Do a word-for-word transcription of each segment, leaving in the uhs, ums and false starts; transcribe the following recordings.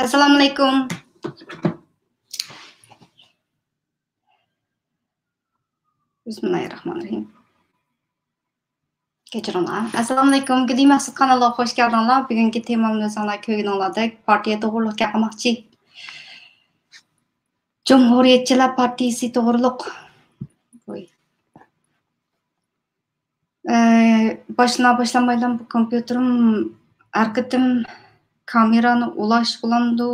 ئەسسالامۇئەلەيكۇم. بىسمىللاھىررەھمانىررەھىم. كەچۈرۈڭلار. ئەسسالامۇئەلەيكۇم. گۈلى مەخسۇت قانىلىغا خۇش كەلدىڭلار. بۈگۈنكى تېمامنى ئۆزۈڭلار كۆرگىنىڭلاردەك پارتىيە توغرۇلۇق گەپ قىلماقچى. جۇمھۇرىيەتچىلەر پارتىيىسى توغرۇلۇق. ۋوي. ئە، باشلىنا باشلانمايلا بۇ كومپيۇتېرىم ھەر قېتىم كامېرانى ئۇلاش بولامدۇ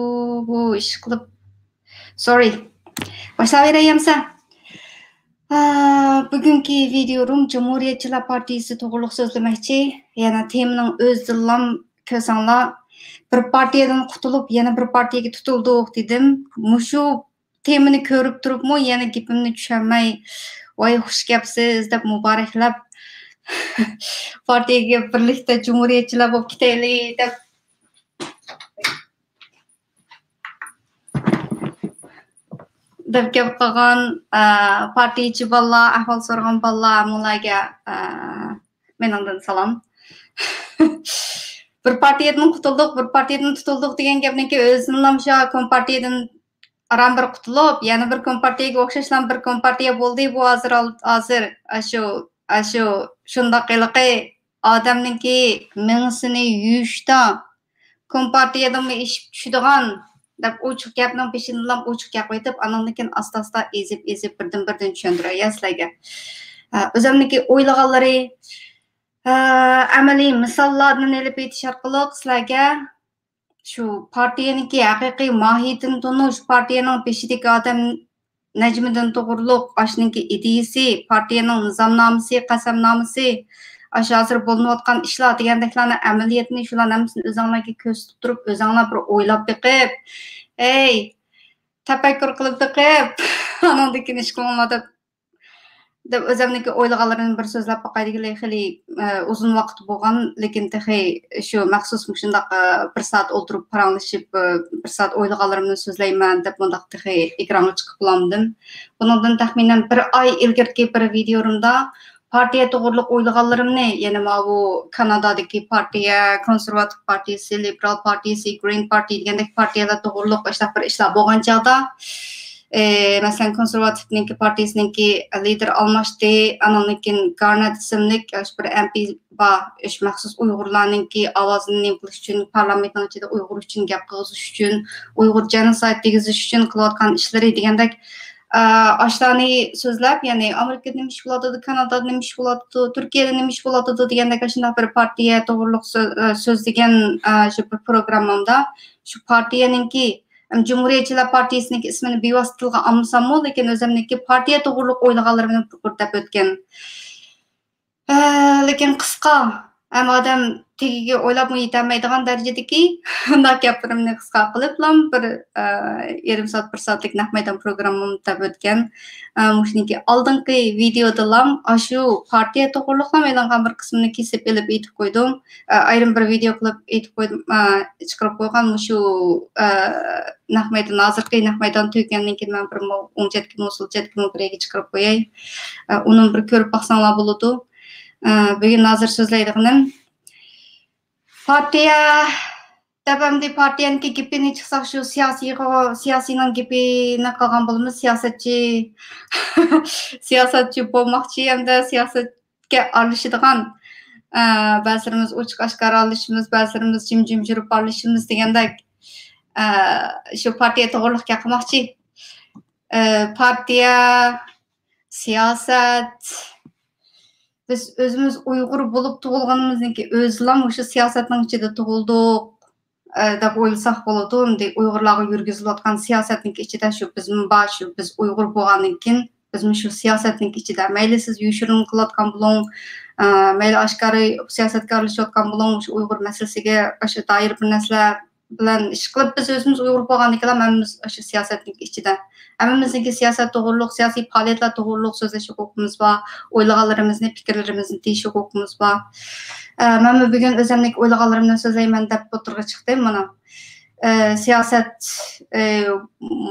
بۇ ئىش قىلىپ؟ سورى. باشلاۋېرەي ئەمسە. ئە، بۈگۈنكى ۋىدىيوم جۇمھۇرىيەتچىلەر پارتىيىسى توغرۇلۇق سۆزلىمەكچى. يەنە تېمىنىڭ ئۆزىدىنلا كۆرسەڭلار، بىر پارتىيەدىن قۇتۇلۇپ، يەنە بىر پارتىيەگە تۇتۇلدۇق دېدىم. مۇشۇ تېمىنى كۆرۈپ تۇرۇپمۇ يەنە گېپىمنى چۈشەنمەي، ۋاي خۇش كەپسىز دەپ مۇبارەكلەپ، پارتىيەگە بىرلىكتە جۇمھۇرىيەتچىلەر بولۇپ كېتەيلى دەپ، دەپ گەپ قىلغان، ئە، پارتىيەچى بالىلار، ئەھۋال سورىغان بالىلار، ھەممىڭلارغا، ئە، مېنىڭدىن سالام. بىر پارتىيەدىن قۇتۇلدۇق، بىر پارتىيەدىن تۇتۇلدۇق دېگەن گەپنىڭكى ئۆزىنىلا شۇ كومپارتىيەدىن ئاران بىر قۇتۇلۇپ، يەنە بىر كومپارتىيەگە ئوخشاشلا بىر كومپارتىيە بولدى. بۇ ھازىر، ھازىر ئاشۇ، ئاشۇ شۇنداق ھېلىقى ئادەمنىڭكى مېڭىسىنى يۇيۇشتا كومپارتىيەدىنمۇ ئېشىپ چۈشىدىغان دەپ ئوچۇق گەپنىڭ بېشىدىنلا ئوچۇق گەپ ئېيتىپ، ئانىڭدىن كېيىن ئاستا-ئاستا ئېزىپ-ئېزىپ بىردىن-بىردىن چۈشەندۈرەي سىلەرگە. ئە، ئۆزۈمنىڭكى ئويلىغانلىرى، ئە، ئەمەلىي مىساللاردىن ئېلىپ ئېيتىش ئارقىلىق سىلەرگە شۇ پارتىيەنىڭكى ھەقىقىي ماھىيىتىنى تونۇش، پارتىيەنىڭ بېشىدىكى ئادەم نەجمىدىن توغرۇلۇق، ئاشۇنىڭكى ئىدىيىسى، پارتىيەنىڭ نىزامنامىسى، قەسەمنامىسى، ئاشۇ ھازىر بولۇنۇۋاتقان ئىشلار دېگەندەكلەرنىڭ ئەمەلىيەتنى شۇلارنىڭ ھەممىسىنى ئۆزۈڭلارغا كۆرسىتىپ تۇرۇپ، ئۆزۈڭلار بىر ئويلاپ بېقىپ، ھەي، تەپەككۇر قىلىپ بېقىپ، ئانىڭدىن كېيىن ئىش قىلىڭلار دەپ، دەپ ئۆزۈمنىڭكى ئويلىغانلىرىمنى بىر سۆزلەپ باقاي دېگىلى خېلى، ئە، ئۇزۇن ۋاقىت بولغان، لېكىن تېخى شۇ مەخسۇس مۇشۇنداق، ئە، بىر سائەت ئولتۇرۇپ پاراڭلىشىپ، ئە، بىر سائەت ئويلىغانلىرىمنى سۆزلەيمەن دەپ مۇنداق تېخى ئېكرانغا چىقىپ بولالمىدىم. بۇنىڭدىن تەخمىنەن بىر ئاي ئىلگىرىكى بىر ۋىدىيومدا پارتىيە توغرۇلۇق ئويلىغانلىرىمنى، يەنى ماۋۇ كانادادىكى پارتىيە، كونسېرۋاتىپ پارتىيىسى، لىبېرال پارتىيىسى، گرىن پارتىيە دېگەندەك پارتىيەلەر توغرۇلۇق ئاشۇنداق بىر ئىشلار بولغان چاغدا، ئى، مەسىلەن، كونسېرۋاتىپنىڭكى پارتىيىسىنىڭكى لىدېر ئالماشتى، ئانىڭدىن كېيىن گارنېت ئىسىملىك، ئاشۇ بىر ئەم پى بار، ئاشۇ مەخسۇس ئۇيغۇرلارنىڭكى ئاۋازىنى نېمە قىلىش ئۈچۈن، پارلامېنتنىڭ ئىچىدە ئۇيغۇر ئۈچۈن گەپ قىلغۇزۇش ئۈچۈن، ئۇيغۇر جېنوسايد دېگۈزۈش ئۈچۈن قىلىۋاتقان ئىشلىرى دېگەندەك، ئە، ئاشۇلارنى سۆزلەپ، يەنى ئامېرىكىدا نېمە ئىش بولۇۋاتىدۇ، كانادادا نېمە ئىش بولۇۋاتىدۇ، تۈركىيەدە نېمە ئىش بولۇۋاتىدۇ دېگەندەك ئاشۇنداق بىر پارتىيە توغرۇلۇق سۆ-، ئە، سۆزلىگەن، ئە، شۇ بىر پروگراممامدا شۇ پارتىيەنىڭكى، ئەم، جۇمھۇرىيەتچىلەر پارتىيىسىنىڭكى ئىسمىنى بىۋاسىتە تىلغا ئالمىساممۇ، لېكىن ئۆزۈمنىڭكى پارتىيە توغرۇلۇق ئويلىغانلىرىمنى بىر قۇر دەپ ئۆتكەن. ئە، لېكىن قىسقا، ھەم ئادەم تېگىگە ئويلاپمۇ يېتەلمەيدىغان دەرىجىدىكى مۇنداق گەپلىرىمنى قىسقا قىلىپلا بىر، ئە، يېرىم سائەت، بىر سائەتلىك نەق مەيدان پروگراممام دەپ ئۆتكەن. ئە، مۇشۇنىڭكى ئالدىنقى ۋىدىيودىلا ئاشۇ پارتىيە توغرۇلۇقلا ئېلىنغان بىر قىسمىنى كېسىپ ئېلىپ ئېيتىپ قويدۇم. ئە، ئايرىم بىر ۋىدىيو قىلىپ ئېيتىپ قويدۇم، ئە، چىقىرىپ قويغان مۇشۇ، ئە، نەق مەيدان، ھازىرقى نەق مەيدان تۈگىگەندىن كېيىن مەن بىر مو-، ئوڭ چەتكىمۇ، سول چەتكىمۇ بىر يەرگە چىقىرىپ قوياي. ئە، ئۇنىمۇ بىر كۆرۈپ باقساڭلار بولىدۇ. ئە، بۈگۈن ھازىر سۆزلەيدىغىنىم، پارتىيە دەپ ئەمدى پارتىيەنىڭكى گېپىنى چىقساق، شۇ سىياسىيغا، سىياسىينىڭ گېپىنى قىلغان بولىمىز. سىياسەتچى، سىياسەتچى بولماقچى ھەمدە سىياسەتكە ئارىلىشىدىغان، ئە، بەزىلىرىمىز ئوچۇق ئاشكارا ئارىلىشىمىز، بەزىلىرىمىز جىم-جىم يۈرۈپ ئارىلىشىمىز دېگەندەك، ئە، شۇ پارتىيە توغرۇلۇق گەپ قىلماقچى. ئە، پارتىيە، سىياسەت، بىز ئۆزىمىز ئۇيغۇر بولۇپ تۇغۇلغىنىمىزنىڭكى ئۆزىلا مۇشۇ سىياسەتنىڭ ئىچىدە تۇغۇلدۇق، ئە، دەپ ئويلىساق بولىدۇ. ئەمدى ئۇيغۇرلارغا يۈرگۈزۈلۈۋاتقان سىياسەتنىڭكى ئىچىدە شۇ بىزمۇ بار، شۇ بىز ئۇيغۇر بولغاندىن كېيىن بىزمۇ شۇ سىياسەتنىڭكى ئىچىدە. مەيلى سىز يوشۇرۇن قىلىۋاتقان بولۇڭ، ئە، مەيلى ئاشكارا سىياسەتكە ئارىلىشىۋاتقان بولۇڭ، شۇ ئۇيغۇر مەسىلىسىگە ئاشۇ دائىر بىر نەرسىلەر بىلەن ئىش قىلىپ، بىز ئۆزىمىز ئۇيغۇر بولغاندىكىنلا ھەممىمىز ئاشۇ سىياسەتنىڭكى ئىچىدە. ھەممىمىزنىڭكى سىياسەت توغرۇلۇق، سىياسىي پائالىيەتلەر توغرۇلۇق سۆزلەش ھوقۇقىمىز بار، ئويلىغانلىرىمىزنى، پىكىرلىرىمىزنى دېيىش ھوقۇقىمىز بار. ئە، مەنمۇ بۈگۈن ئۆزۈمنىڭكى ئويلىغانلىرىمنى سۆزلەيمەن دەپ ئوتتۇرىغا چىقتىم مانا. ئە، سىياسەت، ئە،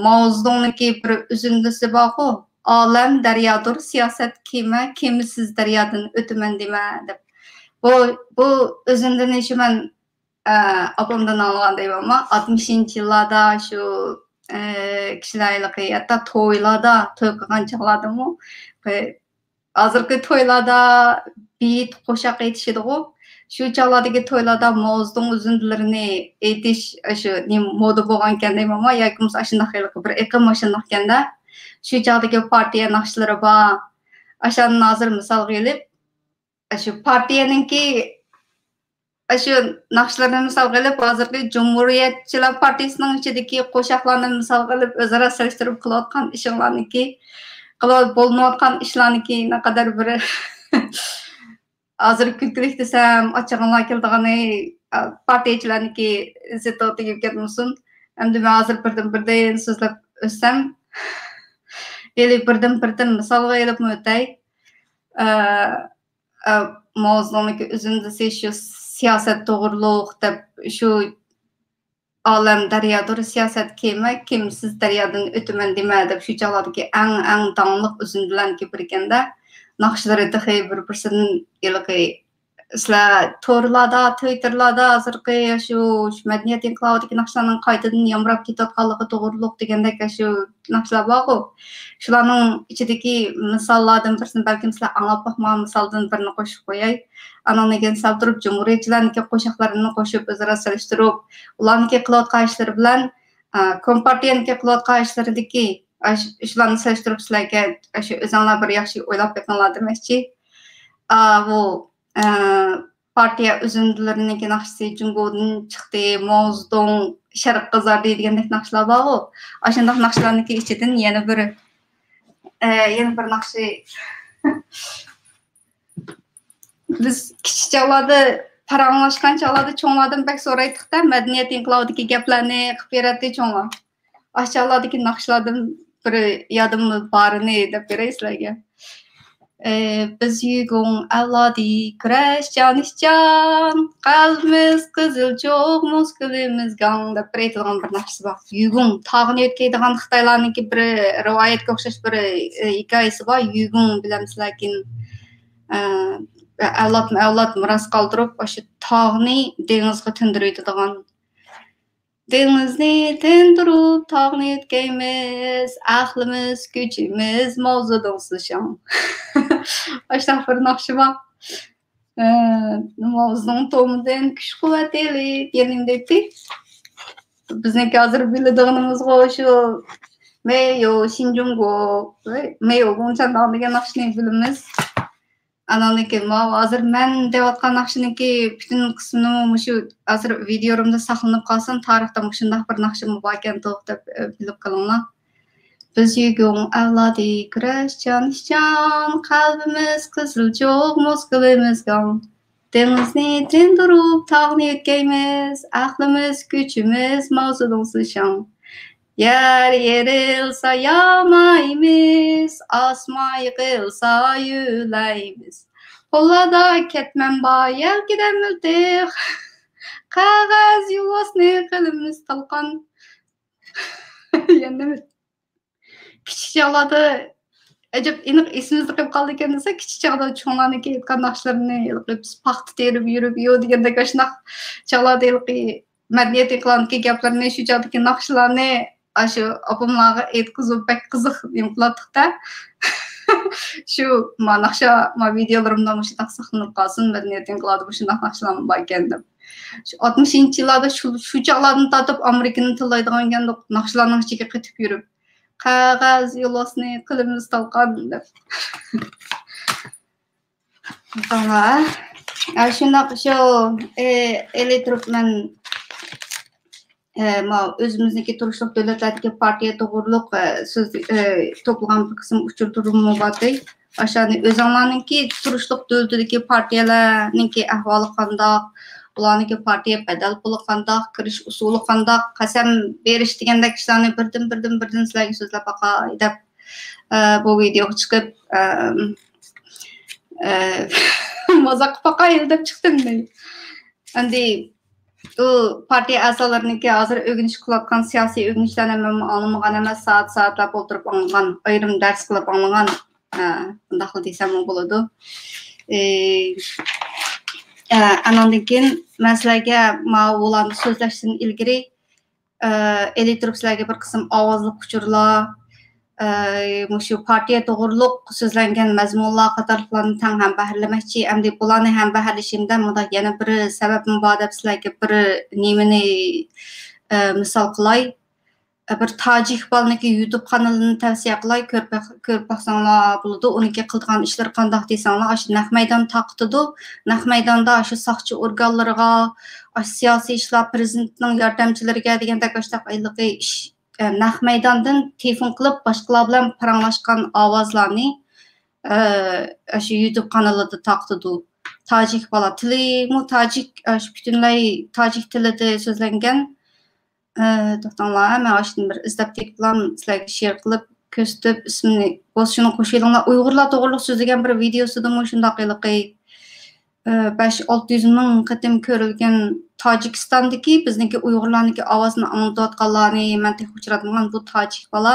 ماۋزېدۇڭنىڭكى بىر ئۈزۈندىسى بارغۇ، «ئالەم دەريادۇر، سىياسەت كېمە، كېمىسىز دەريادىن ئۆتىمەن دېمە» دەپ. بۇ، بۇ ئۈزۈندىنى شۇ مەن ئاپامدىن ئاڭلىغان دەيمەنما، ئاتمىشىنچى يىللاردا شۇ، ئە، كىشىلەر ھېلىقى ھەتتا تويلاردا، توي قىلغان چاغلاردىمۇ، ئە، ھازىرقى تويلاردا بېيىت قوشاق ئېيتىشىدىغۇ. شۇ چاغلاردىكى تويلاردا ماۋزېدۇڭ ئۈزۈندىلىرىنى ئېيتىش، ئاشۇ نېمە، مودا بولغانىكەن دەيمەنما، ياكى بولمىسا ئاشۇنداق ھېلىقى بىر ئېقىم ئاشۇنداقكەن-دە. شۇ چاغدىكى پارتىيە ناخشىلىرى بار. ئاشۇنى ھازىر مىسالغا ئېلىپ، ئاشۇ پارتىيەنىڭكى، ئاشۇ ناخشىلىرىنى مىسالغا ئېلىپ، ھازىرقى جۇمھۇرىيەتچىلەر پارتىيىسىنىڭ ئىچىدىكى قوشاقلارنى مىسالغا ئېلىپ، ئۆزئارا سېلىشتۇرۇپ قىلىۋاتقان ئىشىڭلارنىكى، قىلىۋات-، بولۇنۇۋاتقان ئىشلارنىكى نەقەدەر بىر ھازىر كۈلكىلىك دېسەم، ئاچچىقىڭلار كېلىدىغىنى، ئا، پارتىيەچىلەرنىكى زىتىغا تېگىپ كەتمىسۇن. ئەمدى مەن ھازىر بىردىن-بىردىن سۆزلەپ ئۆتسەم، ھېلى بىردىن-بىردىن مىسالغا ئېلىپمۇ ئۆتەي. ئا، ئا، ماۋزېدۇڭنىڭكى ئۈزۈندىسى شۇ سىياسەت توغرۇلۇق دەپ، شۇ ئالەم دەريادۇر، سىياسەت كېمە، كېمىسىز دەريادىن ئۆتىمەن دېمە دەپ، شۇ چاغلاردىكى ئەڭ، ئەڭ داڭلىق ئۈزۈندىلەرنىڭكى بىرىكەندە. ناخشىلىرى تېخى بىر-بىرسىدىن ھېلىقى، سىلەر تورلاردا، تىۋىتتېرلاردا ھازىرقى شۇ، شۇ مەدەنىيەت ئىنقىلابىدىكى ناخشىلارنىڭ قايتىدىن يامراپ كېتىۋاتقانلىقى توغرۇلۇق دېگەندەك شۇ ناخشىلار بارغۇ. شۇلارنىڭ ئىچىدىكى مىساللاردىن بىرسىنى بەلكىم سىلەر ئاڭلاپ باقمىغان مىسالدىن بىرنى قوشۇپ قوياي. ئانىڭدىن كېيىن سەل تۇرۇپ جۇمھۇرىيەتچىلەرنىڭكى قوشاقلىرىنى قوشۇپ، ئۆزئارا سېلىشتۇرۇپ، ئۇلارنىڭكى قىلىۋاتقان ئىشلىرى بىلەن، ئا، كومپارتىيەنىڭكى قىلىۋاتقان ئىشلىرىدىكى ئاش-، ئىشلارنى سېلىشتۇرۇپ سىلەرگە ئاشۇ ئۆزۈڭلار بىر ياخشى ئويلاپ بېقىڭلار دېمەكچى. ئا، بۇ، ئا، پارتىيە ئۈزۈندىلىرىنىڭكى ناخشىسى جۇڭگودىن چىقتى، ماۋزېدۇڭ شەرققە زاردى دېگەندەك ناخشىلار بارغۇ. ئاشۇنداق ناخشىلارنىڭكى ئىچىدىن يەنە بىر، ئە، يەنە بىر ناخشا. بىز كىچىك چاغلاردا، پاراڭلاشقان چاغلاردا چوڭلاردىن بەك سورايتتۇق-دە، مەدەنىيەت ئىنقىلابىدىكى گەپلەرنى قىلىپ بېرەتتى چوڭلار. ئاشۇ چاغلاردىكى ناخشىلاردىن بىر يادىمدا بارىنى دەپ بېرەي سىلەرگە. ئە، بىز يۈگۇڭ ئەۋلادى، كۈرەش جان ئىشچان، قەلبىمىز قىزىل چوغ، مۇسكۇلىمىز گاڭ دەپ بىر ئېيتىدىغان بىر ناخشىسى بار. يۈگۇڭ، تاغنى يۆتكەيدىغان خىتايلارنىڭكى بىر رىۋايەتكە ئوخشاش بىر، ئە، ھېكايىسى بار. يۈگۇڭ بىلەمسىلەركىن، ئە، ئەۋلادمۇ ئەۋلاد مىراس قالدۇرۇپ، ئاشۇ تاغنى دېڭىزغا تىندۇرۇۋېتىدىغان. دېڭىزنى تىندۇرۇپ، تاغنى يۆتكەيمىز، ئەقلىمىز، كۈچىمىز، ماۋزېدۇڭ سىشاڭ. ئاشۇنداق بىر ناخشا بار. ئە، ماۋزېدۇڭ تومدىن كۈچ-قۇۋۋەت ئېلىپ، يەنە نېمە دەيتتى؟ بىزنىڭكى ھازىر بىلىدىغىنىمىزغۇ شۇ مەييو، شىنجۇڭگو، مەييو گۇڭچەنداڭ دېگەن ناخشىنى بىلىمىز. ئاناندىن كېيىن ماۋۇ ھازىر مەن دەۋاتقان ناخشىنىڭكى پۈتۈن قىسمىنىمۇ مۇشۇ ھازىر ۋىدىيورۇمدا ساقلىنىپ قالسۇن، تارىختا مۇشۇنداق بىر ناخشىمۇ باركەندۇق دەپ، ئە، بىلىپ قېلىڭلار. بىز يۈگۈڭ ئەۋلادى، كۈرەش جان ئىشچان، قەلبىمىز قىزىل چوغ، مۇسكۇلىمىز گاڭ. دېڭىزنى تىندۇرۇپ، تاغنى يۆتكەيمىز، ئەقلىمىز، كۈچىمىز، ماۋزېدۇڭ سىشاڭ. يەر يېرىلسا يامايمىز، ئاسمان يىقىلسا يۆلەيمىز. قوللاردا كەتمەن بار، يەلكىدە مىلتىق، قەغەز يولۋاسنى قىلىمىز تالقان. يەنە نېمە؟ كىچىك چاغلاردا، ئەجەب ئېنىق ئېسىمىزدە قېلىپ قالدىكەن دېسە، كىچىك چاغدا چوڭلارنىڭكى ئېيتقان ناخشىلىرىنى ھېلىقى بىز پاختا تېرىپ يۈرۈپ، يو دېگەندەك ئاشۇنداق چاغلاردا ھېلىقى مەدەنىيەت ئىنقىلابىدىكى گەپلىرىنى، شۇ چاغدىكى ناخشىلارنى ئاشۇ ئاپاملارغا ئېيتقۇزۇپ، بەك قىزىق نېمە قىلاتتۇق-دە. شۇ ما ناخشا، ما ۋىدىيولىرىمدا مۇشۇنداق ساقلىنىپ قالسۇن، مەدەنىيەت ئىنقىلابىدا مۇشۇنداق ناخشىلارمۇ باركەن دەپ. شۇ ئاتمىشىنچى يىللاردا شۇ، شۇ چاغلاردىن تارتىپ ئامېرىكىنى تىللايدىغانكەندۇق، ناخشىلارنىڭ ئىچىگە قېتىپ يۈرۈپ، قەغەز يولۋاسنى قىلىمىز تالقان دەپ. ئانا، ئە، شۇنداق شۇ، ئە، ئېلى تۇرۇپ مەن، ئە، ما ئۆزىمىزنىڭكى تۇرۇشلۇق دۆلەتلەردىكى پارتىيە توغرۇلۇق، ئە، سۆز، ئە، توپلىغان بىر قىسىم ئۇچۇرلىرىممۇ بارتى. ئاشۇنى ئۆزۈڭلارنىڭكى تۇرۇشلۇق دۆلىتىدىكى پارتىيەلەرنىڭكى ئەھۋالى قانداق، ئۇلارنىڭكى پارتىيە پەدەل پۇلى قانداق، كىرىش ئۇسۇلى قانداق، قەسەم بېرىش دېگەندەك ئىشلارنى بىردىن، بىردىن، بىردىن سىلەرگە سۆزلەپ باقاي دەپ، ئە، بۇ ۋىدىيوغا چىقىپ، ئە، ئە، مازاق قىلىپ باقايلى دەپ چىقتىم مەن. ئەمدى بۇ پارتىيە ئەزالىرىنىڭكى ھازىر ئۆگىنىش قىلىۋاتقان سىياسىي ئۆگىنىشلەرنى مەنمۇ ئاڭلىمىغان ئەمەس، سائەت-سائەتلەپ ئولتۇرۇپ ئاڭلىغان، ئايرىم دەرس قىلىپ ئاڭلىغان، ئە، بۇنداقلا دېسەممۇ بولىدۇ. ئى، ئە، ئانىڭدىن كېيىن مەن سىلەرگە ماۋۇلارنى سۆزلەشتىن ئىلگىرى، ئە، ئېلى تۇرۇپ سىلەرگە بىر قىسىم ئاۋازلىق ئۇچۇرلار، ئە، مۇشۇ پارتىيە توغرۇلۇق سۆزلەنگەن مەزمۇنلار قاتارلىقلارنى تەڭ ھەمبەھىرلىمەكچى. ئەمدى بۇلارنى ھەمبەھىرلىشىمدە مۇنداق يەنە بىر سەۋەبمۇ بار دەپ سىلەرگە بىر نېمىنى، ئە، مىسال قىلاي. بىر تاجىك بالىنىڭكى يۇتۇب قانىلىنى تەۋسىيە قىلاي، كۆرۈپ بېق-، كۆرۈپ باقساڭلار بولىدۇ. ئۇنىڭكى قىلىدىغان ئىشلىرى قانداق دېسەڭلار، ئاشۇ نەق مەيدان تارقىتىدۇ. نەق مەيداندا ئاشۇ ساقچى ئورگانلىرىغا، ئاشۇ سىياسىي ئىشلار پىرېزىدېنتنىڭ ياردەمچىلىرىگە دېگەندەك ئاشۇنداق ھېلىقى ئىش، ئە، نەق مەيداندىن تېلېفون قىلىپ باشقىلار بىلەن پاراڭلاشقان ئاۋازلارنى، ئە، ئاشۇ يۇتۇب قانىلىدا تارقىتىدۇ. تاجىك بالا تىلىمۇ تاجىك، ئاشۇ پۈتۈنلەي تاجىك تىلىدا سۆزلەنگەن. ئە، توختاڭلار، مەن ئاشۇدىن بىر ئىزدەپ تېپىپلام، سىلەرگە شېئر قىلىپ كۆرسىتىپ، ئىسمىنى بولسا شۇنى قوشۇۋېلىڭلار. ئۇيغۇرلار توغرۇلۇق سۆزلىگەن بىر ۋىدېيوسىدىمۇ شۇنداق ھېلىقى، ئە، بەش ئالتە يۈز مىڭ قېتىم كۆرۈلگەن تاجىكىستاندىكى بىزنىڭكى ئۇيغۇرلارنىڭكى ئاۋازىنى ئاڭلىتىۋاتقانلارنى مەن تېخى ئۇچراتمىغان. بۇ تاجىك بالا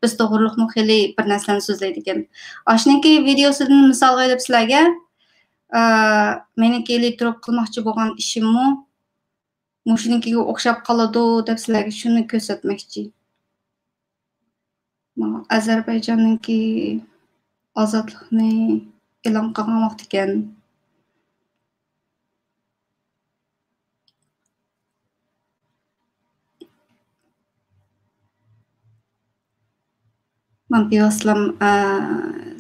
بىز توغرۇلۇقمۇ خېلى بىر نەرسىلەرنى سۆزلەيدىكەن. ئاشۇنىڭكى ۋىدېيوسىدىن مىسالغا ئېلىپ سىلەرگە، ئە، مېنىڭكى ئېلى تۇرۇپ قىلماقچى بولغان ئىشىممۇ مۇشۇنىڭكىگە ئوخشاپ قالىدۇ دەپ سىلەرگە شۇنى كۆرسەتمەكچى. مانا ئەزەربەيجاننىڭكى ئازادلىقنى ئېلان قىلغان ۋاقتىكەن. مەن بىۋاسىتىلا، ئە،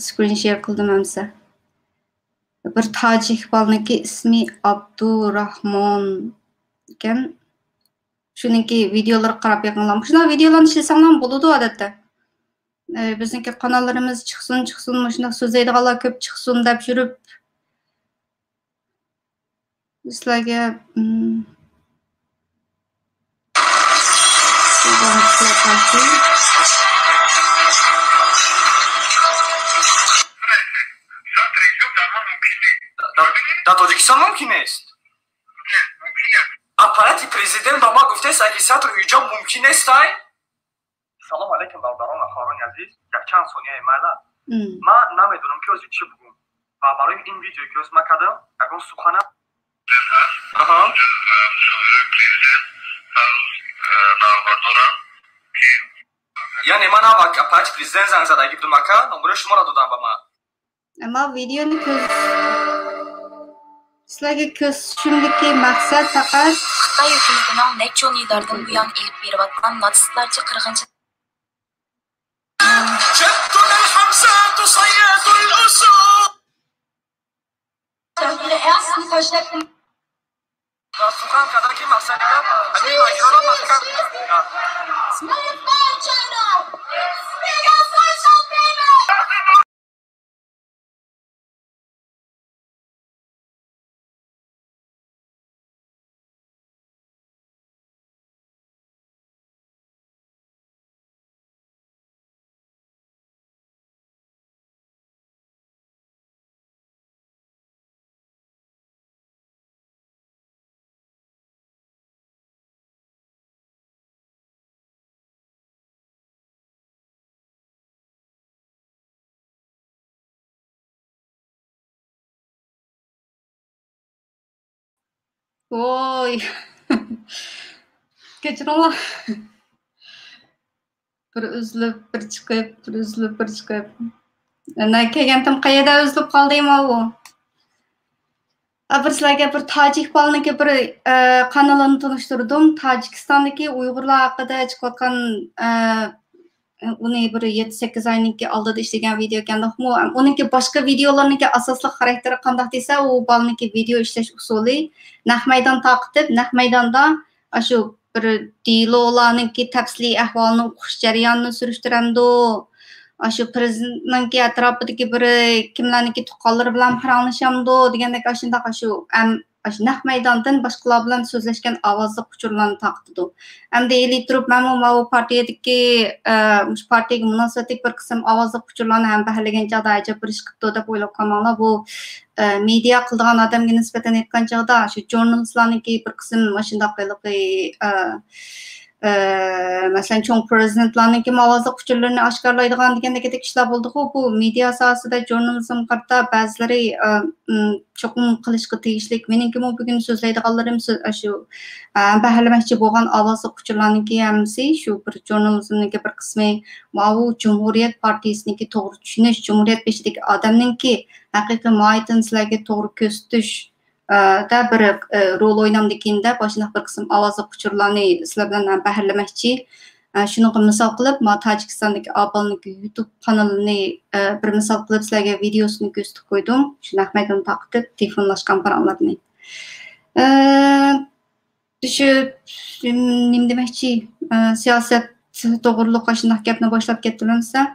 سكرىن شېر قىلدىم ئەمسە. بىر تاجىك بالىنىڭكى ئىسمى ئابدۇراھمون ئىكەن. شۇنىڭكى ۋىدېئولىرىغا قاراپ بېقىڭلار. مۇشۇنداق ۋىدېئولارنى ئىشلىسەڭلار بولىدۇ ئادەتتە. ئە، بىزنىڭكى قاناللىرىمىز چىقسۇن، چىقسۇن، مۇشۇنداق سۆزلەيدىغانلار كۆپ چىقسۇن دەپ يۈرۈپ، سىلەرگە، ئىم، Да, да, Тоджикистан ممكن نیست. А поэти президент ба ма гуфтест, اگه سطر اینجا ممکن نیست ай. Салом алейкум, бародарон ва хоҳарони азиз. Як чанд сония майла. Мм. Ман намедонам, ки ҳозир чӣ бигӯм. Ва барои ин видео, ки ҳозир ман кардам, ягон сухана. Аҳа. Яъне ман ҳам ак-, апарати президент занг зада, ки будум ака, номери шуморо додан ба ман. ئەمما ۋىدېئونى كۆز-، سىلەرگە كۆرسىتىشىمدىكى مەقسەت پەقەت خىتاي ھۆكۈمىتىنىڭ نەچچە ئون يىللاردىن بۇيان ئېلىپ بېرىۋاتقان ناتسىستلارچە قىرغىنچىلىق. ۋوي. كەچۈرۈڭلار. بىر ئۈزۈلۈپ، بىر چىقىپ، بىر ئۈزۈلۈپ، بىر چىقىپ. مەن كەلگەنتىم قەيەردە ئۈزۈلۈپ قالدى ماۋۇ؟ ئا، بىر سىلەرگە بىر تاجىك بالىنىڭكى بىر، ئە، قانىلىنى تونۇشتۇردۇم. تاجىكىستاندىكى ئۇيغۇرلار ھەققىدە چىقىۋاتقان، ئە، ئۇنى بىر يەتتە سەككىز ئاينىڭكى ئالدىدا ئىشلىگەن ۋىدېئو ئىكەندۇقمۇ؟ ئۇنىڭكى باشقا ۋىدېئولارنىڭكى ئاساسلىق خاراكتېرى قانداق دېسە، ئۇ بالىنىڭكى ۋىدېئو ئىشلەش ئۇسۇلى نەق مەيدان تارقىتىپ، نەق مەيداندا ئاشۇ بىر دېلولارنىڭكى تەپسىلىي ئەھۋالىنى ئوقۇش جەريانىنى سۈرۈشتۈرەمدۇ؟ ئاشۇ پىرېزىدېنتنىڭكى ئەتراپىدىكى بىر كىملەرنىڭكى تۇغقانلىرى بىلەن پاراڭلىشامدۇ دېگەندەك ئاشۇنداق ئاشۇ ئەم-، ئاشۇ نەق مەيداندىن باشقىلار بىلەن سۆزلەشكەن ئاۋازلىق ئۇچۇرلارنى تارقىتىدۇ. ئەمدى ئېلى تۇرۇپ مەنمۇ ماۋۇ پارتىيەدىكى، ئە، مۇشۇ پارتىيەگە مۇناسىۋەتلىك بىر قىسىم ئاۋازلىق ئۇچۇرلارنى ھەمبەھىرلىگەن چاغدا ئەجەب بىر ئىش قىپتۇ دەپ ئويلاپ قالماڭلار. بۇ، ئە، مېدىيا قىلىدىغان ئادەمگە نىسبەتەن ئېيتقان چاغدا شۇ ژۇرنالىستلارنىڭكى بىر قىسىم مۇشۇنداق ھېلىقى، ئە، ئە، مەسىلەن، چوڭ پرېزىدېنتلارنىڭكى ئاۋازلىق ئۇچۇرلىرىنى ئاشكارىلايدىغان دېگەندەك ئىشلار بولدىغۇ. بۇ مېدىيا ساھەسىدە، ژۇرنالىزمغا قارىتا بەزىلىرى، ئە، ئىم، چوقۇم قىلىشقا تېگىشلىك. مېنىڭكىمۇ بۈگۈن سۆزلەيدىغانلىرىم سۆ-، ئاشۇ، ئە، بەھرىلىمەكچى بولغان ئاۋازلىق ئۇچۇرلارنىڭكى ھەممىسى شۇ بىر ژۇرنالىزمنىڭكى بىر قىسمى، ماۋۇ جۇمھۇرىيەت پارتىيىسىنىڭكى توغرا چۈشىنىش، جۇمھۇرىيەت بېشىدىكى ئادەمنىڭكى ھەقىقىي ماھىيىتىنى سىلەرگە توغرا كۆرسىتىش، ئە، دە بىر، ئە، رول ئوينامدىكىن دەپ، ئاشۇنداق بىر قىسىم ئاۋازلىق ئۇچۇرلارنى سىلەر بىلەن ھەم بەھرىلىمەكچى. ئە، شۇنىڭغا مىسال قىلىپ، ما تاجىكىستاندىكى ئاپامنىڭكى يۇتۇب قانىلىنى، ئە، بىر مىسال قىلىپ سىلەرگە ۋىدېيوسىنى كۆرسىتىپ قويدۇم. شۇ نەق مەيداننى تارقىتىپ، تېلېفونلاشقان پاراڭلارنى. ئە، شۇ، نېمە دېمەكچى، ئە، سىياسەت توغرۇلۇق ئاشۇنداق گەپنى باشلاپ كەتتىم ئەمىسە.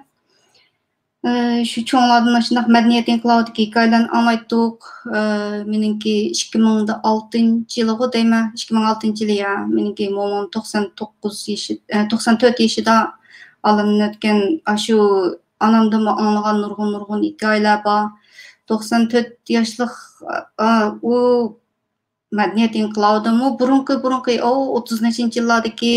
ئى، شۇ چوڭلاردىن ئاشۇنداق مەدەنىيەت ئىنقىلابىدىكى ھېكايىلەرنى ئاڭلايتتۇق. ئى، مېنىڭكى ئىككى مىڭ ئالتىنچى يىلىغۇ دەيمەن، ئىككى مىڭ ئالتىنچى يىلى يا، مېنىڭكى مومام توقسان توققۇز يېشى، ئى، توقسان تۆت يېشىدا ئالەمدىن ئۆتكەن، ئاشۇ ئانامدىنمۇ ئاڭلىغان نۇرغۇن، نۇرغۇن ھېكايىلەر بار. توقسان تۆت ياشلىق، ئا، ئۇ مەدەنىيەت ئىنقىلابىدىمۇ بۇرۇنقى، بۇرۇنقى، ئو، ئوتتۇز نەچچىنچى يىللاردىكى،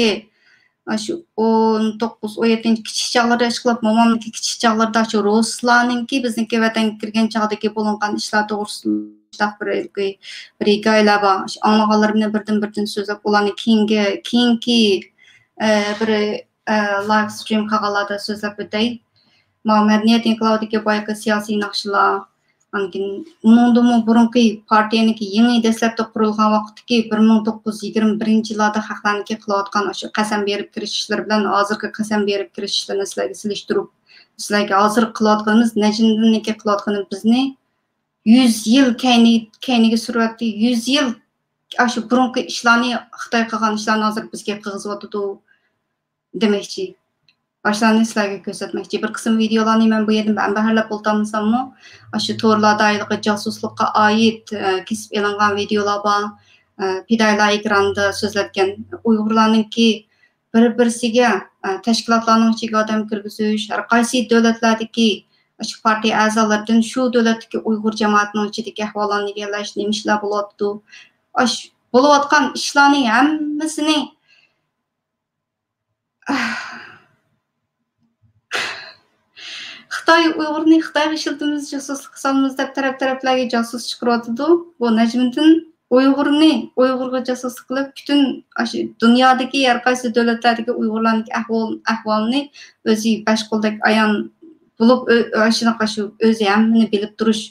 ئاشۇ ئون توققۇز، ئون يەتتىنچى كىچىك چاغلىرىدا ئىشقىلىپ، مومامنىڭكى كىچىك چاغلىرىدا شۇ رۇسلارنىڭكى بىزنىڭكى ۋەتەنگە كىرگەن چاغدىكى بولۇنغان ئىشلار توغرىسىدا بىر، بىر ھېكايىلەر بار. شۇ ئاڭلىغانلىرىمنى بىردىن-بىردىن سۆزلەپ، ئۇلارنى كېيىنكى، كېيىنكى، ئە، بىر، ئە، لايف سترىم قىلغانلاردا سۆزلەپ ئۆتەي. ماۋۇ مەدەنىيەت ئىنقىلابىدىكى بايىقى سىياسىي ناخشىلار، ئاندىن كېيىن ئۇنىڭدىنمۇ بۇرۇنقى پارتىيەنىڭكى يېڭى دەسلەپتە قۇرۇلغان ۋاقىتتىكى بىر مىڭ توققۇز يۈز يىگىرمە بىرىنچى يىللاردا خەقلەرنىڭكى قىلىۋاتقان ئاشۇ قەسەم بېرىپ كىرىشىشلىرى بىلەن ھازىرقى قەسەم بېرىپ كىرىشىشلىرىنى سىلەرگە سېلىشتۇرۇپ، سىلەرگە ھازىر قىلىۋاتقىنىمىز، نەجمىدىننىڭكى قىلىۋاتقىنى بىزنى يۈز يىل كەينى-، كەينىگە سۈرۈۋەتتى. يۈز يىل ئاشۇ بۇرۇنقى ئىشلارنى، خىتاي قىلغان ئىشلارنى ھازىر بىزگە قىلغۇزۇۋاتىدۇ دېمەكچى. ئاشۇلارنى سىلەرگە كۆرسەتمەكچى. بىر قىسىم ۋىدېئولارنى مەن بۇ يەردىن بەھرىلەپ بولالمىساممۇ، ئاشۇ تورلاردا ھېلىقى جاسۇسلۇققا ئائىت، ئە، كېسىپ ئېلىنغان ۋىدېئولار بار. ئە، پىدائىيلار ئېكراندا سۆزلەتكەن ئۇيغۇرلارنىڭكى بىر-بىرسىگە، ئە، تەشكىلاتلارنىڭ ئىچىگە ئادەم كىرگۈزۈش، ھەر قايسى دۆلەتلەردىكى ئاشۇ پارتىيە ئەزالىرىدىن شۇ دۆلەتتىكى ئۇيغۇر جامائىتىنىڭ ئىچىدىكى ئەھۋاللارنى ئىگىلەش، نېمە ئىشلار بولۇۋاتىدۇ؟ ئاشۇ بولۇۋاتقان ئىشلارنى ھەممىسىنى خىتاي ئۇيغۇرنى خىتايغا ئىشلىتىمىز، جاسۇسلۇق قىلسالمىز دەپ تەرەپ-تەرەپلەرگە جاسۇس چىقىرىۋاتىدۇ. بۇ نەجمىدىن ئۇيغۇرنى ئۇيغۇرغا جاسۇسلۇق قىلىپ، پۈتۈن ئاشۇ دۇنيادىكى ھەر قايسى دۆلەتلەردىكى ئۇيغۇرلارنىڭكى ئەھۋال-، ئەھۋالىنى ئۆزى بەش قولدەك ئايان بولۇپ، ئۆ-، ئاشۇنداق ئاشۇ ئۆزى ھەممىنى بىلىپ تۇرۇش،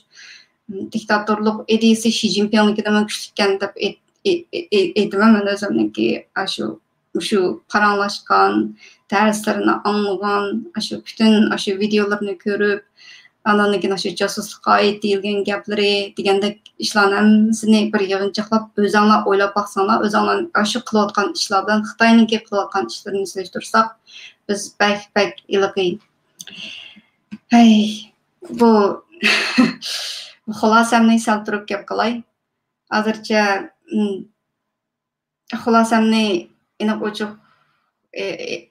دىكتاتورلۇق ئىدىيىسى شى جىنپىڭنىڭكىدىنمۇ كۈچلۈككەن دەپ ئېيت-، ئېي-، ئېي-، ئېيتىمەن مەن ئۆزۈمنىڭكى ئاشۇ مۇشۇ پاراڭلاشقان، دەرسلىرىنى ئاڭلىغان، ئاشۇ پۈتۈن ئاشۇ ۋىدېئولىرىنى كۆرۈپ، ئاندىن كېيىن ئاشۇ جاسۇسلۇققا ئائىت دېيىلگەن گەپلىرى دېگەندەك ئىشلارنى ھەممىسىنى بىر يىغىنچاقلاپ، ئۆزەڭلار ئويلاپ باقساڭلار، ئۆزەڭلار ئاشۇ قىلىۋاتقان ئىشلار بىلەن خىتاينىڭكى قىلىۋاتقان ئىشلىرىنى سېلىشتۇرساق، بىز بەك، بەك ھېلىقى، ھەي، بۇ خۇلاسەمنى سەل تۇرۇپ گەپ قىلاي. ھازىرچە، ئىم، خۇلاسەمنى ئېنىق ئوچۇق،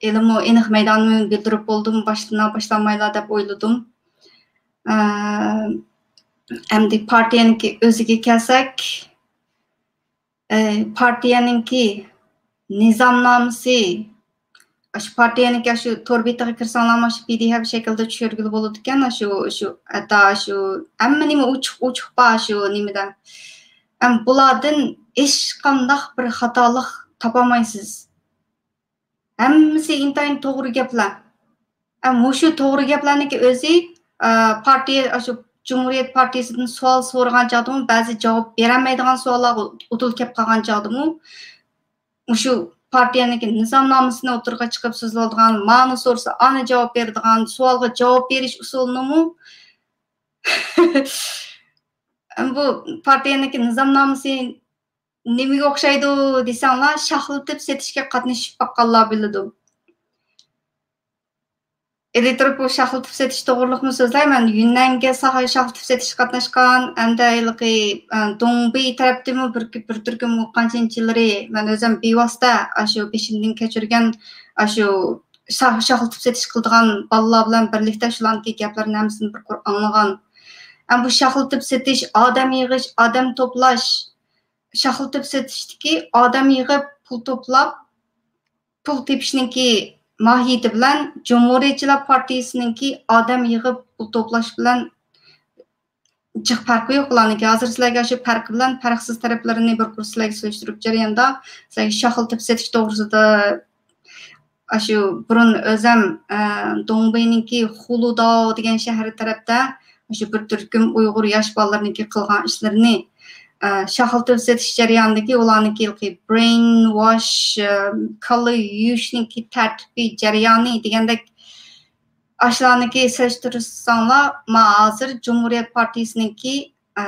ئېلىمۇ ئېنىق مەيدانىنى بىلدۈرۈپ بولدۇم، باشلىنا باشلانمايلا دەپ ئويلىدىم. ئە، ئەمدى پارتىيەنىڭكى ئۆزىگە كەلسەك، ئە، پارتىيەنىڭكى نىزامنامىسى، ئاشۇ پارتىيەنىڭكى ئاشۇ تور بېتىغا كىرسەڭلارمۇ، ئاشۇ پى دى ئېف شەكلىدە چۈشۈرگىلى بولىدىكەن. ئاشۇ، شۇ، ھەتتا شۇ ھەممە نېمە ئوچۇق، ئوچۇق بار شۇ نېمىدە. ئەم، بۇلاردىن ھېچقانداق بىر خاتالىق تاپالمايسىز. ھەممىسى ئىنتايىن توغرا گەپلەر. ئەم، مۇشۇ توغرا گەپلەرنىڭكى ئۆزى، ئە، پارتىيە، ئاشۇ جۇمھۇرىيەت پارتىيىسىدىن سوئال سورىغان چاغدىمۇ بەزى جاۋاب بېرەلمەيدىغان سوئاللارغا ئۇدۇل كەپ قالغان چاغدىمۇ، مۇشۇ پارتىيەنىڭكى نىزامنامىسىنى ئوتتۇرىغا چىقىپ سۆزلەۋاتىدىغان، مانى سورىسا ئانا جاۋاب بېرىدىغان، سوئالغا جاۋاب بېرىش ئۇسۇلىنىمۇ بۇ پارتىيەنىڭكى نىزامنامىسى نېمىگە ئوخشايدۇ دېسەڭلار، شاخلىتىپ سېتىشكە قاتنىشىپ باققانلار بىلىدۇ. ئىلى تۇرۇپ بۇ شاخلىتىپ سېتىش توغرۇلۇقمۇ سۆزلەيمەن. يۈننەنگە ساخا-، شاخلىتىپ سېتىشكە قاتناشقان، ئەمدى ھېلىقى، ئە، دۇڭبېي تەرەپتىمۇ بىر، بىر تۈركۈم قانچىنچىلىرى، مەن ئۆزۈم بىۋاسىتە ئاشۇ بېشىمدىن كەچۈرگەن ئاشۇ شاخ-، شاخلىتىپ سېتىش قىلىدىغان بالىلار بىلەن بىرلىكتە شۇلارنىڭكى گەپلىرىنى ھەممىسىنى بىر قۇر ئاڭلىغان. ئەمما بۇ شاخلىتىپ سېتىش، ئادەم يىغىش، ئادەم توپلاش، شاخلىتىپ سېتىشتىكى ئادەم يىغىپ، پۇل توپلاپ، پۇل تېپىشنىڭكى ماھىيىتى بىلەن جۇمھۇرىيەتچىلەر پارتىيىسىنىڭكى ئادەم يىغىپ پۇل توپلاش بىلەن جىق پەرقى يوق بۇلارنىڭكى. ھازىر سىلەرگە شۇ پەرقى بىلەن پەرقسىز تەرەپلىرىنى بىر قۇر سىلەرگە سۆزلەشتۈرۈپ جەرياندا، سىلەرگە شاخلىتىپ سېتىش توغرىسىدا، ئاشۇ بۇرۇن ئۆزەم، ئە، دوڭبېينىڭكى خۇلۇداۋ دېگەن شەھەر تەرەپتە ئاشۇ بىر تۈركۈم ئۇيغۇر ياش بالىلىرىنىڭكى قىلغان ئىشلىرىنى، ئە، شاخلىتىپ سېتىش جەريانىدىكى ئۇلارنىڭكى ھېلىقى brainwash، ئە، كاللا يۇيۇشنىڭكى تەرتىپى، جەريانى دېگەندەك ئاشۇلارنىڭكى سېلىشتۇرساڭلار، ما ھازىر جۇمھۇرىيەت پارتىيىسىنىڭكى، ئە،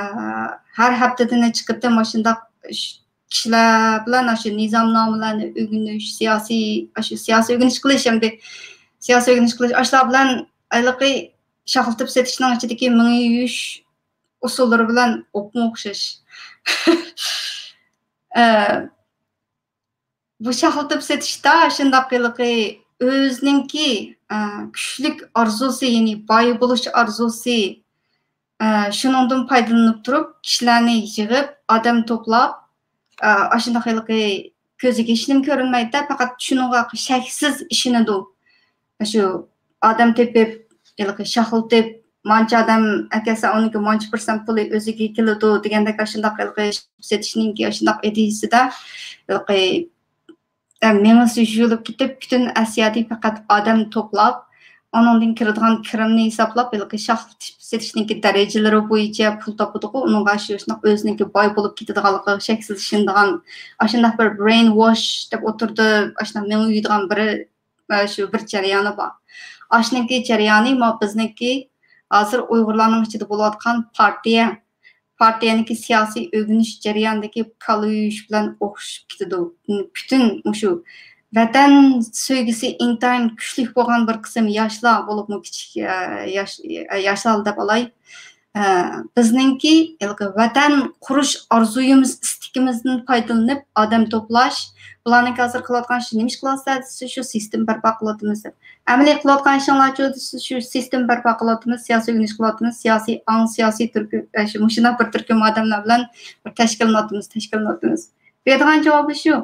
ھەر ھەپتىدە نەچچە قېتىم مۇشۇنداق ش-، كىشىلەر بىلەن ئاشۇ نىزامنامىلەرنى ئۆگىنىش، سىياسىي، ئاشۇ سىياسىي ئۆگىنىش قىلىش، ئەمدى سىياسىي ئۆگىنىش قىلىش، ئاشۇلار بىلەن ھېلىقى شاخلىتىپ سېتىشنىڭ ئىچىدىكى مېڭە يۇيۇش ئۇسۇللىرى بىلەن ئوپمۇ ئوخشاش. ئە، بۇ شاخلىتىپ سېتىشتا شۇنداق ھېلىقى ئۆزىنىڭكى، ئە، كۈچلۈك ئارزۇسى، يەنى باي بولۇش ئارزۇسى، ئە، شۇنىڭدىن پايدىلىنىپ تۇرۇپ، كىشىلەرنى يىغىپ، ئادەم توپلاپ، ئە، ئاشۇنداق ھېلىقى كۆزىگە ھېچنېمە كۆرۈنمەيدۇ، پەقەت شۇنىڭغا شەكسىز ئىشىنىدۇ. شۇ ئادەم تېپىپ، ھېلىقى شاخلىتىپ، مانچە ئادەم ئەكەلسە، ئۇنىڭكى مانچە پىرسەنت پۇلى ئۆزىگە كېلىدۇ دېگەندەك ئاشۇنداق ھېلىقى سېتىشنىڭكى ئاشۇنداق ئىدىيىسىدە ھېلىقى، ئە، مېڭىسى يۇيۇلۇپ كېتىپ، پۈتۈن ئاسىيادىن پەقەت ئادەم توپلاپ، ئۇنىڭدىن كىرىدىغان كىرىمنى ھېسابلاپ، ھېلىقى شاخلىتىپ سېتىشنىڭكى دەرىجىلىرى بويىچە پۇل تاپىدىغۇ، ئۇنىڭغا شۇ شۇنداق ئۆزىنىڭكى باي بولۇپ كېتىدىغانلىقىغا شەكسىز ئىشىنىدىغان، ئاشۇنداق بىر brainwash دەپ ئوتتۇرىدا ئاشۇنداق مېڭە يۇيىدىغان بىر، ئە، شۇ بىر جەريانى بار. ئاشۇنىڭكى جەريانى ما بىزنىڭكى ھازىر ئۇيغۇرلارنىڭ ئىچىدە بولۇۋاتقان پارتىيە، پارتىيەنىڭكى سىياسىي ئۆگىنىش جەريانىدىكى كاللا يۇيۇش بىلەن ئوخشىشىپ كېتىدۇ. پۈتۈن مۇشۇ ۋەتەن سۆيگۈسى ئىنتايىن كۈچلۈك بولغان بىر قىسىم ياشلار، بولۇپمۇ كىچىك، ئە، ياش، ئە، ياشلار دەپ ئالاي. ئە، بىزنىڭكى ھېلىقى ۋەتەن قۇرۇش ئارزۇيىمىز، ئىستىكىمىزدىن پايدىلىنىپ ئادەم توپلاش، بۇلارنىڭكى ھازىر قىلىۋاتقان ئىشى نېمە ئىش قىلىۋاتىسىلەر دېسە، شۇ سىستېما بەرپا قىلىۋاتىمىز دەپ. ئەمەلىي قىلىۋاتقان ئىشىڭلارچۇ دېسە، شۇ سىستېما بەرپا قىلىۋاتىمىز، سىياسىي ئۆگىنىش قىلىۋاتىمىز، سىياسىي ئاڭ، سىياسىي تۈركۈم، ئە، شۇ مۇشۇنداق بىر تۈركۈم ئادەملەر بىلەن بىر تەشكىللىنىۋاتىمىز، تەشكىللىنىۋاتىمىز. بېرىدىغان جاۋابى شۇ.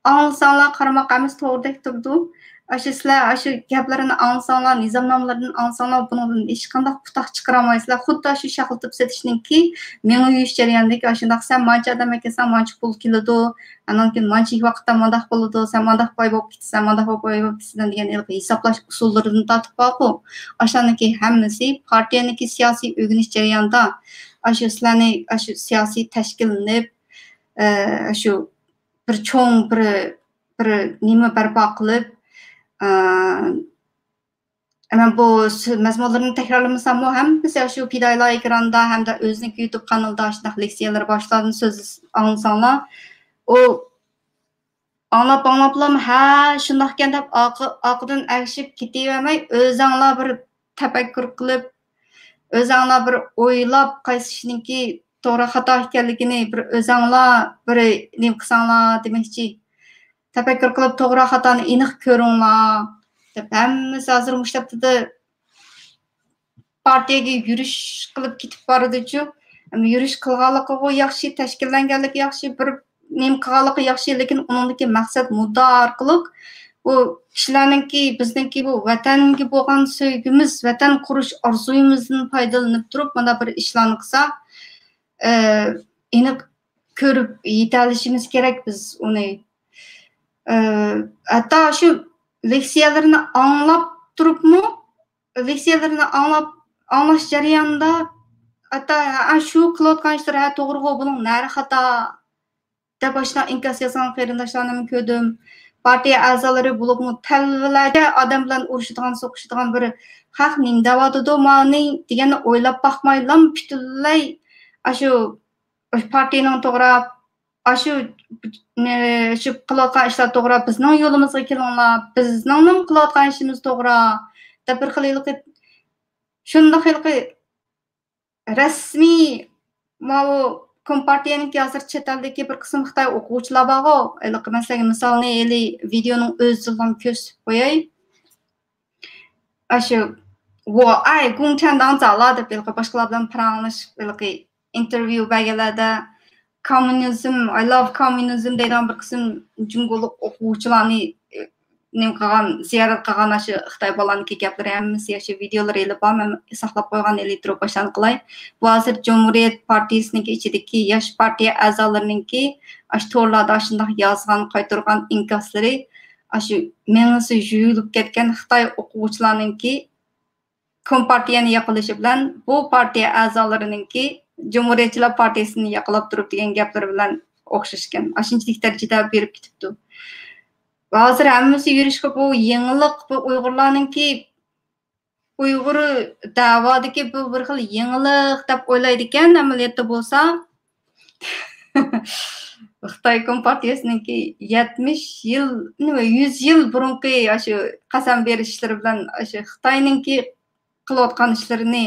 ئاڭلىساڭلار قارىماق ھەممىسى توغرىدەك تۇرىدۇ. ئاشۇ سىلەر ئاشۇ گەپلىرىنى ئاڭلىساڭلار، نىزامنامىلىرىدىن ئاڭلىساڭلار، بۇنىڭدىن ھېچقانداق پۇتاق چىقىرالايسىلەر. خۇددى ئاشۇ شاخلىتىپ سېتىشنىڭكى مېڭە يۇيۇش جەريانىدىكى ئاشۇنداق، سەن مانچە ئادەم ئەكەلسەڭ، مانچە پۇل كېلىدۇ، ئاندىن كېيىن مانچە ۋاقىتتا مانداق بولىدۇ، سەن مانداق باي بولۇپ كېتىسەن، مانداق باي بولۇپ كېتىسەن دېگەن ھېلىقى ھېسابلاش ئۇسۇللىرىدىن تارتىپ بارغۇ. ئاشۇلارنىڭكى ھەممىسى پارتىيەنىڭكى سىياسىي ئۆگىنىش جەريانىدا ئاشۇ سىلەرنى ئاشۇ سىياسىي تەشكىللىنىپ، ئە، شۇ بىر چوڭ بىر، بىر نېمە بەرپا قىلىپ، ئە، مەن بۇ سۆ-، مەزمۇنلىرىنى تەكرارلىمىساممۇ، ھەممىسى شۇ پىدائىيلار ئېكراندا ھەمدە ئۆزىنىڭكى يۇتۇب قانىلىدا شۇنداق لېكسىيەلەر بار، شۇلاردىن سۆز ئاڭلىساڭلار، ئۇ ئاڭلاپ، ئاڭلاپلا، ھە، شۇنداقكەن دەپ ئارقا-، ئارقىدىن ئەگىشىپ كېتىۋەرمەي، ئۆزەڭلار بىر تەپەككۇر قىلىپ، ئۆزەڭلار بىر ئويلاپ، قايسى ئىشنىڭكى توغرا، خاتا ئىكەنلىكىنى بىر ئۆزەڭلار بىر نېمە قىلساڭلار دېمەكچى. تەپەككۇر قىلىپ، توغرا، خاتانى ئېنىق كۆرۈڭلار، دەپ ھەممىسى ھازىر مۇشۇ ھەپتىدە پارتىيەگە يۈرۈش قىلىپ كېتىپ بارىدۇچۇ. ئەمما يۈرۈش قىلغانلىقىغۇ ياخشى، تەشكىللەنگەنلىكى ياخشى، بىر نېمە قىلغانلىقى ياخشى، لېكىن ئۇنىڭدىكى مەقسەت مۇددىئا ئارقىلىق بۇ كىشىلەرنىڭكى، بىزنىڭكى بۇ ۋەتەنگە بولغان سۆيگۈمىز، ۋەتەن قۇرۇش ئارزۇيىمىزدىن پايدىلىنىپ تۇرۇپ، مانا بىر ئىشلارنى قىلساق، ئېنىق كۆرۈپ يېتەلىشىمىز كېرەك بىز ئۇنى. ھەتتا شۇ لېكسىيەلىرىنى ئاڭلاپ تۇرۇپمۇ، لېكسىيەلىرىنى ئاڭلاپ، ئاڭلاش جەريانىدا ھەتتا، ھە، شۇ قىلىۋاتقان ئىشلىرى، ھە، توغرىغۇ، بۇنىڭ نەرى خاتا، دەپ ئاشۇنداق ئىنكاس يازغان قېرىنداشلارنىمۇ كۆردۈم. پارتىيە ئەزالىرى بولۇپمۇ تەلۋىلەرچە ئادەم بىلەن ئۇرۇشىدىغان، سوقۇشىدىغان، بىر خەق نېمە دەۋاتىدۇ مانى دېگەننى ئويلاپ باقمايلا پۈتۈنلەي ئاشۇ پارتىيەنىڭ توغرا، ئاشۇ، نە-، شۇ قىلىۋاتقان ئىشلار توغرا، بىزنىڭ يولىمىزغا كېلىڭلار، بىزنىڭ قىلىۋاتقان ئىشىمىز توغرا، دەپ بىر خىل ھېلىقى، شۇنداق ھېلىقى رەسمىي ماۋۇ كومپارتىيەنىڭكى ھازىر چەت ئەلدىكى بىر قىسىم خىتاي ئوقۇغۇچىلار بارغۇ، ھېلىقى مەسىلەن، مىسالنى ھېلى ۋىدېئونىڭ ئۆزىدىنلا كۆرسىتىپ قوياي. ئاشۇ، 我爱共产党早啦 دەپ ھېلىقى باشقىلار بىلەن پاراڭلىشىپ، ھېلىقى ئىنتېرۋيۇ بەرگەنلەردە، كوممۇنىزم، I love communism دەيدىغان بىر قىسىم جۇڭگولۇق ئوقۇغۇچىلارنى، ئە، نېمە قىلغان، زىيارەت قىلغان ئاشۇ خىتاي بالىنىڭكى گەپلىرى ھەممىسى، ئاشۇ ۋىدېئولىرى ئېلىپ بار، مەن ساقلاپ قويغان، ئېلىپ تۇرۇپ باشلان قىلاي. بۇ ھازىر جۇمھۇرىيەت پارتىيىسىنىڭكى ئىچىدىكى ياش پارتىيە ئەزالىرىنىڭكى ئاشۇ تورلاردا ئاشۇنداق يازغان، قايتۇرغان ئىنكاسلىرى، ئاشۇ مېڭىسى يۇيۇلۇپ كەتكەن خىتاي ئوقۇغۇچىلارنىڭكى كومپارتىيەنى ياقلىشى بىلەن بۇ پارتىيە ئەزالىرىنىڭكى جۇمھۇرىيەتچىلەر پارتىيىسىنى ياقلاپ تۇرۇپ دېگەن گەپلىرى بىلەن ئوخشاشكەن. ئاشۇنچىلىك دەرىجىدە بېرىپ كېتىپتۇ. ھازىر ھەممىسى يۈرۈشكە بۇ يېڭىلىق، بۇ ئۇيغۇرلارنىڭكى، ئۇيغۇر دەۋادىكى بۇ بىر خىل يېڭىلىق دەپ ئويلايدىكەن، ئەمەلىيەتتە بولسا خىتاي كومپارتىيەسىنىڭكى يەتمىش يىل، نېمە، يۈز يىل بۇرۇنقى ئاشۇ قەسەم بېرىش ئىشلىرى بىلەن ئاشۇ خىتاينىڭكى قىلىۋاتقان ئىشلىرىنى،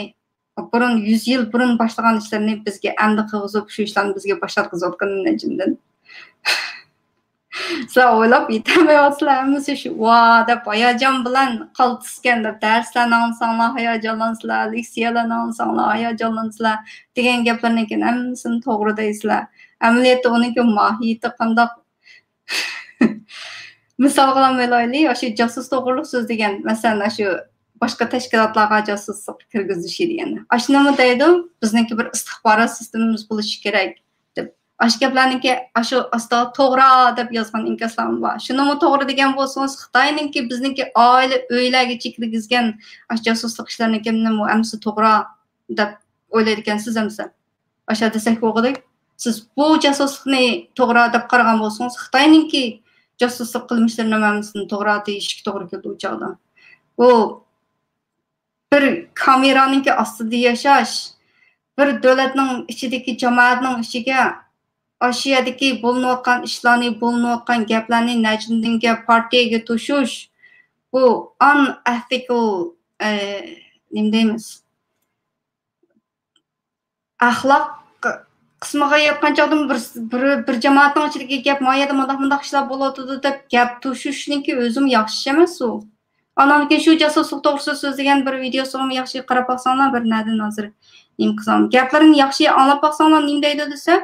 بۇرۇن، يۈز يىل بۇرۇن باشلىغان ئىشلىرىنى بىزگە ئەمدى قىلغۇزۇپ، شۇ ئىشلارنى بىزگە باشلاتقۇزۇۋاتقىنىنى جىندىن. سىلەر ئويلاپ يېتەلمەيۋاتىسىلەر، ھەممىسى شۇ ۋا دەپ ھاياجان بىلەن قالتىسكەن دەپ، دەرسلەرنى ئاڭلىساڭلار ھاياجانلانىسىلەر، لېكسىيەلەرنى ئاڭلىساڭلار ھاياجانلانىسىلەر دېگەن گەپلەرنىڭكىن ھەممىسىنى توغرا دەيسىلەر. ئەمەلىيەتتە ئۇنىڭكى ماھىيىتى قانداق؟ مىسال قىلىۋېلىۋايلى، ئاشۇ جاسۇس توغرۇلۇق سۆزلىگەن، مەسىلەن، ئاشۇ باشقا تەشكىلاتلارغا جاسۇسلۇق كىرگۈزۈشى دېگەن. ئاشۇنىمۇ دەيدۇ، بىزنىڭكى بىر ئىستىخبارات سىستېمىمىز بولۇشى كېرەك، دەپ. ئاشۇ گەپلەرنىڭكى، ئاشۇ ئاستا توغرا دەپ يازغان ئىنكاسلارمۇ بار. شۇنىمۇ توغرا دېگەن بولسىڭىز، خىتاينىڭكى بىزنىڭكى ئائىلە ئۆيلەرگىچە كىرگۈزگەن ئاشۇ جاسۇسلۇق ئىشلىرىنىڭكىمۇ ھەممىسى توغرا دەپ ئويلايدىكەنسىز ئەمىسە. ئاشۇ يەردە سەھۋ بولغۇدەك. سىز بۇ جاسۇسلۇقنى توغرا دەپ قارىغان بولسىڭىز، خىتاينىڭكى جاسۇسلۇق قىلمىشلىرىنىڭ ھەممىسىنى توغرا دېيىشكە توغرا كېلىدۇ ئۇ چاغدا. بۇ بىر كامېرانىڭكى ئاستىدا ياشاش، بىر دۆلەتنىڭ ئىچىدىكى جامائەتنىڭ ئىچىگە ئاشۇ يەردىكى بولۇنۇۋاتقان ئىشلارنى، بولۇنۇۋاتقان گەپلەرنى نەجمىدىنگە پارتىيەگە توشۇش، بۇ unethical، ئە، نېمە دەيمىز؟ ئەخلاق قىسمىغا يەتكەن چاغدىمۇ بىر، بىر، بىر جامائەتنىڭ ئىچىدىكى گەپ، ما يەردە مۇنداق، مۇنداق ئىشلار بولۇۋاتىدۇ دەپ گەپ توشۇشنىڭكى ئۆزىمۇ ياخشى ئىش ئەمەس ئۇ. ئانان كېيىن شۇ جاسۇسلۇق توغرىسىدا سۆزلىگەن بىر ۋىدېيوسىغىمۇ ياخشى قاراپ باقساڭلار، بىر نەدىن ھازىر نېمە قىلسام، گەپلىرىنى ياخشى ئاڭلاپ باقساڭلار نېمە دەيدۇ دېسە،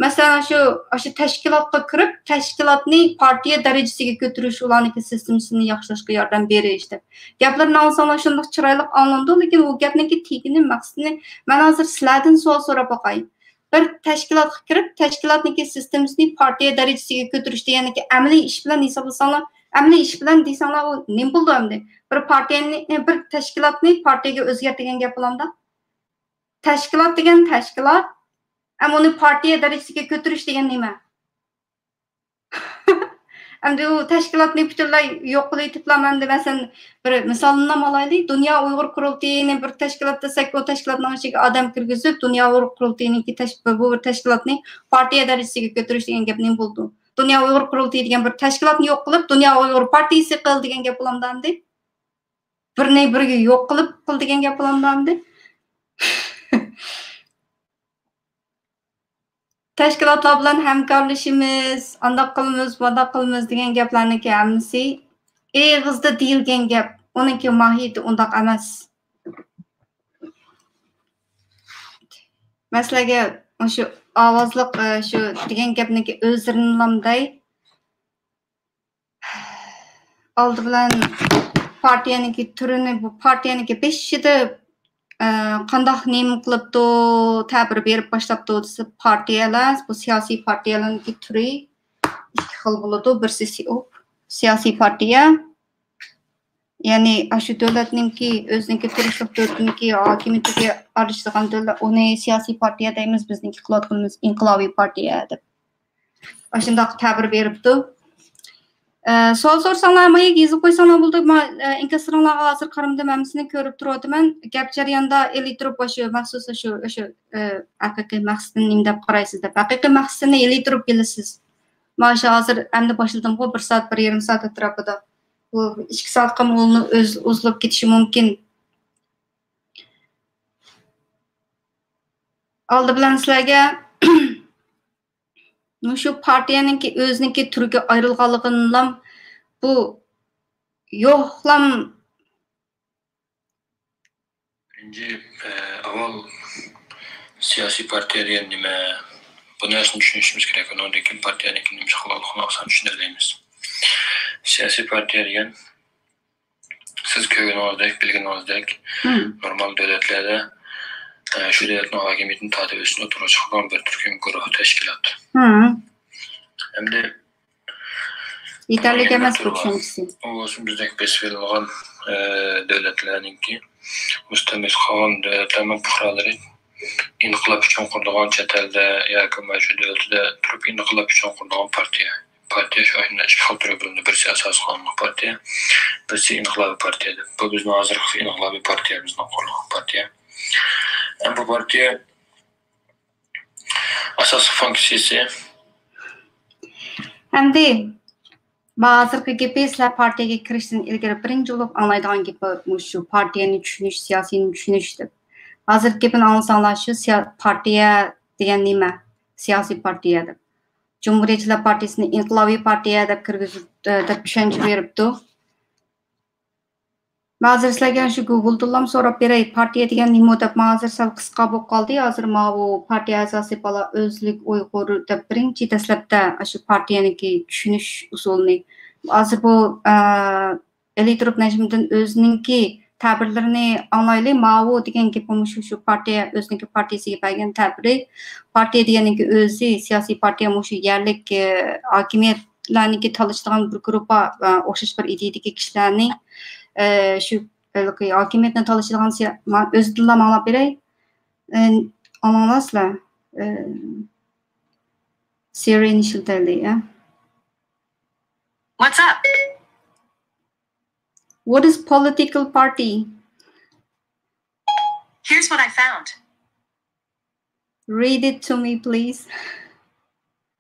مەسىلەن، شۇ، ئاشۇ تەشكىلاتقا كىرىپ، تەشكىلاتنى پارتىيە دەرىجىسىگە كۆتۈرۈش، ئۇلارنىڭكى سىستېمىسىنى ياخشىلاشقا ياردەم بېرىش دەپ. گەپلىرىنى ئاڭلىساڭلار شۇنداق چىرايلىق ئاڭلىنىدۇ، لېكىن ئۇ گەپنىڭكى تېگىنى، مەقسىتىنى، مەن ھازىر سىلەردىن سوئال سوراپ باقاي. بىر تەشكىلاتقا كىرىپ، تەشكىلاتنىڭكى سىستېمىسىنى پارتىيە دەرىجىسىگە كۆتۈرۈش دېگەننىكى ئەمەلىي ئىش بىلەن ھېسابلىساڭلار، ئەمەلىي ئىش بىلەن دېسەڭلار، ئۇ نېمە بولىدۇ ئەمدى؟ بىر پارتىيەنى، بىر تەشكىلاتنى پارتىيەگە ئۆزگەرت دېگەن گەپ بولامدا؟ تەشكىلات دېگەن تەشكىلات، ئەمما ئۇنى پارتىيە دەرىجىسىگە كۆتۈرۈش دېگەن نېمە؟ ئەمدى ئۇ تەشكىلاتنى پۈتۈنلەي يوق قىلىۋېتىپلا، ئەمدى مەسىلەن، بىر مىسالنى ئالايلى، دۇنيا ئۇيغۇر قۇرۇلتىيىنى بىر تەشكىلات دېسەك، ئۇ تەشكىلاتنىڭ ئىچىگە ئادەم كىرگۈزۈپ، دۇنيا ئۇيغۇر قۇرۇلتىيىنىڭكى تەش-، بۇ بىر تەشكىلاتنى پارتىيە دەرىجىسىگە كۆتۈرۈش دېگەن گەپ نېمە بولىدۇ؟ دۇنيا ئۇيغۇر قۇرۇلتىيى دېگەن بىر تەشكىلاتنى يوق قىلىپ، دۇنيا ئۇيغۇر پارتىيىسى قىل دېگەن گەپ بولامدا ئەمدى؟ بىرنى بىرگە يوق قىلىپ قىل دېگەن گەپ بولامدا ئەمدى؟ تەشكىلاتلار بىلەن ھەمكارلىشىمىز، ئانداق قىلىمىز، مۇنداق قىلىمىز دېگەن گەپلەرنىڭكى ھەممىسى ئېغىزدا دېيىلگەن گەپ، ئۇنىڭكى ماھىيىتى ئۇنداق ئەمەس. مەسىلەگە مۇشۇ ئاۋازلىق، ئە، شۇ دېگەن گەپنىڭكى ئۆزلىرىنىلا دەي. ئالدى بىلەن پارتىيەنىڭكى تۈرىنى، بۇ پارتىيەنىڭكى بېشىدا، ئە، قانداق نېمە قىلىپتۇ، تەبىر بېرىپ باشلاپتۇ دېسە، پارتىيەلەر، بۇ سىياسىي پارتىيەلەرنىڭكى تۈرى ئىككى خىل بولىدۇ. بىرسى سىياسىي پارتىيە، يەنى ئاشۇ دۆلەتنىڭكى، ئۆزىنىڭكى تۇرۇشلۇق دۆلىتىنىڭكى ھاكىمىيىتىگە ئارىلىشىدىغان دۆلەت، ئۇنى سىياسىي پارتىيە دەيمىز، بىزنىڭكى قىلىۋاتقىنىمىز ئىنقىلابىي پارتىيە دەپ. ئاشۇنداق تەبىر بېرىپتۇ. ئە، سوئال سورىساڭلار، مايا يېزىپ قويساڭلار بولىدۇ. ما-، ئە، ئىنكاسلىرىڭلارغا ھازىر قارىمدىم، ھەممىسىنى كۆرۈپ تۇرۇۋاتىمەن. گەپ جەريانىدا ئېلىپ تۇرۇپ، شۇ مەخسۇس، شۇ، شۇ، ئە، ھەقىقىي مەقسىتىنى نېمە دەپ قارايسىز دەپ. ھەقىقىي مەقسىتىنى ئېلىپ تۇرۇپ بىلىسىز. مانا شۇ ھازىر ئەمدى باشلىدىمغۇ، بىر سائەت، بىر يېرىم سائەت ئەتراپىدا. بۇ ئىككى سائەتكىمۇ ئۇزىلىپ كېتىشى مۇمكىن. ئالدى بىلەن سىلەرگە مۇشۇ پارتىيەنىڭكى ئۆزىنىڭكى تۈرگە ئايرىلغانلىقىنىلا بۇ يوقلام. بىرىنچى، ئە، ئاۋۋال سىياسىي پارتىيە دېگەن نېمە؟ بۇ نەرسىنى چۈشىنىشىمىز كېرەك. ئۇنىڭدىن كېيىن پارتىيەنىڭكى نېمە ئىش قىلغانلىقىنى ئاسان چۈشىنەلەيمىز. سىياسىي پارتىيە دېگەن، سىز كۆرگىنىڭىزدەك، بىلگىنىڭىزدەك، نورمال دۆلەتلەردە، ئە، شۇ دۆلەتنىڭ ھاكىمىيىتىنى تارتىۋېلىشنى ئوتتۇرىغا چىقىرىدىغان بىر تۈركۈم گۇرۇھ، تەشكىلات. ھەمدە يېتەرلىك ئەمەس بۇ چۈشەنچىسى. ئۇ بولسا بىزدەك بېسىۋېلىنغان، ئە، دۆلەتلەرنىڭكى، مۇستەملىكە قىلغان دۆلەتلەرنىڭ پۇقرالىرى ئىنقىلاب ئۈچۈن قۇرىدىغان، چەت ئەلدە ياكى مانا شۇ دۆلىتىدە تۇرۇپ ئىنقىلاب ئۈچۈن قۇرىدىغان پارتىيە. پارتىيە شۇ ئاشۇنداق ئىككى خىل تۈرگە بۆلۈنىدۇ. بىرسى ئاساسىي قانۇنلۇق پارتىيە، بىرسى ئىنقىلابىي پارتىيە دەپ. بۇ بىزنىڭ ھازىرقى ئىنقىلابىي پارتىيەمىزنىڭ قۇرۇلغان پارتىيە. ئەمما بۇ پارتىيە ئاساسلىق فۇنكسىيىسى. ئەمدى ھازىرقى گېپى، سىلەر پارتىيەگە كىرىشتىن ئىلگىرى بىرىنچى بولۇپ ئاڭلايدىغان گېپى مۇشۇ پارتىيەنى چۈشىنىش، سىياسىينى چۈشىنىش دەپ. ھازىرقى گېپىنى ئاڭلىساڭلار، شۇ سىيا-، پارتىيە دېگەن نېمە؟ سىياسىي پارتىيە دەپ. جۇمھۇرىيەتچىلەر پارتىيىسىنى ئىنقىلابىي پارتىيە دەپ كىرگۈزۈپ، دەپ چۈشەنچە بېرىپتۇ. مەن ھازىر سىلەرگە شۇ گۇگلدىنلام سوراپ بېرەي، پارتىيە دېگەن نېمە دەپ. ماڭا ھازىر سەل قىسقا بولۇپ قالدى. ھازىر ماۋۇ پارتىيە ئەزاسى بالا ئۆزلۈك ئۇيغۇر دەپ بىرىنچى دەسلەپتە ئاشۇ پارتىيەنىڭكى چۈشىنىش ئۇسۇلىنى. ھازىر بۇ، ئە، ئېلى تۇرۇپ نەجمىدىن ئۆزىنىڭكى تەبىرلىرىنى ئاڭلايلى. ماۋۇ دېگەن گېپى مۇشۇ، شۇ پارتىيە ئۆزىنىڭكى پارتىيەسىگە بەرگەن تەبىرى. پارتىيە دېگەننىڭكى ئۆزى سىياسىي پارتىيە، مۇشۇ يەرلىك، ئە، ھاكىمىيەتلەرنىڭكى تالىشىدىغان بىر گۇرۇپپا، ئە، ئوخشاش بىر ئىدىيىدىكى كىشىلەرنى، ئە، شۇ ھېلىقى ھاكىمىيەتنى تالىشىدىغان سىيا-، ما-، ئۆزىدىنلا ماڭلاپ بېرەي. ئە، ئاڭلاڭلار سىلەر. ئە، سىرىنى ئىشلىتەيلى، ئە. What's up? What is political party? Here's what I found. Read it to me, please.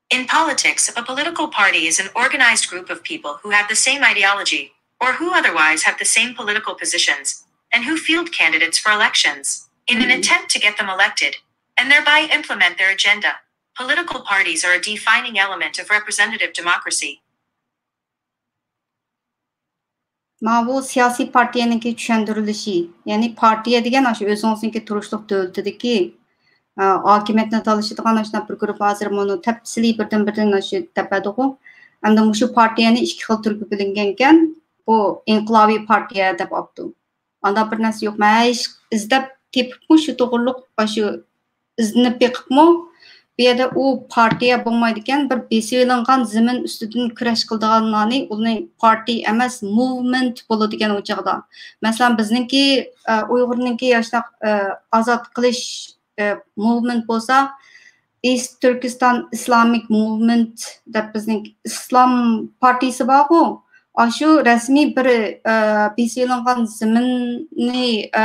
In politics, a political party is an organized group of people who have the same ideology, or who otherwise have the same political positions, and who field candidates for elections, in an attempt to get them elected, and thereby implement their agenda. Political parties are a defining element of representative democracy. ماۋۇ سىياسىي پارتىيەنىڭكى چۈشەندۈرۈلۈشى، يەنى پارتىيە دېگەن ئاشۇ ئۆزىڭىزنىڭكى تۇرۇشلۇق دۆلىتىدىكى، ئا، ھاكىمىيەتنى تالىشىدىغان ئاشۇنداق بىر گۇرۇپپا. ھازىر مۇنۇ تەپسىلىي بىردىن-بىردىن ئاشۇ دەپ بەردىغۇ. ئەمدى مۇشۇ پارتىيەنى ئىككى خىل تۈرگە بۆلۈنگەنكەن، بۇ ئىنقىلابىي پارتىيە دەپ ئاپتۇ. ئاندا بىر نەرسە يوق. مەن ھېچ ئىزدەپ تېپىپمۇ شۇ توغرۇلۇق، ئاشۇ ئىزدىنىپ بېقىپمۇ، بۇ يەردە ئۇ پارتىيە بولمايدىكەن، بىر بېسىۋېلىنغان زېمىن ئۈستىدىن كۈرەش قىلىدىغانلارنى، ئۇنى پارتىي ئەمەس، موۋمېنت بولىدىكەن ئۇ چاغدا. مەسىلەن، بىزنىڭكى، ئە، ئۇيغۇرنىڭكى ئاشۇنداق، ئە، ئازاد قىلىش، ئە، موۋمېنت بولسا، ئىست تۈركىستان ئىسلامىك موۋمېنت دەپ بىزنىڭ ئىسلام پارتىيىسى بارغۇ، ئاشۇ رەسمىي بىر، ئە، بېسىۋېلىنغان زېمىننى، ئە،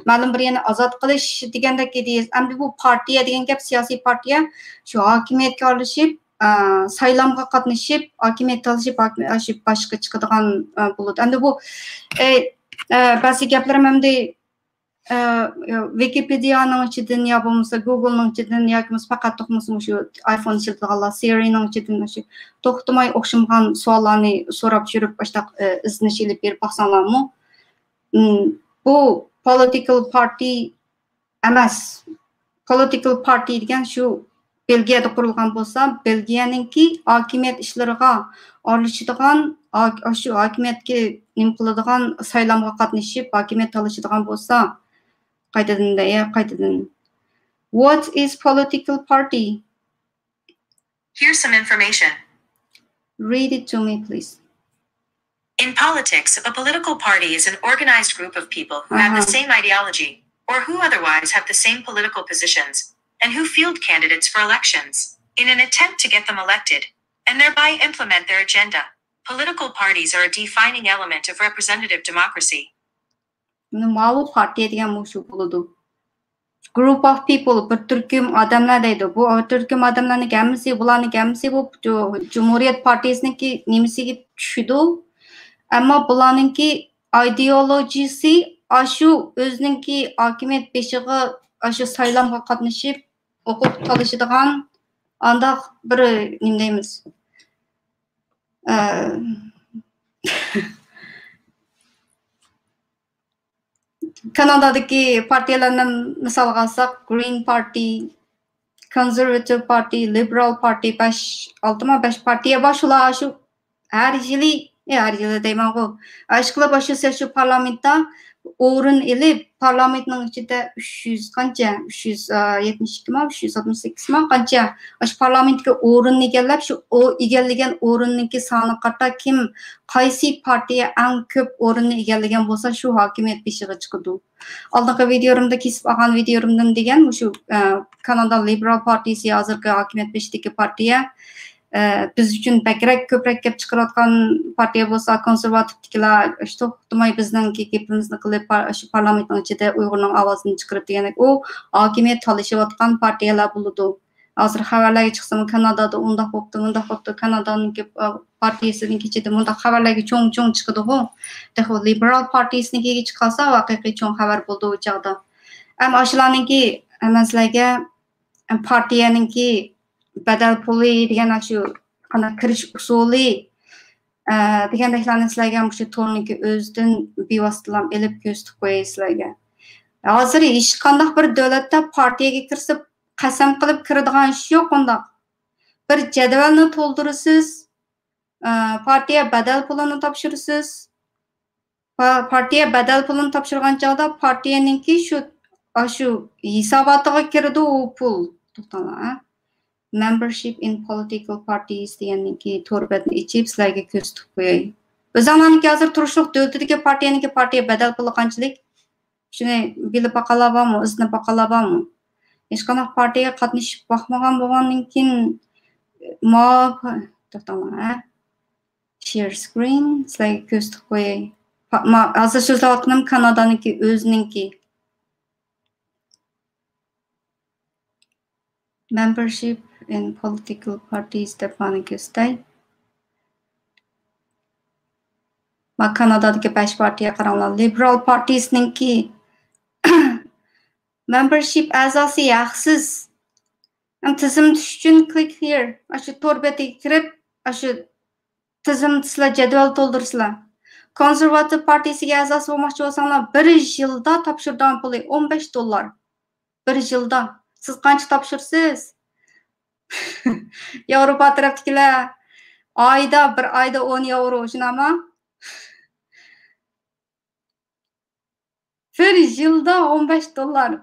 مەلۇم بىر يەرنى ئازاد قىلىش دېگەندەك ئىدىيە. ئەمدى بۇ پارتىيە دېگەن گەپ، سىياسىي پارتىيە، شۇ ھاكىمىيەتكە ئارىلىشىپ، ئە، سايلامغا قاتنىشىپ، ھاكىمىيەت تالىشىپ، ھاكىمىيەت ئاشۇ باشقا چىقىدىغان، ئە، بولىدۇ. ئەمدى بۇ، ئە، ئە، بەزى گەپلىرىم ئەمدى ئە، ۋىكىپېدىيانىڭ ئىچىدىن يا بولمىسا گۇگلنىڭ ئىچىدىن ياكى بولمىسا پەقەت توختىمىسا مۇشۇ ئايفون ئىشلىتىدىغانلار سىرىنىڭ ئىچىدىن مۇشۇ توختىماي ئوخشىمىغان سوئاللارنى سوراپ يۈرۈپ، ئاشۇنداق، ئە، ئىزدىنىش ئېلىپ بېرىپ باقساڭلارمۇ، ئىم، بۇ پولىتىكال پارتىي ئەمەس. پولىتىكال پارتىي دېگەن شۇ بېلگىيەدە قۇرۇلغان بولسا، بېلگىيەنىڭكى ھاكىمىيەت ئىشلىرىغا ئارىلىشىدىغان، ھاك-، شۇ ھاكىمىيەتكە نېمە قىلىدىغان، سايلامغا قاتنىشىپ، ھاكىمىيەت تالىشىدىغان بولسا، قايتىدىن دەي، قايتىدىن. What is political party? Here's some information. Read it to me, please. In politics, a political party is an organized group of people who have the same ideology, or who otherwise have the same political positions, and who field candidates for elections, in an attempt to get them elected, and thereby implement their agenda. Political parties are a defining element of representative democracy. ماۋۇ پارتىيە دېگەن مۇشۇ بولىدۇ. Group of people، بىر تۈركۈم ئادەملەر دەيدۇ. بۇ تۈركۈم ئادەملەرنىڭ ھەممىسى، بۇلارنىڭ ھەممىسى بۇ جۇ-، جۇمھۇرىيەت پارتىيىسىنىڭكى نېمىسىگە چۈشىدۇ. ئەمما بۇلارنىڭكى ئايدېئولوگىيىسى ئاشۇ ئۆزىنىڭكى ھاكىمىيەت بېشىغا، ئاشۇ سايلامغا قاتنىشىپ، ھوقۇق تالىشىدىغان ئانداق بىر، نېمە دەيمىز، ئە، كانادادىكى پارتىيەلەرنى مىسالغا ئالساق، گرىن پارتىي، كونسېرۋاتىپ پارتىي، لىبېرال پارتىي، بەش، ئالتىما بەش پارتىيە بار. شۇلار شۇ ھەر يىلى ئە، ھەر يىلى دەيمەنغۇ. ئە، ئىشقىلىپ، ئاشۇ سەشۇ پارلامېنتتا ئورۇن ئېلىپ، پارلامېنتنىڭ ئىچىدە ئۈچ يۈز قانچە؟ ئۈچ يۈز يەتمىش ئىككىمۇ، ئۈچ يۈز ئاتمىش سەككىزمۇ قانچە؟ ئاشۇ پارلامېنتتىكى ئورۇننى ئىگىلەپ، شۇ ئو-، ئىگىلىگەن ئورۇننىڭكى سانىغا قارىتا كىم، قايسى پارتىيە ئەڭ كۆپ ئورۇننى ئىگىلىگەن بولسا، شۇ ھاكىمىيەت بېشىغا چىقىدۇ. ئالدىنقى ۋىدىيولىرىمدا، كېسىپ ئالغان ۋىدىيولىرىمدىن دېگەن، مۇشۇ، ئە، كانادا لىبېرال پارتىيىسى ھازىرقى ھاكىمىيەت بېشىدىكى پارتىيە، ئە، بىز ئۈچۈن بەكرەك كۆپرەك گەپ چىقىرىۋاتقان پارتىيە بولسا كونسېرۋاتىپتىكىلەر، ئىشتە توختىماي بىزنىڭكى گېپىمىزنى قىلىپ، پار-، شۇ پارلامېنتنىڭ ئىچىدە ئۇيغۇرنىڭ ئاۋازىنى چىقىرىپ دېگەندەك، ئۇ ھاكىمىيەت تالىشىۋاتقان پارتىيەلەر بولىدۇ. ھازىر خەۋەرلەرگە چىقسىمۇ، كانادادا ئۇنداق بوپتۇ، مۇنداق بوپتۇ، كانادانىڭكى، ئا، پارتىيىسىنىڭ ئىچىدە مۇنداق خەۋەرلەرگە چوڭ-چوڭ چىقىدىغۇ. تېخى لىبېرال پارتىيىسىنىڭكىگە چىقالسا، ھەقىقىي چوڭ خەۋەر بولىدۇ ئۇ چاغدا. ئەمما ئاشۇلارنىڭكى، مەن سىلەرگە پارتىيەنىڭكى بەدەل پۇلى دېگەن، ئاشۇ قانداق كىرىش ئۇسۇلى، ئە، دېگەندەكلەرنى سىلەرگە مۇشۇ تورنىڭكى ئۆزىدىن بىۋاسىتىلا ئېلىپ كۆرسىتىپ قوياي سىلەرگە. ھازىر ھېچقانداق بىر دۆلەتتە پارتىيەگە كىرسە، قەسەم قىلىپ كىرىدىغان ئىش يوق ئۇنداق. بىر جەدۋەلنى تولدۇرىسىز، ئە، پارتىيە بەدەل پۇلىنى تاپشۇرىسىز. پا-، پارتىيە بەدەل پۇلىنى تاپشۇرغان چاغدا پارتىيەنىڭكى شۇ، ئاشۇ ھېساباتىغا كىرىدۇ ئۇ پۇل. توختاڭلار، ھە؟ Membership in political parties دېگەننىڭكى تور بەتنى ئېچىپ سىلەرگە كۆرسىتىپ قوياي. ئۆزۈڭلارنىڭكى ھازىر تۇرۇشلۇق دۆلىتىدىكى پارتىيەنىڭكى پارتىيە بەدەل پۇلى قانچىلىك؟ شۇنى بىلىپ باققانلار بارمۇ؟ ئىزدىنىپ باققانلار بارمۇ؟ ھېچقانداق پارتىيەگە قاتنىشىپ باقمىغان بولغاندىن كېيىن، ما-، توختاڭلار، ھە؟ Share screen، سىلەرگە كۆرسىتىپ قوياي. پا-، ما-، ھازىر سۆزلەۋاتقىنىم كانادانىڭكى ئۆزىنىڭكى. Membership in political parties دەپ مانا كۆرسىتەي. ما كانادادىكى بەش پارتىيە قاراڭلار. لىبېرال پارتىيىسىنىڭكى مېمبېرشىپ ئەزاسى ھەقسىز. ھەم تىزىملىتىش ئۈچۈن click here. ئاشۇ تور بېتىگە كىرىپ، ئاشۇ تىزىملىتىسىلەر، جەدۋەل تولدۇرىسىلەر. كونسېرۋاتىپ پارتىيىسىگە ئەزاسى بولماقچى بولساڭلار، بىر يىلدا تاپشۇرىدىغان پۇلى ئون بەش دوللار. بىر يىلدا. سىز قانچە تاپشۇرىسىز؟ ياۋروپا تەرەپتىكىلەر ئايدا، بىر ئايدا ئون ياۋرو، شۇنداقمۇ؟ بىر يىلدا ئون بەش دوللار.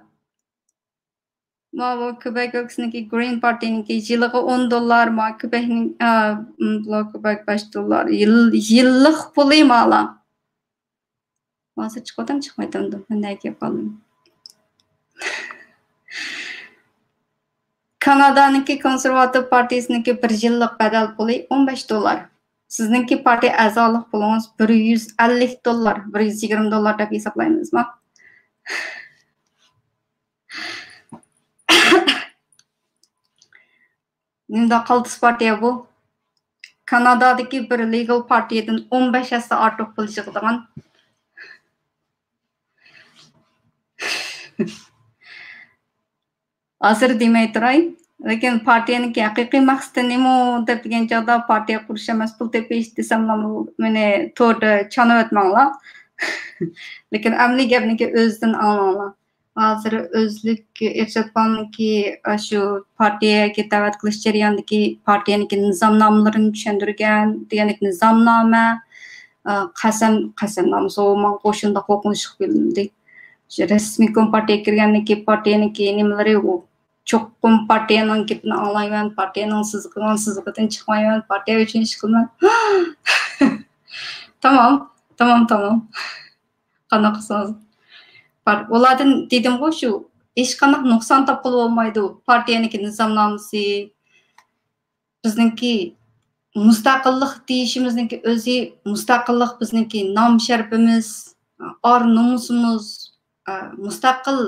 ماۋۇ كېبەك ئۆلكىسىنىڭكى گرىن پارتىيىنىڭكى يىلىغا ئون دوللار، ما كېبەكنىڭ، ئا، م، بۇلار كېبەك بەش دوللار. يىل-، يىللىق پۇلى مالا. ھازىر چىقىۋاتامدۇ، چىقمايتامدۇ؟ مەن نەگە كېلىپ قالدىم؟ كانادانىڭكى كونسېرۋاتىپ پارتىيىسىنىڭكى بىر يىللىق بەدەل پۇلى ئون بەش دوللار. سىزنىڭكى پارتىيە ئەزالىق پۇلىڭىز بىر يۈز ئەللىك دوللار، بىر يۈز يىگىرمە دوللار دەپ ھېسابلايمىزمۇ؟ نېمىنداق قالتىس پارتىيە بۇ؟ كانادادىكى بىر لېگال پارتىيەدىن ئون بەش ھەسسە ئارتۇق پۇل يىغىدىغان. ھازىر دېمەي تۇراي. لېكىن پارتىيەنىڭكى ھەقىقىي مەقسىتى نېمە دەپ دېگەن چاغدا، پارتىيە قۇرۇش ئەمەس، پۇل تېپىش دېسەملا، مېنى توردا چانىۋەتمەڭلار. لېكىن ئەمەلىي گەپنىكى ئۆزىدىن ئاڭلاڭلار. ھازىر ئۆزلۈك ئېرشات ئاپامنىڭكى ئاشۇ پارتىيەگە دەۋەت قىلىش جەريانىدىكى پارتىيەنىڭكى نىزامنامىلىرىنى چۈشەندۈرگەن، دېگەندەك نىزامنامە، ئە، قەسەم، قەسەمنامىسى بولمىغان قوشۇنداق قورقۇنچلۇق بىلىندى. شۇ رەسمىي كومپارتىيەگە كىرگەندىن كېيىن پارتىيەنىڭكى نېمىلىرى ئۇ. چوقۇم پارتىيەنىڭ گېپىنى ئاڭلايمەن، پارتىيەنىڭ سىزىقىنىڭ سىزىقىدىن چىقمايمەن، پارتىيە ئۈچۈن ئىش قىلىمەن. تامام، تامام، تامام. قانداق قىلسىڭىز. بار. ئۇلاردىن دېدىمغۇ، شۇ ھېچقانداق نۇقسان تاپقىلى بولمايدۇ. پارتىيەنىڭكى نىزامنامىسى، بىزنىڭكى مۇستەقىللىق دېيىشىمىزنىڭكى ئۆزى، مۇستەقىللىق بىزنىڭكى نام شەرىپىمىز، ئار نومۇسىمىز، ئە، مۇستەقىل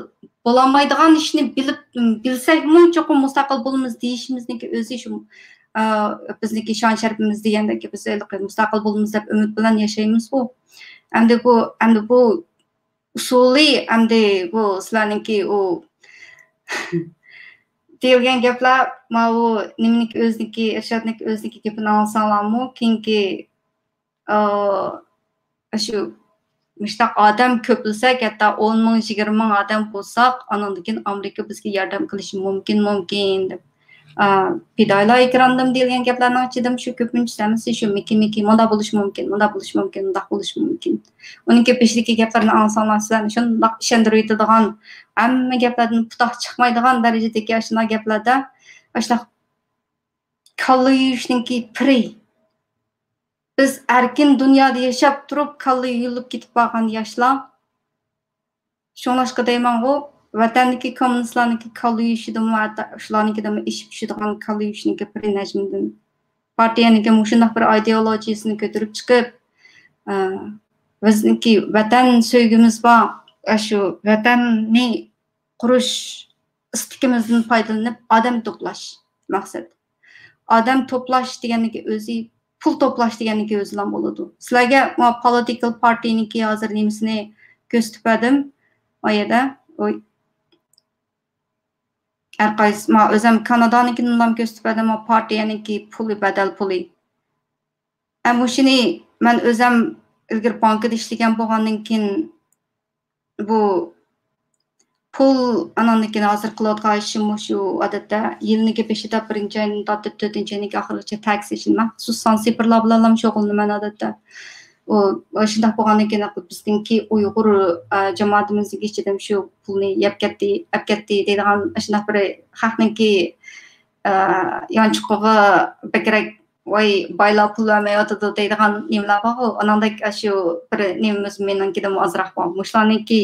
بولالمايدىغان ئىشنى بىلىپ، بىلسەكمۇ چوقۇم مۇستەقىل بولىمىز دېيىشىمىزنىڭكى ئۆزى شۇ، ئە، بىزنىڭكى شان شەرىپىمىز دېگەندەك، بىز ھېلىقى مۇستەقىل بولىمىز دەپ ئۈمىد بىلەن ياشايمىزغۇ. ئەمدى بۇ، ئەمدى بۇ ئۇسۇلى، ئەمدى بۇ سىلەرنىڭكى ئۇ دېيىلگەن گەپلەر، ماۋۇ نېمىنىڭكى ئۆزىنىڭكى، ئىرشادنىڭكى ئۆزىنىڭكى گېپىنى ئاڭلىساڭلارمۇ، كېيىنكى، ئا، شۇ مۇشۇنداق ئادەم كۆپلىسەك، ھەتتا ئون مىڭ، يىگىرمە مىڭ ئادەم بولساق، ئانىڭدىن كېيىن ئامېرىكا بىزگە ياردەم قىلىشى مۇمكىن، مۇمكىن دەپ. ئا، پىدائىيلار ئېكرانىدىمۇ دېيىلگەن گەپلەرنىڭ ئىچىدىمۇ شۇ كۆپىنچىسى ھەممىسى شۇ مىكى مىكى، مۇنداق بولۇشى مۇمكىن، مۇنداق بولۇشى مۇمكىن، مۇنداق بولۇشى مۇمكىن. ئۇنىڭكى بېشىدىكى گەپلەرنى ئاڭلىساڭلار سىلەرنى شۇنداق ئىشەندۈرۈۋېتىدىغان، ھەممە گەپلەردىن پۇتاق چىقمايدىغان دەرىجىدىكى ئاشۇنداق گەپلەردە، ئاشۇنداق كاللا يۇيۇشنىڭكى پىرى. بىز ئەركىن دۇنيادا ياشاپ تۇرۇپ كاللا يۇيۇلۇپ كېتىپ بارغان ياشلار. شۇڭلاشقا دەيمەنغۇ، ۋەتەندىكى كوممۇنىستلارنىڭكى كاللا يۇيۇشىدىمۇ، ھەتتا شۇلارنىڭكىدىنمۇ ئېشىپ چۈشىدىغان كاللا يۇيۇشنىڭكى بىرى نەجمىدىن. پارتىيەنىڭكى مۇشۇنداق بىر ئىدېئولوگىيىسىنى كۆتۈرۈپ چىقىپ، ئە، بىزنىڭكى ۋەتەن سۆيگۈمىز بار، ئاشۇ ۋەتەننى قۇرۇش ئىستىكىمىزدىن پايدىلىنىپ ئادەم توپلاش مەقسەت. ئادەم توپلاش دېگەننىڭكى ئۆزى، پۇل توپلاش دېگەننىڭكى ئۆزىلا بولىدۇ. سىلەرگە ما پولىتىكال پارتىيىنىڭكى ھازىر نېمىسىنى كۆرسىتىپ بەردىم. ئۇ يەردە، ئۇ ھەر قايسى، ما ئۆزۈم كانادانىڭكىنىلا كۆرسىتىپ بەردىم، ما پارتىيەنىڭكى پۇلى، بەدەل پۇلى. ئە، مۇشۇنى مەن ئۆزۈم ئىلگىرى بانكىدا ئىشلىگەن بولغاندىن كېيىن، بۇ پۇل، ئاناندىن كېيىن ھازىر قىلىۋاتقان ئىشىم مۇشۇ، ئادەتتە يىلنىڭكى بېشىدا بىرىنچى ئايدىن تارتىپ تۆتىنچى ئاينىڭكى ئاخىرىغىچە تەكس ئىشلىمەك. خۇسۇسەن سىفىرلار بىلەنلا شۇغۇللىنىمەن ئادەتتە. ئۇ، شۇنداق بولغاندىن كېيىن بىزنىڭكى ئۇيغۇر، ئە، جامائىتىمىزنىڭكى ئىچىدىمۇ شۇ پۇلنى يەپ كەتتى، ئەپ كەتتى دەيدىغان ئاشۇنداق بىر خەقنىڭكى، ئە، يانچۇقىغا بەكرەك ۋاي، بايلار پۇل بەرمەيۋاتىدۇ دەيدىغان نېمىلەر بارغۇ، ئاناندەك ئاشۇ بىر نېمىمىز مېنىڭكىدىمۇ ئازراق بار. مۇشۇلارنىڭكى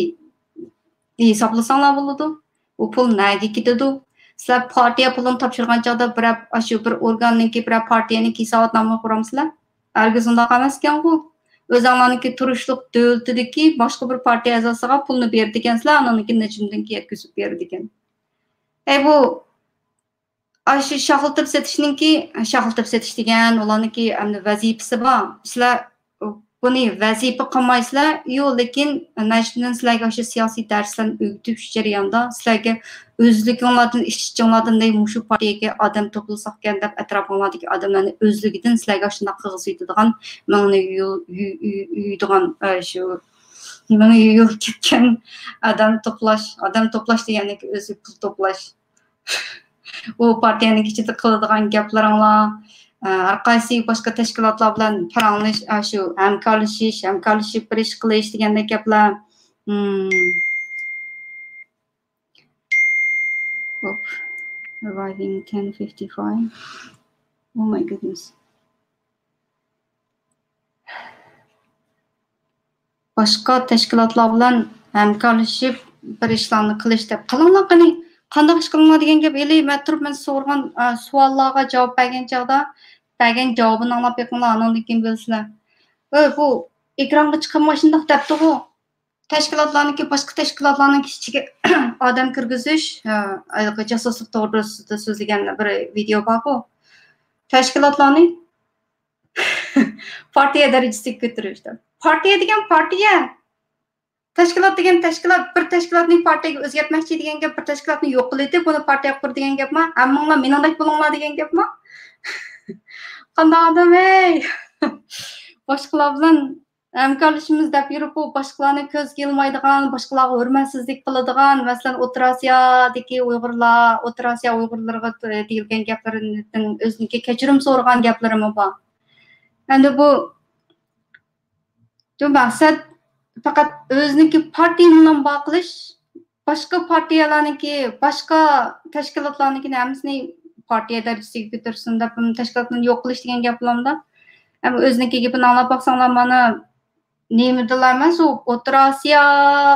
ھېسابلىساڭلار بولىدۇ. ئۇ پۇل نەگە كېتىدۇ؟ سىلەر پارتىيە پۇلىنى تاپشۇرغان چاغدا بىرەر، ئاشۇ بىر ئورگاننىڭكى، بىرەر پارتىيەنىڭكى ھېساباتنامىغا قۇرامسىلەر؟ ھەرگىز ئۇنداق ئەمەسكەنغۇ. ئۆزۈڭلارنىڭكى تۇرۇشلۇق دۆلىتىدىكى باشقا بىر پارتىيە ئەزاسىغا پۇلنى بېرىدىكەنسىلەر، ئانىڭدىن كېيىن نەچچە يىلدىن كېيىن يەتكۈزۈپ بېرىدىكەن. ئەي، بۇ ئاشۇ شاخلىتىپ سېتىشنىڭكى، شاخلىتىپ سېتىش دېگەن ئۇلارنىڭكى ئەمدى ۋەزىپىسى بار. سىلەر بۇنى ۋەزىپە قىلمايسىلەر، يو، لېكىن نەجمىدىن سىلەرگە ئاشۇ سىياسىي دەرسلەرنى ئۆگىتىش جەريانىدا سىلەرگە ئۆزلۈكۈڭلاردىن، ئىچ-ئىچىڭلاردىن دەي مۇشۇ پارتىيەگە ئادەم توپلىساقكەن دەپ ئەتراپىڭلاردىكى ئادەملەرنى ئۆزلۈكىدىن سىلەرگە ئاشۇنداق قىلغۇزۇۋېتىدىغان مېڭىنى يۇ-، يۇ-، يۇ-، يۇيىدىغان، ئە، شۇ مېڭە يۇيۇلۇپ كەتكەن ئادەم توپلاش، ئادەم توپلاش دېگەننىڭكى ئۆزى پۇل توپلاش. ئۇ پارتىيەنىڭ ئىچىدە قىلىدىغان گەپلىرىڭلار، ئە، ھەر قايسى باشقا تەشكىلاتلار بىلەن پاراڭلىشىش، ئاشۇ ھەمكارلىشىش، ھەمكارلىشىپ بىر ئىش قىلىش دېگەندەك گەپلەر. مم. Arriving ten fifty-five. Oh my goodness. باشقا تەشكىلاتلار بىلەن ھەمكارلىشىپ بىر ئىشلارنى قىلىش دەپ. قىلىڭلار قېنى، قانداق ئىش قىلىڭلار دېگەن گەپ. ھېلى مەن تۇرۇپ مەن سورىغان، ئا، سوئاللارغا جاۋاب بەرگەن چاغدا، بەرگەن جاۋابىنى ئاڭلاپ بېقىڭلار، ئاناندىن كېيىن بىلىسىلەر. ئۆي، بۇ ئېكرانغا چىقىپ ماشۇنداق دەپتىغۇ. تەشكىلاتلارنىڭكى، باشقا تەشكىلاتلارنىڭكى ئىچىگە ئادەم كىرگۈزۈش، ئا، ھېلىقى جاسۇسلۇق توغرىسىدا سۆزلىگەن بىر ۋىدېئو بارغۇ. تەشكىلاتلارنى پارتىيە دەرىجىسىگە كۆتۈرۈش دەپ. پارتىيە دېگەن پارتىيە. تەشكىلات دېگەن تەشكىلات. بىر تەشكىلاتنى پارتىيەگە ئۆزگەرتمەكچى دېگەن گەپ، بىر تەشكىلاتنى يوق قىلىۋېتىپ، بۇنى پارتىيە قۇر دېگەن گەپما؟ ھەممىڭلار مېنىڭدەك بولۇڭلار دېگەن گەپما؟ قانداق ئادەم، ھەي! باشقىلار بىلەن ھەمكارلىشىمىز دەپ يۈرۈپ، بۇ باشقىلارنى كۆزگە ئىلمايدىغان، باشقىلارغا ھۆرمەتسىزلىك قىلىدىغان، مەسىلەن، ئوتتۇرا ئاسىيادىكى ئۇيغۇرلار، ئوتتۇرا ئاسىيا ئۇيغۇرلىرىغا دېيىلگەن گەپلىرىدىن ئۆزىنىڭكى كەچۈرۈم سورىغان گەپلىرىمۇ بار. ئەمدى بۇ بۇ مەقسەت پەقەت ئۆزىنىڭكى پارتىيىنىلا بار قىلىش، باشقا پارتىيەلەرنىڭكى، باشقا تەشكىلاتلارنىڭكىنى ھەممىسىنى پارتىيە دەرىجىسىگە كۆتۈرسۇن دەپ، تەشكىلاتنى يوق قىلىش دېگەن گەپ بولامدا؟ ئەمما ئۆزىنىڭكى گېپىنى ئاڭلاپ باقساڭلار، مانا نېمىدىلا ئەمەس، ئۇ ئوتتۇرا ئاسىيا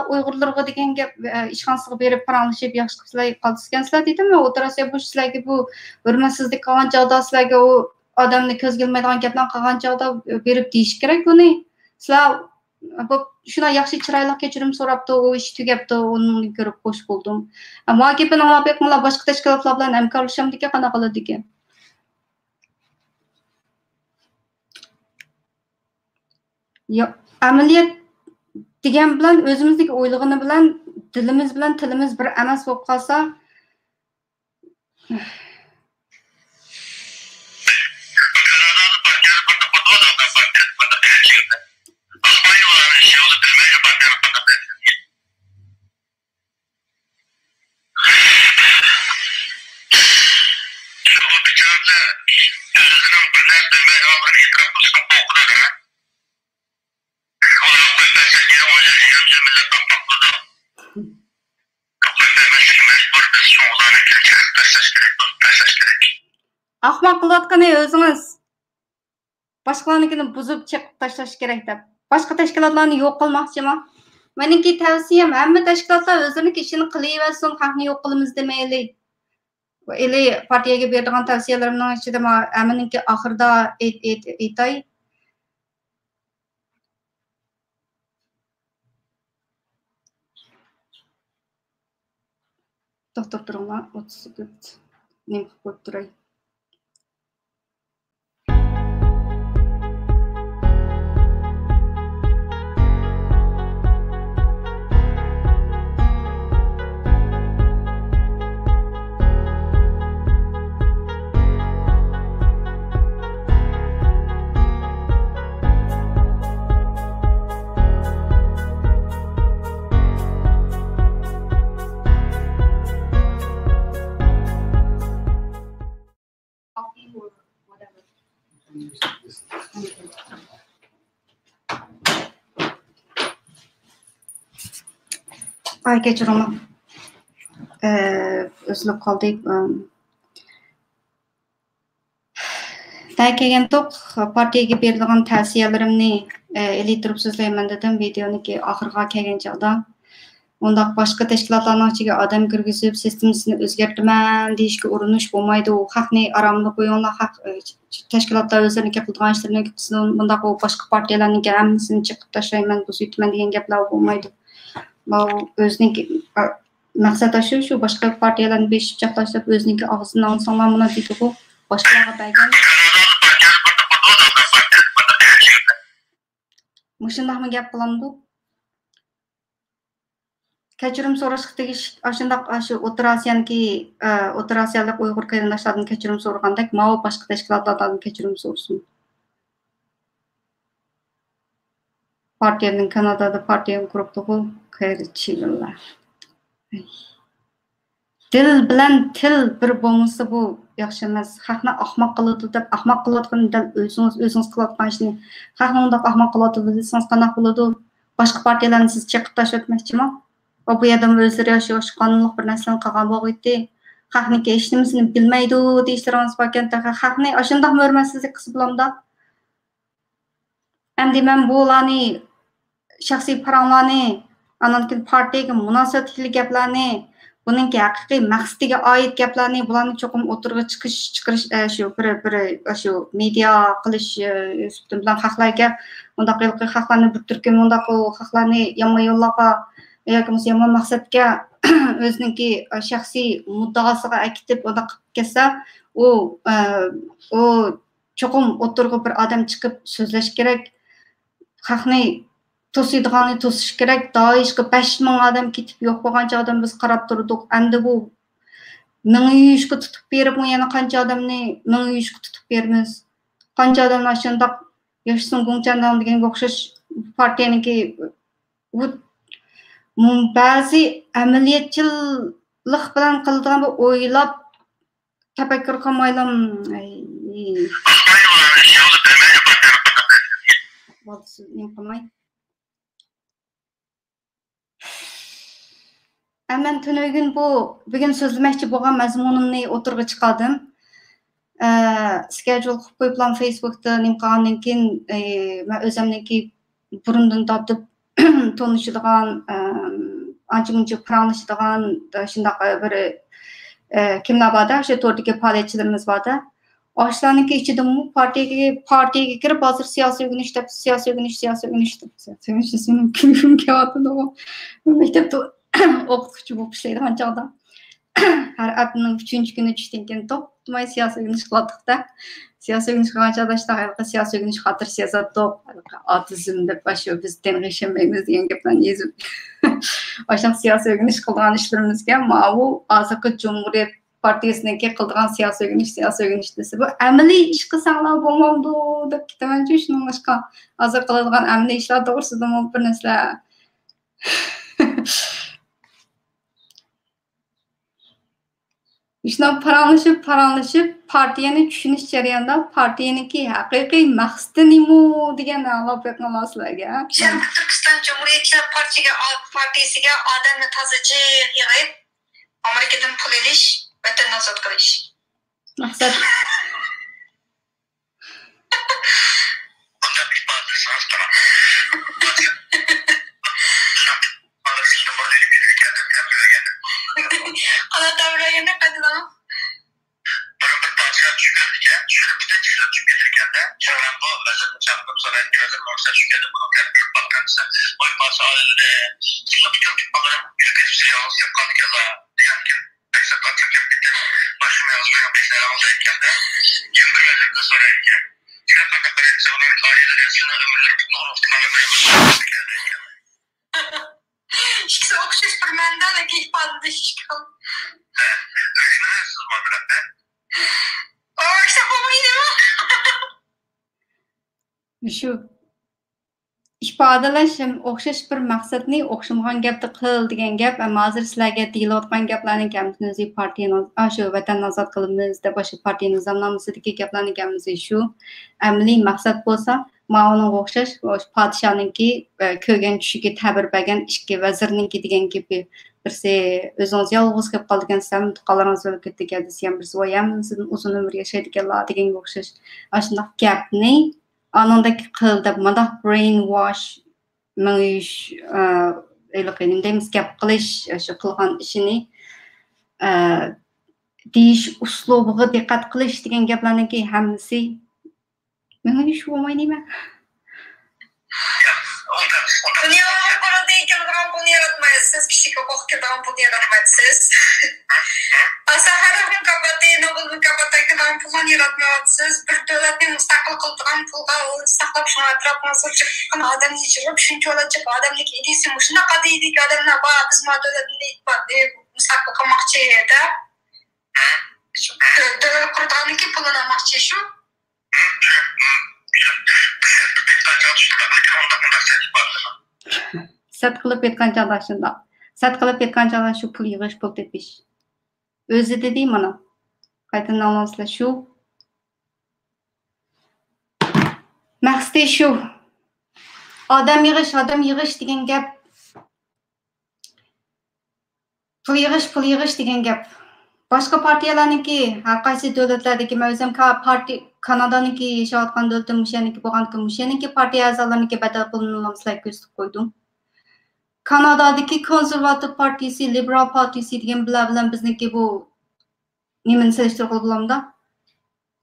ئۇيغۇرلىرىغا دېگەن گەپ، ئىشخانىسىغا بېرىپ پاراڭلىشىپ ياخشى قىلسىلەر قالسىكەنسىلەر دېدىم. ئوتتۇرا ئاسىيا بۇ سىلەرگە بۇ ھۆرمەتسىزلىك قىلغان چاغدا، سىلەرگە ئۇ ئادەمنى كۆزگە ئىلمايدىغان گەپلەرنى قىلغان چاغدا بېرىپ دېيىش كېرەك بۇنى. سىلەر بۇ شۇنداق ياخشى چىرايلىق كەچۈرۈم سوراپتۇ، ئۇ ئىش تۈگەپتۇ، ئۇنى كۆرۈپ خوش بولدۇم. ما گېپىنى ئاڭلاپ بېقىڭلار، باشقا تەشكىلاتلار بىلەن ھەمكارلىشامدىكىن قانداق قىلىدىكىن؟ يا، ئەمەلىيەت دېگەن بىلەن ئۆزىمىزنىڭكى ئويلىغىنى بىلەن دىلىمىز بىلەن تىلىمىز بىر ئەمەس بولۇپ قالسا، شۇڭلارنى كەلگەن تاشلاش كېرەك، تاشلاش كېرەك. ئاخماق قىلىۋاتقىنى ئۆزىڭىز. باشقىلارنىڭكىنى بۇزۇپ چېقىپ تاشلاش كېرەك دەپ. باشقا تەشكىلاتلارنى يوق قىلماقچىما؟ مېنىڭكى تەۋسىيەم، ھەممە تەشكىلاتلار ئۆزلىرىنىڭكى ئىشىنى قىلىۋەرسۇن، خەقنى يوق قىلىمىز دېمەيلى. ئىلى پارتىيەگە بېرىدىغان تەۋسىيەلىرىمنىڭ ئىچىدە ما-، ھەممىنىڭكى ئاخىرىدا ئېيت-، ئېيت-، ئېيتاي. توختاپ تۇرۇڭلار، ئوتتۇز سېكۇنت نېمە قىلىپ قويۇپ تۇراي. ئاي، كەچۈرۈڭلار. ئە، ئۈزۈلۈپ قالدى. ئەم، نەگە كەلگەنتۇق، پارتىيەگە بېرىدىغان تەۋسىيەلىرىمنى، ئە، ئېلىپ تۇرۇپ سۆزلەيمەن دېدىم ۋىدېونىڭكى ئاخىرىغا كەلگەن چاغدا. ئۇنداق باشقا تەشكىلاتلارنىڭ ئىچىگە ئادەم كىرگۈزۈپ، سىستېمىسىنى ئۆزگەرتىمەن دېيىشكە ئۇرۇنۇش بولمايدۇ. خەقنى ئارامىدا قويۇڭلار، خەق، ئە، تەشكىلاتلار ئۆزلىرىنىڭكى قىلىدىغان ئىشلىرىنى قىلسۇن. بۇنداق بۇ باشقا پارتىيەلەرنىڭكى ھەممىسىنى چېقىپ تاشلايمەن، بۇزۇۋېتىمەن دېگەن گەپلەر بولمايدۇ. ماۋۇ ئۆزىنىڭكى، ئا، مەقسەت ئاشۇ، شۇ باشقا پارتىيەلەرنى بېشىپ چاقلاشلاپ، ئۆزىنىڭكى ئاغزىدىن ئاڭلىساڭلار مانا دېدىغۇ، باشقىلارغا بەرگەن. مۇشۇنداقمۇ گەپ قىلامدۇ؟ كەچۈرۈم سوراشقا تېگىشلىك ئاشۇنداق، ئاشۇ ئوتتۇرا ئاسىيانىڭكى، ئە، ئوتتۇرا ئاسىيالىق ئۇيغۇر قېرىنداشلاردىن كەچۈرۈم سورىغاندەك، ماۋۇ باشقا تەشكىلاتلاردىن كەچۈرۈم سورىسۇن. پارتىيەنىڭ كانادادا پارتىيەنى قۇرۇپتىغۇ، خەيرى چىۋىللا. دىل بىلەن تىل بىر بولمىسا، بۇ ياخشى ئەمەس. خەقنى ئاخماق قىلىدۇ دەپ، ئاخماق قىلىۋاتقىنى دەل ئۆزىڭىز، ئۆزىڭىز قىلىۋاتقان ئىشنى خەقنى ئۇنداق ئاخماق قىلىۋاتىدۇ دېسىڭىز قانداق بولىدۇ؟ باشقا پارتىيەلەرنى سىز چېقىپ تاشلىۋەتمەكچىمۇ؟ ۋە بۇ يەردىمۇ ئۆزلىرى ياشىغۇچ قانۇنلۇق بىر نەرسىلەرنى قىلغان بولغىيتتى. خەقنىڭكى ھېچنېمىسىنى بىلمەيدۇ دېيىشلىرىڭىز باركەن، تېخى خەقنى ئاشۇنداقمۇ ھۆرمەتسىزلىك قىلسا بولامدا؟ ئەمدى مەن بۇلارنى شەخسىي پاراڭلارنى، ئاندىن كېيىن پارتىيەگە مۇناسىۋەتلىك گەپلەرنى، بۇنىڭكى ھەقىقىي مەقسىتىگە ئائىت گەپلەرنى، بۇلارنى چوقۇم ئوتتۇرىغا چىقىش، چىقىرىش، ئە، شۇ بىر، بىر، شۇ مېدىيا قىلىش، ئە، سۈپىتىم بىلەن خەقلەرگە مۇنداق ھېلىقى خەقلەرنى بىر تۈركۈم مۇنداق خەقلەرنى يامان يوللارغا ياكى بولمىسا يامان مەقسەتكە ئۆزىنىڭكى شەخسىي مۇددىئاسىغا ئەكېتىپ ئۇنداق قىلىپ كەتسە، ئۇ، ئە، ئۇ چوقۇم ئوتتۇرىغا بىر ئادەم چىقىپ سۆزلەش كېرەك. خەقنى توسىدىغاننى توسۇش كېرەك. دائىشقا بەش مىڭ ئادەم كېتىپ يوق بولغانچە ئادەم بىز قاراپ تۇردۇق. ئەمدى بۇ مېڭە يۇيۇشقا تۇتۇپ بېرىپمۇ يەنە قانچە ئادەمنى مېڭە يۇيۇشقا تۇتۇپ بېرىمىز؟ قانچە ئادەم ئاشۇنداق ياشىسۇن گۇڭچەنداڭ دېگەنگە ئوخشاش پارتىيەنىڭكى بۇ، مۇ-، بەزى ئەمەلىيەتچىللىق بىلەن قىلىدىغان بىر ئويلاپ تەپەككۇر قىلمايلا، ئەي. ئە، مەن تۈنۈگۈن بۇ، بۈگۈن سۆزلىمەكچى بولغان مەزمۇنۇمنى ئوتتۇرىغا چىقاردىم. ئە، سكېجۇل قىلىپ قويۇپلا فېيسبۇكتا نېمە قىلغاندىن كېيىن، ئە، مەن ئۆزۈمنىڭكى بۇرۇندىن تارتىپ تونۇشىدىغان، ئە، ئانچە-مۇنچە پاراڭلىشىدىغان، ئە، شۇنداق بىر، ئە، كىملەر بار-دە، شۇ توردىكى پائالىيەتچىلىرىمىز بار-دە. ئاشۇلارنىڭكى ئىچىدىمۇ پارتىيەگە، پارتىيەگە كىرىپ، ھازىر سىياسىي ئۆگىنىش دەپ، سىياسىي ئۆگىنىش، سىياسىي ئۆگىنىش دەپ، سىياسىي ئۆگىنىش دېسەم كۈلگۈم كېلىۋاتىدىغۇ. مەكتەپتە ئوقۇتقۇچى بولۇپ ئىشلەيدىغان چاغدا ھەر ھەپتىنىڭ ئۈچىنچى كۈنى چۈشتىن كېيىن توختىماي سىياسىي ئۆگىنىش قىلاتتۇق-دە. سىياسىي ئۆگىنىش قىلغان چاغدا شۇنداق ھېلىقى سىياسىي ئۆگىنىشكە خاتىرىسى يازاتتۇق. ھېلىقى ئاتېئىزم دەپ، ئاشۇ بىز دىنغا ئىشەنمەيمىز دېگەن گەپلەرنى يېزىپ. ئاشۇنداق سىياسىي ئۆگىنىش قىلىدىغان ئىشلىرىمىزگە ماۋۇ ھازىرقى جۇمھۇرىيەت پارتىيىسىنىڭكى قىلىدىغان سىياسىي ئۆگىنىش، سىياسىي ئۆگىنىش دېسە، بۇ ئەمەلىي ئىش قىلساڭلار بولمامدۇ دەپ كېتىمەنچۇ. شۇنىڭلاشقا ھازىر قىلىدىغان ئەمەلىي ئىشلار توغرىسىدىمۇ بىر نەرسىلەر. شۇنداق پاراڭلىشىپ، پاراڭلىشىپ، پارتىيەنى چۈشىنىش جەريانىدا پارتىيەنىڭكى ھەقىقىي مەقسىتى نېمە دېگەن ئاڭلاپ بېقىڭلار سىلەرگە. شەرقىي تۈركىستان جۇمھۇرىيەتچىلەر پارتىيىگە، پارتىيىسىگە ئادەمنى تازا جىق يىغىپ، ئامېرىكىدىن پۇل ئېلىش، ۋەتەننى ئازاد قىلىش. مەقسەت. بۇنداق ئىپادىلىسىڭىز قاراڭ. قانات ئەمرى قايتىلاڭ. بۇرۇن بىر پادىشاھ چۈش كۆرىدىكەن، چۈشىدە پۈتۈن چۈشلەپ چۈشۈپ كېتىدىكەن-دە. شۇڭا بۇ ۋەزىرنى چاقىرىپ سورايدىكەن، ۋەزىر ماڭا چۈش كۆردۈم، بۇنىڭ تەرىپى يۈرۈپ باققان دېسە، ۋاي پادىشاھ ئالىمىدى، سىزنىڭ پۈتۈن تۇغقانلىرىم يۈرۈپ كېتىپ سىز يالغۇز كېلىپ قالدىكەنلا، دېگەنكىن. بەك ساقلاپ كىرگەن بىتىم، باشقا يازغۇنىڭ بەشلەرىڭىز ئېيتكەندە، يەنە بىر ئۆزۈمدىن سورايدىكەن. سىلەر قانداق قارايسىز، ئۇلار ئائىلىلىرى سىزنىڭ ئۆمۈرلىرى پۈتۈن ئۇلۇغ تۇغقانلىرىنى ئۆمۈرلىرى ئىككىسى ئوخشاش بىر مەنىدە، لېكىن ئىپادىلىشى ئىككى خىل. ھە، ئۆگىنىسىز مانا، ھە؟ ئوخشاپ بولمايدۇ. شۇ. ئىپادىلەش ھەم ئوخشاش بىر مەقسەتنى ئوخشىمىغان گەپتە قىل دېگەن گەپ، ئەمما ھازىر سىلەرگە دېيىلىۋاتقان گەپلەرنىڭ ھەممىسى پارتىيەنىڭ، ئاشۇ ۋەتەننى ئازاد قىلىمىز دەپ، ئاشۇ پارتىيە نىزامنامىسىدىكى گەپلەرنىڭ ھەممىسى شۇ. ئەمەلىي مەقسەت بولسا، ماۋۇنىڭغا ئوخشاش، ئاشۇ پادىشاھنىڭكى، ئە، كۆرگەن چۈشىگە تەبىر بەرگەن ئىككى ۋەزىرنىڭكى دېگەن گېپى. بىرسى، ئۆزىڭىز يالغۇز قېلىپ قالىدىكەنسىز، ھەممە تۇغقانلىرىڭىز ئۆلۈپ كېتىدىكەن دېسە، يەنە بىرسى، ۋاي، ھەممىسىدىن ئۇزۇن ئۆمۈر ياشايدىكەنلا دېگەنگە ئوخشاش. ئاشۇنداق گەپنى ئانىڭدەك قىل دەپ، مۇنداق brainwash، مېڭىش، ئە، ھېلىقى نېمە دەيمىز، گەپ قىلىش، شۇ قىلغان ئىشىنى، ئە، دېيىش ئۇسلۇبىغا دىققەت قىلىش دېگەن گەپلەرنىڭكى ھەممىسى مېڭىش بولماي نېمە؟ دۇنيا قۇرۇلتىيىغا كېلىدىغان پۇلنى ياراتمايسىز، كىشىلىك ھوقۇققا كېلىدىغان پۇلنى ياراتمايسىز. ساخاروف مۇكاپاتى، نوبېل مۇكاپاتىغا كېلىدىغان پۇللارنى ياراتمايۋاتىسىز. بىر دۆلەتنى مۇستەقىل قىلىدىغان پۇلغا ئۇنى ساقلاپ، شۇڭا ئەتراپىڭىزغا جىق ئادەمنى يىغىپ، شۇنچىۋالا جىق ئادەمنىڭ ئىدىيىسى مۇشۇنداق ئىدىيىدىكى ئادەملەر بار، بىز ما دۆلەتنى مۇستەقىل قىلماقچى دەپ. دۆ-، دۆلەت قۇرىدىغاندىكى پۇلىنى ئالماقچى شۇ. سەت قىلىپ ئېيتقان چاغدا شۇنداق. سەت قىلىپ ئېيتقان چاغدا شۇ پۇل يىغىش، پۇل تېپىش. ئۆزى دېدى مانا. قايتىدىن ئاڭلاڭسىلەر شۇ. مەقسىتى شۇ. ئادەم يىغىش، ئادەم يىغىش دېگەن گەپ. پۇل يىغىش، پۇل يىغىش دېگەن گەپ. باشقا پارتىيەلەرنىڭكى، ھەر قايسى دۆلەتلەردىكى، مەن ئۆزۈم كا-، پارتىي-، كانادانىڭكى ياشاۋاتقان دۆلىتىم مۇشۇ يەرنىڭكى بولغانكى، مۇشۇ يەرنىڭكى پارتىيە ئەزالىرىنىڭكى بەدەل پۇلىنىلا سىلەرگە كۆرسىتىپ قويدۇم. كانادادىكى كونسېرۋاتىپ پارتىيىسى، لىبېرال پارتىيىسى دېگەن بىلەن، بىلەن بىزنىڭكى بۇ نېمىنى سېلىشتۇرغىلى بولامدا؟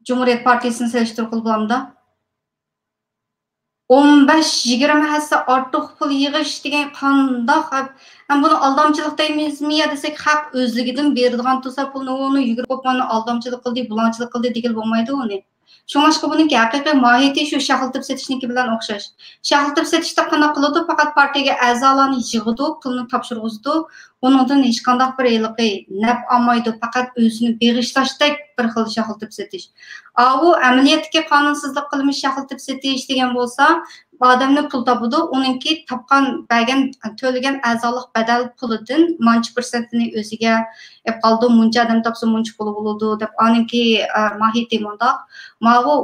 جۇمھۇرىيەت پارتىيىسىنى سېلىشتۇرغىلى بولامدا؟ ئون بەش، يىگىرمە ھەسسە ئارتۇق پۇل يىغىش دېگەن قانداق؟ ھەم بۇنى ئالدامچىلىق دەيمىزمۇ يا دېسەك، خەق ئۆزلۈكىدىن بېرىدىغان تۇرسا پۇلنى، ئۇنى يۈگۈرۈپ بولۇپ، مانا ئالدامچىلىق قىلدى، بۇلاڭچىلىق قىلدى دېگىلى بولمايدۇ ئۇنى. شۇڭلاشقا بۇنىڭكى ھەقىقىي ماھىيىتى شۇ شاخلىتىپ سېتىشنىڭكى بىلەن ئوخشاش. شاخلىتىپ سېتىشتا قانداق قىلىدۇ؟ پەقەت پارتىيەگە ئەزالارنى يىغىدۇ، پۇلنى تاپشۇرغۇزىدۇ، ئۇنىڭدىن ھېچقانداق بىر ھېلىقى نەپ ئالمايدۇ، پەقەت ئۆزىنى بېغىشلاشتەك بىر خىل شاخلىتىپ سېتىش. ئاۋۇ ئەمەلىيەتتىكى قانۇنسىزلىق قىلمىش شاخلىتىپ سېتىش دېگەن بولسا، ئادەمنى پۇل تاپىدۇ، ئۇنىڭكى تاپقان، بەرگەن، تۆلىگەن ئەزالىق بەدەل پۇلىدىن مانچە پىرسەنتىنى ئۆزىگە ئېلىپ قالىدۇ، مۇنچە ئادەم تاپسا مۇنچە پۇل بولىدۇ دەپ، ئانىڭكى، ئە، ماھىيىتى مۇنداق. ماۋۇ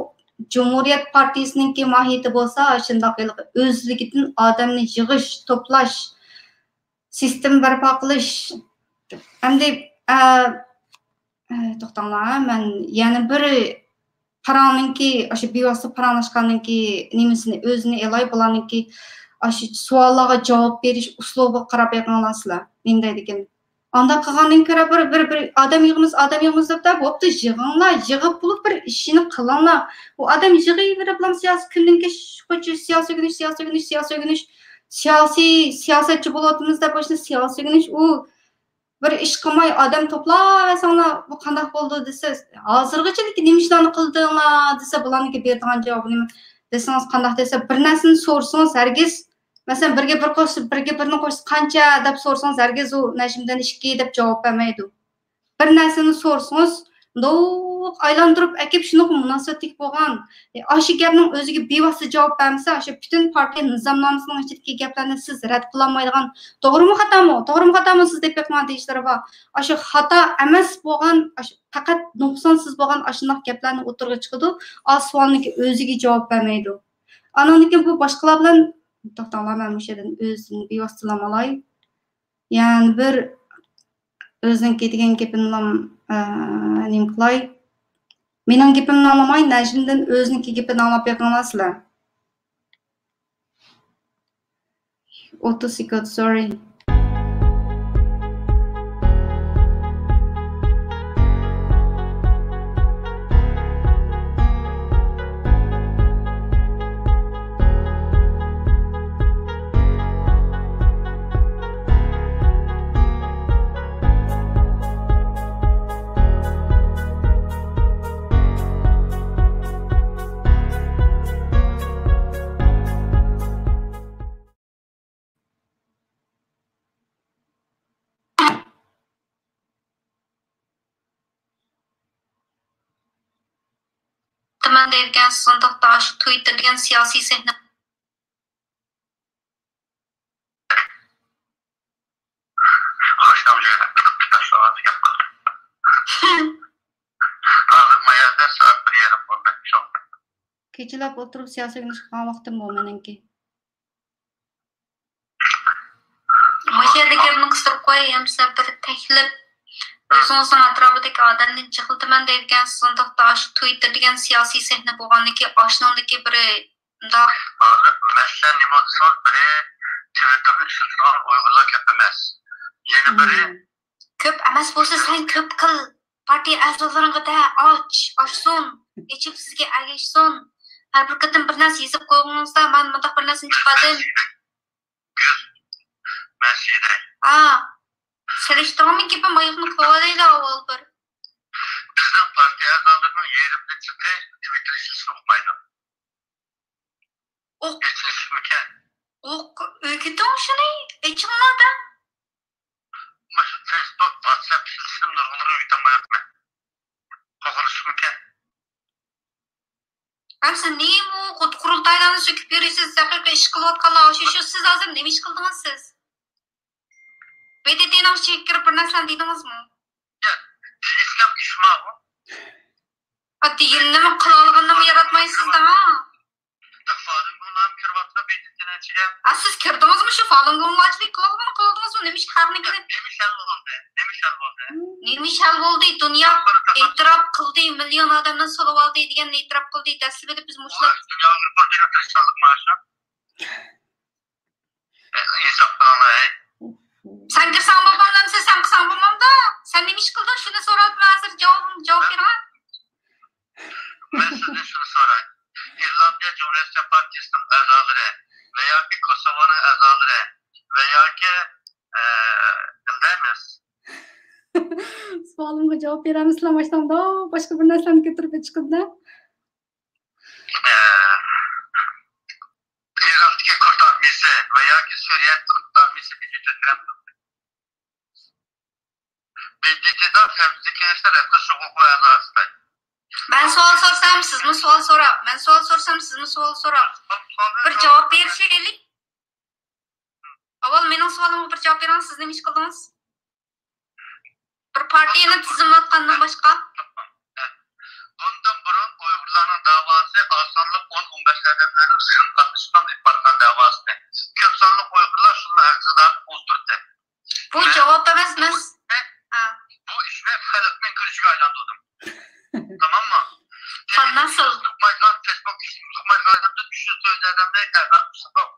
جۇمھۇرىيەت پارتىيىسىنىڭكى ماھىيىتى بولسا، شۇنداق ھېلىقى ئۆزلۈكىدىن ئادەمنى يىغىش، توپلاش، سىستېما بەرپا قىلىش. ئەمدى، ئە، ئە، توختاڭلار، مەن يەنە بىر پاراڭنىڭكى، ئاشۇ بىۋاسىتە پاراڭلاشقاننىڭكى نېمىسىنى، ئۆزىنى ئېلاي، بۇلارنىڭكى ئاشۇ سوئاللارغا جاۋاب بېرىش ئۇسلۇبىغا قاراپ بېقىڭلار سىلەر. نېمە دەيدىكىن؟ ئانداق قىلغاندىن كۆرە بىر، بىر، بىر ئادەم يىغىمىز، ئادەم يىغىمىز دەپ، دە، بوپتۇ، يىغىڭلار، يىغىپ بولۇپ بىر ئىشنى قىلىڭلار. ئۇ ئادەم يىغىۋېرىپلا سىياسىي كۈندىن كەچ، سىياسىي ئۆگىنىش، سىياسىي ئۆگىنىش، سىياسىي ئۆگىنىش، سىياسىي، سىياسەتچى بولۇۋاتىمىز دەپ، ئاشۇ سىياسىي ئۆگىنىش، ئۇ بىر ئىش قىلماي ئادەم توپلاۋەرسەڭلار، بۇ قانداق بولىدۇ دېسە، ھازىرغىچە نېمە ئىشلارنى قىلدىڭلار دېسە، بۇلارنىڭكى بېرىدىغان جاۋابى نېمە دېسىڭىز، قانداق دېسە، بىر نەرسىنى سورىسىڭىز، ھەرگىز، مەسىلەن، بىرگە بىر قوشسا، بىرگە بىرنى قوشسا قانچە دەپ سورىسىڭىز، ھەرگىز ئۇ نەجمىدىن ئىككى دەپ جاۋاب بەرمەيدۇ. بىر نەرسىنى سورىسىڭىز، مۇنداق ئايلاندۇرۇپ ئەكىپ، شۇنىڭغا مۇناسىۋەتلىك بولغان، ئاشۇ گەپنىڭ ئۆزىگە بىۋاسىتە جاۋاب بەرمىسە، ئاشۇ پۈتۈن پارتىيە نىزامنامىسىنىڭ ئىچىدىكى گەپلەرنى سىز رەت قىلالمايدىغان، توغرىمۇ خاتامۇ، توغرىمۇ خاتامۇ سىز دەپ بېقىڭ دېيىشلىرى بار. ئاشۇ خاتا ئەمەس بولغان، ئاشۇ پەقەت نۇقسانسىز بولغان ئاشۇنداق گەپلەرنى ئوتتۇرىغا چىقىدۇ. ئا سوئالنىڭكى ئۆزىگە جاۋاب بەرمەيدۇ. ئانىڭدىن كېيىن بۇ باشقىلار بىلەن، توختاڭلار، مەن مۇشۇ يەردىن ئۆزۈمنى بىۋاسىتىلىمالاي. يەنە بىر ئۆزىنىڭكى دېگەن گېپىنىلا، ئە، نېمە قىلاي؟ مېنىڭ گېپىمنى ئاڭلىماي، نەجمىدىن ئۆزىنىڭكى گېپىنى ئاڭلاپ بېقىڭلار سىلەر. ئوتتۇز سېكۇنت، سورى. تۈمەن دەيدىكەنسىز، ئۇنداقتا ئاشۇ تۋىتتېر دېگەن سىياسىي سەھنە. كېچىلەپ ئولتۇرۇپ سىياسەت ئۆگىنىش قىلغان ۋاقتىم بۇ مېنىڭكى. مۇشۇ يەردە گەپنى قىستۇرۇپ قوياي، ئەمىسە بىر تەكلىپ. ئۆزىڭىزنىڭ ئەتراپىدىكى ئادەمنى جىقلىتىمەن دەيدىكەنسىز، ئۇنداقتا ئاشۇ تۋىتتېر دېگەن سىياسىي سەھنە بولغاندىكى، ئاشۇنىڭدىكى بىر مۇنداق. ھازىر مەسىلەن نېمە دېسىڭىز، بىرى تۋىتتېرنى ئىشلىتىدىغان ئۇيغۇرلار كۆپ ئەمەس. يەنە بىرى، كۆپ ئەمەس بولسا، سەن كۆپ قىل. پارتىيە ئەزالىرىڭغا دە، ئاچ، ئاچسۇن، ئېچىپ سىزگە ئەگەشسۇن. ھەر بىر قېتىم بىر نەرسە يېزىپ قويغىنىڭىزدا، مەن مۇنداق بىر نەرسىنى چىقاردىم. گۈل، مەن سىزدە. ھا. سېلىشتۇرما گېپىم، ئاياغنى قويۇۋالايلى ئاۋۋال بىر. بىزنىڭ پارتىيە ئەزالىرىنىڭ يېرىمدىن جىقى تۋىتتېر ئىشلىتىشنى ئۇقمايدۇ. ئوق. ئېچىلىشمىكەن؟ ئوق، ئۆگىتىڭ شۇنى، ئېچىڭلار دەڭ. مۇشۇ فېيسبۇك، ۋاتساپ ئىشلىتىشنى نۇرغۇنلىرىغا ئۆگىتەلمەيۋاتىمەن. توغرىلىشىمىكەن؟ ھەم سىز نېمە ئۇ قۇرۇلتايلارنى سۆكۈپ يۈرىسىز، ھەقىقىي ئىش قىلىۋاتقانلار ئاشۇ، شۇ سىز ھازىر نېمە ئىش قىلدىڭىز سىز؟ ۋي دې تېنىڭ ئىچىگە كىرىپ بىر نەرسىنى دېدىڭىزمۇ؟ يا، دېيىشكەن ئىشمۇ بۇ؟ ئا، دېگىنىنىمۇ قىلالىغىنىنىمۇ ياراتمايسىز دە، ھا؟ فالۇنگونلارمۇ كىرىۋاتىدۇ بېيجىڭنىڭ ئىچىگە. ئا، سىز كىردىڭىزمۇ شۇ فالۇنگونلارچىلىك قىلالىغىنىنى قىلدىڭىزمۇ؟ نېمە ئىش خەقنىڭكىنى؟ نېمە ئىش ھەل بولدى؟ نېمە ئىش ھەل بولدى؟ نېمە ئىش ھەل بولدى؟ دۇنيا ئېتىراپ قىلدى، مىليون ئادەمنى سولىۋالدى دېگەننى ئېتىراپ قىلدى. دەسلىپىدە بىز مۇشۇلار. دۇنيا ئۇيغۇر دېگەن تىرىشچانلىقمۇ ئاشۇ؟ ھېساب قىلىڭلار، ھەي. سەن كىرسەڭ بولمامدۇ، سەن قىلساڭ بولمامدۇ؟ سەن نېمە ئىش قىلدىڭ؟ شۇنى سوراۋاتىمەن ھازىر، جاۋاب، جاۋاب بېرىڭە. مەن سىزدىن شۇنى سوراي. ئىرلاندىيە جۇمھۇرىيەتچى پارتىيىسىنىڭ ئەزالىرى ۋە ياكى كوسوۋونىڭ ئەزالىرى ۋە ياكى، ئە، نېمە دەيمىز؟ سوئالىمغا جاۋاب بېرەمسىلەر، ماشىنامدا باشقا بىر نەرسىلەرنى كۆتۈرۈپ چىقىدۇ. ئىراقتىكى كۇرد ئارمىيىسى ۋە ياكى سۈرىيە كۇرد ئارمىيىسى بىدىتىدا تەرەپ تۇردى. بىدىتىدا خەۋپسىزلىك كېڭىشىدە رەت قىلىش ھوقۇقى ئەزاسى. مەن سوئال سورىسام، سىزمۇ سوئال سوراڭ. مەن سوئال سورىسام، سىزمۇ سوئال سوراڭ. بىر جاۋاب بېرىشەيلى. ئاۋۋال مېنىڭ سوئالىمغا بىر جاۋاب بېرىڭ، سىز نېمە ئىش قىلدىڭىز؟ بىر پارتىيەنى تىزىملاتقاندىن باشقا. بۇندىن بۇرۇن ئۇيغۇرلارنىڭ دەۋاسى ئاز سانلىق ئون، ئون بەش ئادەملەرنىڭ زىيان قاتنىشىپ ئېلىپ بارغان دەۋاسىنى. كۆپ سانلىق ئۇيغۇرلار شۇنىڭ ھەققىدە ئولتۇردى. بۇ مەن جاۋاب ئەمەس، بۇ مەس-، ئىشنى، ھە. بۇ ئىشنى خەلقنىڭ كۈلۈشىگە ئايلاندۇردۇم. تاماممۇ؟ قانداق سىز؟ ئۇقمايدىغان، فېيسبۇك ئىشىنى ئۇقمايدىغان ئادەمدىن ئۈچ يۈز تۆت ئادەمدەك ئەزا تۇتسىدۇق.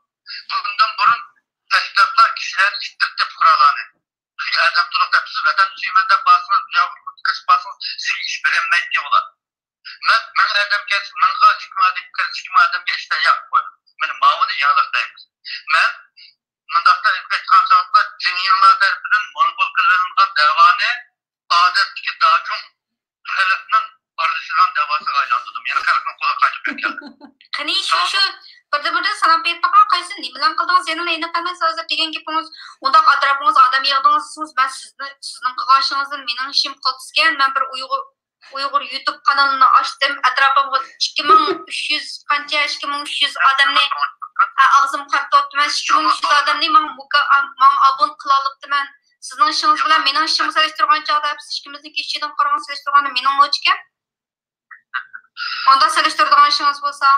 بۇندىن بۇرۇن تەشكىلاتلار كىشىلەرنى ئىتتىرتتى پۇقرالارنى. سىزگە ئادەم تولۇق دەپ، سىز ۋەتەن سۆيىمەن دەپ بارسىڭىز، دۇنياغا قېچىپ بارسىڭىز، سىزگە ئىش بېرەلمەيدۇ ئۇلار. مەن مىڭ ئادەم كەلسە، مىڭغا ئىككى مىڭ ئادەم كەلسە، ئىككى مىڭ ئادەمگە ئىش بېرەي، ياق، قويدۇم. مانا ماۋۇنى يېڭىلىق دەيمىز. مەن مۇنداقتا ئېيتقان چاغدا، جىڭيىڭلار تەرىپىدىن مونوپول قىلىۋېلىنغان دەۋانى ئادەتتىكى داچۇڭ خەلقنىڭ ئارىلىشىدىغان دەۋاسىغا ئايلاندۇردۇم. يەنە خەلقنىڭ قولىغا قايتىپ كەلدىم. قېنى، شۇ، شۇ، بىردە، بىردە ساناپ بېرىپ بېقىڭ، قايسى، نېمىلەرنى قىلدىڭىز، يەنە ئېنىق ئەمەس ھازىر دېگەن گېپىڭىز. ئۇنداق ئەتراپىڭىزغا ئادەم يىغدىڭىز دېسىڭىز، مەن سىزنى، سىزنىڭ قىلغان ئىشىڭىزدىن مېنىڭ ئىشىم قالتىسكەن، مەن بىر ئۇيغۇر، ئۇيغۇر يۇتۇب قانىلىنى ئاچتىم، ئەتراپىمغا ئىككى مىڭ ئۈچ يۈز قانچە، ئىككى مىڭ ئۈچ يۈز ئادەمنى، ئا، ئاغزىمغا قارىتىۋاتىمەن، ئىككى مىڭ ئۈچ يۈز ئادەمنى ماڭا مۇكا-، ماڭا ئابۇنە قىلالىپتىمەن. سىزنىڭ ئىشىڭىز بىلەن مېنىڭ ئىشىمنى سېلىشتۇرغان چاغدا، بىز ئىككىمىزنىڭكى ئىشىدىن قارىغاندا سېلىشتۇرغاندا مېنىڭ نوچىكەن. ئۇنداق سېلىشتۇرىدىغان ئىشىڭىز بولسا.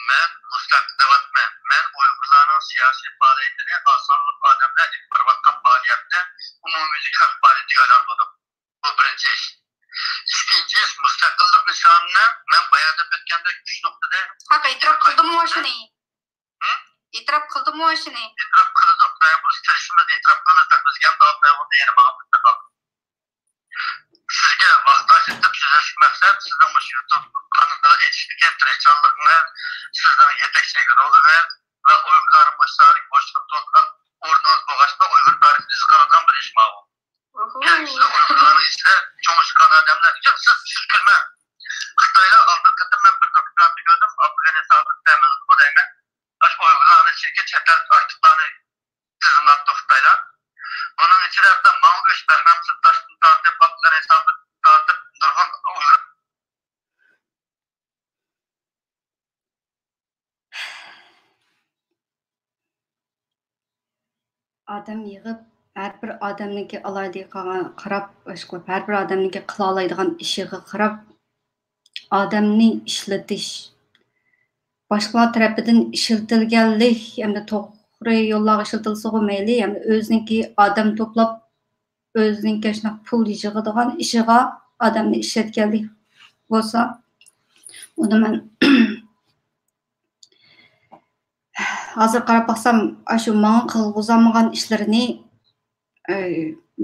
مەن مۇشۇنداق دەۋاتىمەن. مەن ئۇيغۇرلارنىڭ سىياسىي پائالىيىتىنى ئاز سانلىق ئادەملەر ئېلىپ بارىۋاتقان پائالىيەتنى ئومۇميۈزلۈك خەلق پائالىيىتىگە ئايلاندۇردۇق. بۇ بىرىنچى ئىش. ئىككىنچى ئىش، مۇستەقىللىق نىشانىنى مەن بايان دەپ ئۆتكەندەك ئۈچ نۇقتىدىن ھەق ئېتىراپ قىلدىمۇ شۇنى؟ ھە؟ ئېتىراپ قىلدىمۇ شۇنى؟ ئېتىراپ قىلدۇق. خۇدايىم بۇيرۇسا تىرىشىمىز، ئېتىراپ قىلىمىز. بىز كەم داۋام بىلەن ئۇندا يەنە ماڭا مۇتلەق. سىزگە ۋاقىت ئاجرىتىپ سۆزلەشلىك مەقسەت سىزنىڭ مۇشۇ يۇتۇپ قانىتىغا ئېتىشتىكى تىرىشچانلىقىڭىز، سىزنىڭ يېتەكچىلىك رولىڭىز ۋە ئۇيغۇرلار مۇشۇ بوشلۇقنى تولدۇرغان ئورنىڭىز بولغاچقا، ئۇيغۇر تارىخىدا ئىز قالىدىغان بىر ئىش ماۋۇ. ئوھو. كەلگۈسىدە ئۇيغۇرلارنىڭ ئىچىدە چوڭ ئىشقان ئادەملەر، ياق، سىز، سىز كۈلمەڭ. خىتايلار ئالدىنقى قېتىم مەن بىر دوكلاتنى كۆردۈم، ئابدۇغېنى سابىت تەمىنلىدىغۇ دەيمەن. ئاشۇ ئۇيغۇرلارنىڭ ئىچىدىكى چەت ئەل ئارتىقلارنى تىزىملاپتۇ خىتايلار. بۇنىڭ ئىچىدە ھەتتا ماڭا ئۆچ بەھرامسىز داشتىن تارتىپ، ئابدۇغېنى سابىتتىن تارتىپ نۇرغۇن ئۇيغۇر ئادەم يىغىپ، ھەر بىر ئادەمنىڭكى ئالاھىدىلىكىگە قاراپ، ئىشقىلىپ، ھەر بىر ئادەمنىڭكى قىلالايدىغان ئىشىغا قاراپ، ئادەمنى ئىشلىتىش، باشقىلار تەرىپىدىن ئىشلىتىلگەنلىك، ئەمدى توغرا يوللارغا ئىشلىتىلسىغۇ مەيلى، ئەمدى ئۆزىنىڭكى ئادەم توپلاپ، ئۆزىنىڭكى شۇنداق پۇل يىغىدىغان ئىشىغا ئادەمنى ئىشلەتكەنلىك بولسا، ئۇنى مەن ھازىر قاراپ باقسام، ئاشۇ ماڭا قىلغۇزالمىغان ئىشلىرىنى، ئە،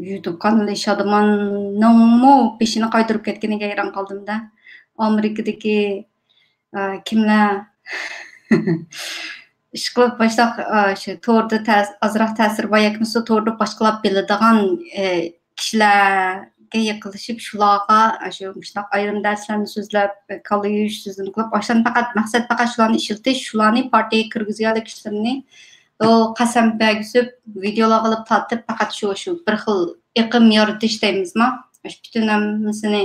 يۇتۇب قانىلى شادىماننىڭمۇ بېشىنى قايتۇرۇپ كەتكىنىگە ھەيران قالدىم-دە. ئامېرىكىدىكى، ئە، كىملەر ئىشقىلىپ باشلاق، ئە، شۇ توردا تەس-، ئازراق تەسىرى بار ياكى بولمىسا توردا باشقىلار بىلىدىغان، ئە، كىشىلەرگە يېقىنلىشىپ، شۇلارغا ئاشۇ مۇشۇنداق ئايرىم دەرسلەرنى سۆزلەپ، كاللا يۇيۇش سۆزىنى قىلىپ، ئاشۇلارنى پەقەت، مەقسەت پەقەت شۇلارنى ئىشلىتىش، شۇلارنى پارتىيەگە كىرگۈزگەنلىك ئىشلىرىنى، ئۇ قەسەم بەرگۈزۈپ، ۋىدېئولار قىلىپ تارتىپ، پەقەت شۇ، شۇ بىر خىل ئېقىم يارىتىش دەيمىزما؟ ئاشۇ پۈتۈن ھەممىسىنى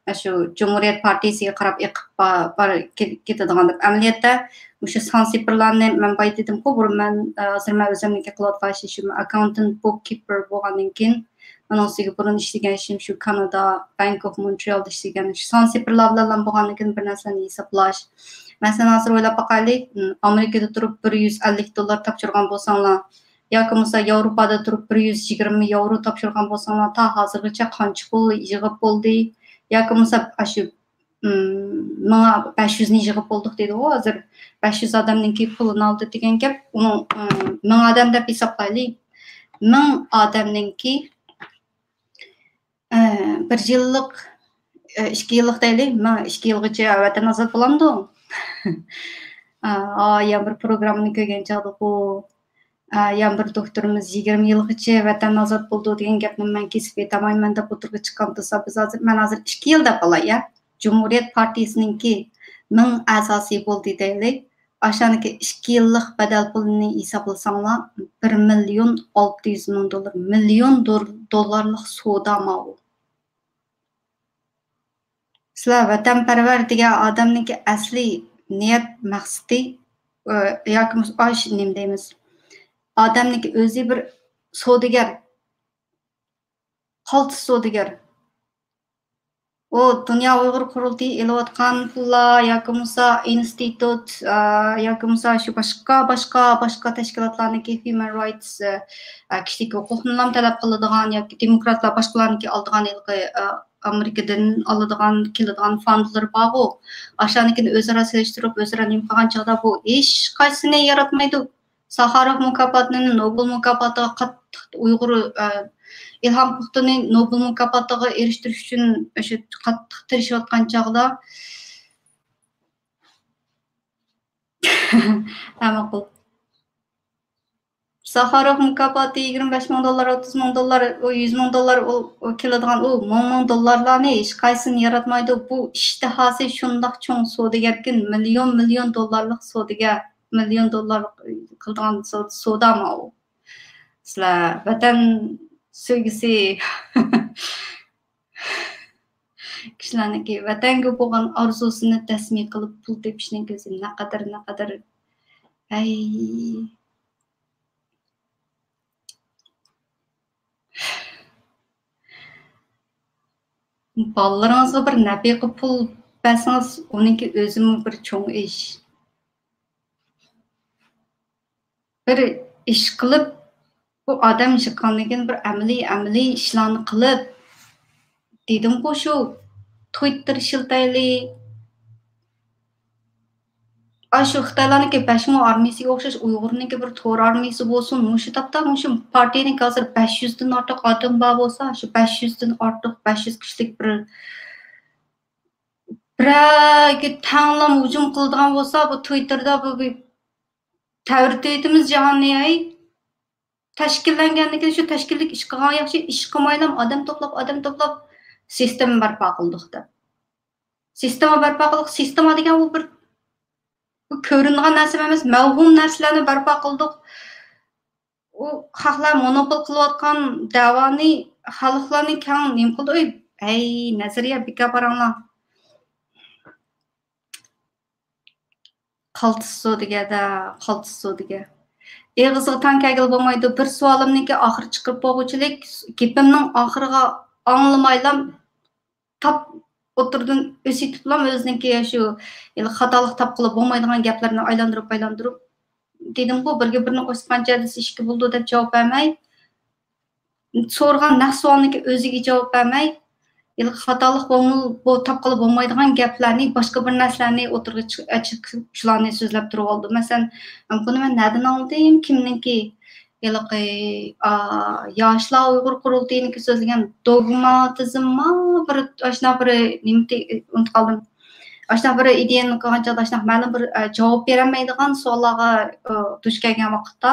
ئاشۇ جۇمھۇرىيەت پارتىيىسىگە قاراپ ئېقىپ با-، بار-، كېتىدىغان دەپ. ئەمەلىيەتتە مۇشۇ سان سىپىرلارنى مەن بايا دېدىمغۇ، بۇرۇن مەن، ئە، ھازىر مەن ئۆزۈمنىڭكى قىلىۋاتقان ئىشى شۇ، ئاككاونتنت، بوككىپر بولغاندىن كېيىن، ئۇنىڭ ئۈستىگە بۇرۇن ئىشلىگەن ئىشىم شۇ كانادا، بانك ئوف مونترېئالدا ئىشلىگەن شۇ سان سىپىرلار بىلەن بولغاندىن كېيىن بىر نەرسىلەرنى ھېسابلاش. مەسىلەن، ھازىر ئويلاپ باقايلى، ئامېرىكىدا تۇرۇپ بىر يۈز ئەللىك دوللار تاپشۇرغان بولساڭلار، ياكى بولمىسا ياۋروپادا تۇرۇپ بىر يۈز يىگىرمە ياۋرو تاپشۇرغان بولساڭلار، تا ھازىرغىچە قانچە پۇل يىغىپ بولدى؟ ياكى بولمىسا ئاشۇ، مم، ماڭا بەش يۈزنى يىغىپ بولدۇق دەيدىغۇ، ھازىر بەش يۈز ئادەمنىڭكى پۇلىنى ئالدى دېگەن گەپ. ئۇنىڭ، مم، مىڭ ئادەم دەپ ھېسابلايلى. مىڭ ئادەمنىڭكى، ئە، بىر يىللىق، ئە، ئىككى يىللىق دەيلى، مىڭ، ئىككى يىلغىچە ۋەتەن ئازاد بولامدۇ؟ ئا، يەنە بىر پروگراممىنى كۆرگەن چاغدىغۇ، ئا، يەنە بىر دوكتورىمىز يىگىرمە يىلغىچە ۋەتەن ئازاد بولىدۇ دېگەن گەپنى مەن كېسىپ ئېيتالمايمەن دەپ ئولتۇرغا چىققان تۇرسا، بىز ھازىر، مەن ھازىر ئىككى يىل دەپ ئالاي، يا. جۇمھۇرىيەت پارتىيىسىنىڭكى مىڭ ئەزاسى بولدى دەيلى. ئاشانىكى ئىككى يىللىق بەدەل پۇلىنى ھېسابلىساڭلار، بىر مىليون ئالتە يۈز مىڭ دوللار، مىليون دور-، دوللارلىق سودا ماۋۇ. سىلەر ۋەتەنپەرۋەر دېگەن ئادەمنىڭكى ئەسلىي نىيەت مەقسىتى، ئە، ياكى بولمىسا ئاش-، نېمە دەيمىز، ئادەمنىڭكى ئۆزى بىر سودىگەر، قالتىس سودىگەر. ئۇ دۇنيا ئۇيغۇر قۇرۇلتىيى ئېلىۋاتقان پۇللار ياكى بولمىسا ئىنستىتۇت، ئە، ياكى بولمىسا شۇ باشقا، باشقا، باشقا تەشكىلاتلارنىڭكى ھيۇمەن رايتس، ئە، كىشىلىك ھوقۇقنىلا تەلەپ قىلىدىغان ياكى دېموكراتلار باشقىلارنىڭكى ئالىدىغان ھېلىقى، ئە، ئامېرىكىدىن ئالىدىغان، كېلىدىغان فاندلىرى بارغۇ. ئاشۇلارنىڭكىنى ئۆزئارا سېلىشتۇرۇپ، ئۆزئارا نېمە قىلغان چاغدا بۇ ھېچقايسىنى ياراتمايدۇ. ساخاروف مۇكاپاتىنى نوبېل مۇكاپاتىغا قاتتىق ئۇيغۇر، ئە، ئىلھام پۇختىنى نوبېل مۇكاپاتىغا ئېرىشتۈرۈش ئۈچۈن ئاشۇ قاتتىق تىرىشىۋاتقان چاغدا، ھە، ماقۇل. ساخاروف مۇكاپاتى يىگىرمە بەش مىڭ دوللار، ئوتتۇز مىڭ دوللار، ئۇ يۈز مىڭ دوللار، ئۇ، ئۇ كېلىدىغان، ئۇ مىڭ مىڭ دوللارلارنى ھېچقايسىسىنى ياراتمايدۇ. بۇ ئىشتىھاسى شۇنداق چوڭ سودىگەركىن، مىليون، مىليون دوللارلىق سودىگەر، مىليون دوللار قىلىدىغان سو-، سودا ماۋۇ. سىلەر ۋەتەن سۆيگۈسى كىشىلەرنىڭكى ۋەتەنگە بولغان ئارزۇسىنى تەسمىيە قىلىپ پۇل تېپىشنىڭ كۆزى نەقەدەر، نەقەدەر، ھەي. بالىلىرىڭىزغا بىر نەپىقە پۇل بەرسىڭىز، ئۇنىڭكى ئۆزىمۇ بىر چوڭ ئىش. بىر ئىش قىلىپ، بۇ ئادەم چىققاندىن كېيىن بىر ئەمەلىي، ئەمەلىي ئىشلارنى قىلىپ، دېدىمغۇ، شۇ تۋىتتېر ئىشلىتەيلى. ئاشۇ خىتايلارنىڭكى بەش مو ئارمىيىسىگە ئوخشاش ئۇيغۇرنىڭكى بىر تور ئارمىيىسى بولسۇن. مۇشۇ تاپتا مۇشۇ پارتىيىنىڭكى ھازىر بەش يۈزدىن ئارتۇق ئادەم بار بولسا، شۇ بەش يۈزدىن ئارتۇق، بەش يۈز كىشىلىك بىر، بىرەرگە تەڭلام ھۇجۇم قىلىدىغان بولسا، بۇ تۋىتتېردا بۇ بىر تەۋرىتىۋېتىمىز جاھاننى، ھەي. تەشكىللەنگەندىن كېيىن شۇ تەشكىللىك ئىش قىلغان ياخشى، ئىش قىلمايلا ئادەم توپلاپ، ئادەم توپلاپ سىستېما بەرپا قىلدۇق دەپ. سىستېما بەرپا قىلدۇق. سىستېما دېگەن ئۇ بىر، بۇ كۆرۈنىدىغان نەرسە ئەمەس، مەۋھۇم نەرسىلەرنى بەرپا قىلدۇق. ئۇ خەقلەر مونوپول قىلىۋاتقان دەۋانى خەلقلەرنى كەڭ نېمە قىلدى؟ ئۆي، ھەي، نەزەرىيە بىكار پاراڭلار. قالتىس سودىگەردە، قالتىس سودىگەر. ئېغىزغا تاڭ كەلگىلى بولمايدۇ. بىر سوئالىمنىڭكى ئاخىرى چىقىرىپ بولغۇچىلىك، گېپىمنىڭ ئاخىرىغا ئاڭلىمايلا تاپ ئوتتۇرىدىن ئۆسۈۋېتىپلا ئۆزىنىڭكى شۇ ھېلىقى خاتالىق تاپقىلى بولمايدىغان گەپلەرنى ئايلاندۇرۇپ، ئايلاندۇرۇپ، دېدىمغۇ، بىرگە بىرنى قوشقانچە دېسە ئىككى بولىدۇ دەپ جاۋاب بەرمەي، سورىغان نەق سوئالنىڭكى ئۆزىگە جاۋاب بەرمەي، ھېلىقى خاتالىق بولمىلا، بۇ تاپقىلى بولمايدىغان گەپلەرنى، باشقا بىر نەرسىلەرنى ئوتتۇرىغا چىق-، چىقىپ، شۇلارنى سۆزلەپ تۇرۇۋالىدۇ. مەسىلەن، بۇنى مەن نەدىن ئاڭلىدىم؟ كىمنىڭكى؟ ھېلىقى، ئا، ياشلار ئۇيغۇر قۇرۇلتىيىنىڭكى سۆزلىگەن دوگماتىزمما بىر، ئاشۇنداق بىر نېمە دېي-، ئۇنتۇپ قالدىم. ئاشۇنداق بىر ئىدىيەنى قىلغان چاغدا، ئاشۇنداق مەلۇم بىر، ئە، جاۋاب بېرەلمەيدىغان سوئاللارغا، ئە، دۇچ كەلگەن ۋاقىتتا،